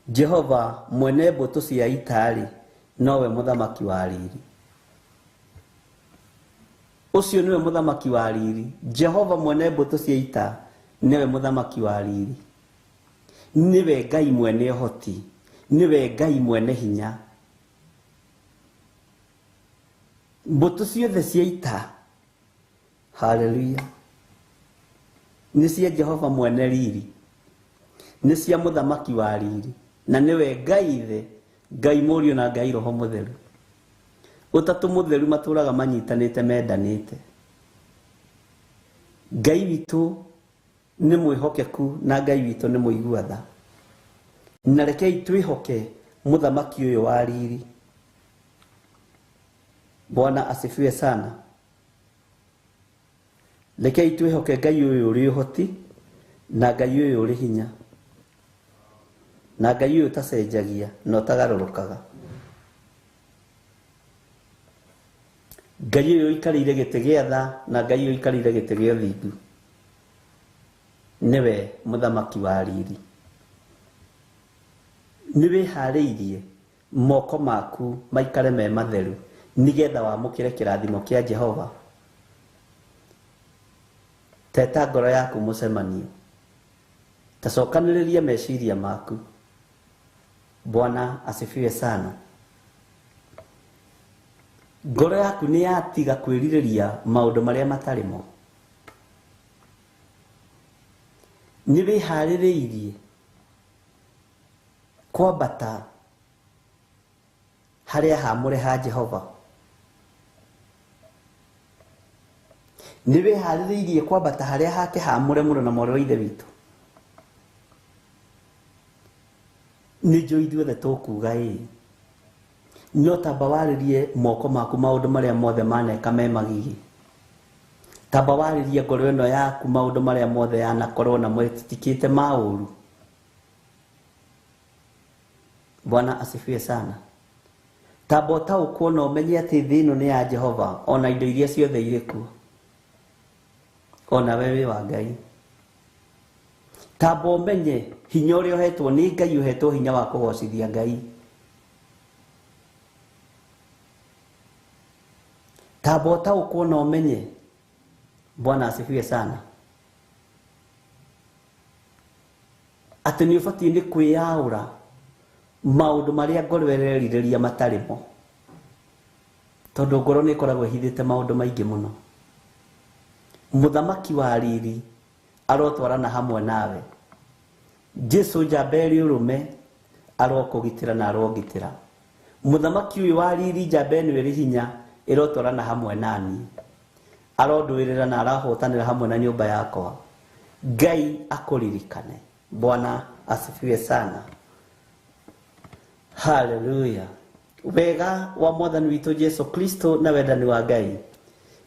Jehova mwene mbũtũ cia ita-rĩ, nowe mũthamaki wa riri. Ũcio nĩwe mũthamaki wa riri. Jehova mwene mbũtũ cia ita nĩwe mũthamaki wa riri. Nĩwe Ngai mwene ũhoti, nĩwe Ngai mwene hinya. Mbũtũ ciothe cia ita, haleluya, nĩ cia Jehova mwene riri, nĩ cia mũthamaki wa riri, na nĩwe Ngai Ithe, Ngai Mũriũ na Ngai Roho Mũtheru. Ũtatũ mũtheru matũraga manyitanĩte mendanĩte. Ngai witũ nĩ mwĩhokeku na Ngai witũ nĩ mũigua tha. Na rekei twĩhoke mũthamaki ũyũ wa riri. Bwana asifiwe sana. Rekei twĩhoke Ngai ũyũ ũrĩ ũhoti na Ngai ũyũ ũrĩ hinya, na Ngai ũyũ ũtacenjagia na ũtagarũrũkaga. Ngai ũyũ ũikarĩire gĩtĩ gĩa tha na Ngai ũyũ ũikarĩire gĩtĩ gĩa ũthingu nĩwe mũthamaki wa riri. Nĩ wĩharĩirie moko maku maikare me matheru nĩgetha wamũkĩre kĩrathimo kĩa Jehova. Teta ngoro yaku mũcemanio, tacokanĩrĩria meciria maku. Bwana asifiwe sana. Ngoro yaku nĩ yatiga kwĩrirĩria maũndũ marĩa matarĩ mo. Nĩ wĩharĩrĩirie kwambata harĩa haamũre ha Jehova. Nĩ wĩharĩrĩirie kwambata harĩa hake haamũre mũno na mwarĩ wa Ithe witũ. Nĩ njũĩ ithuothe tũkuga ĩĩ, no tamba warĩrie moko maku maũndũ marĩa mothe maneka me magigi. Tamba warĩrie ngoro ĩno yaku maũndũ marĩa mothe yanakorwo namo ĩtitikĩte ma ũru. Bwana asifiwe sana. Tamba ũtaũkwo na ũmenye atĩ thĩ ĩno nĩ ya Jehova, ona indo iria ciothe irĩ kuo, ona we wĩ wa Ngai. Tamba ũmenye hinya ũrĩa ũhetwo nĩ Ngai, ũhetwo hinya wa kũgocithia Ngai. Tamba ũtaũkwo na ũmenye. Bwana asifiwe sana. Atĩ nĩ ũbatiĩ nĩ kwĩyaũra maũndũ marĩa ngoro ĩrerirĩria matarĩ mo, tondũ ngoro nĩ ĩkoragwo ĩhithĩte maũndũ maingĩ mũno. Mũthamaki wa riri arotwarana hamwe nawe. Jesu njamba ĩrĩ ũrũme arokũgitĩra na arongitĩra. Mũthamaki ũyũ wa riri njamba ĩno ĩrĩ hinya ĩrotwarana hamwe nani, arondũĩrĩra na arahotanĩra hamwe na nyũmba yakwa. Ngai akũririkane. Bwana asifiwe sana. Haleluya. Wega wa Mwathani witũ Jesu Kristo na wendani wa Ngai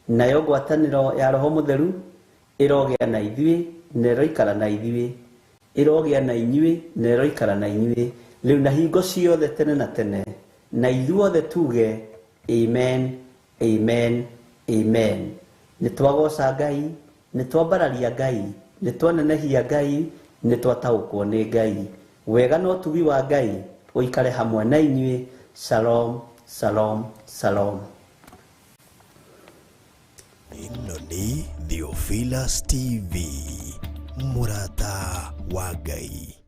nayo ngwatanĩro ya Roho Mũtheru ĩrogĩa na ithuĩ na ĩroikara na ithuĩ Ĩrogĩa na inyuĩ na ĩroikara na inyuĩ rĩu na hingo ciothe tene na tene, na ithuothe tuge amen, amen, amen. Nĩ twagoca Ngai, nĩ twambararia Ngai, nĩ twanenehia Ngai, nĩ twataũkwo nĩ Ngai. Wega na ũtugi wa Ngai ũikare hamwe na inyuĩ. Shalom, shalom, shalom. Ĩno nĩ Theophilus TV, mũrata wa Ngai.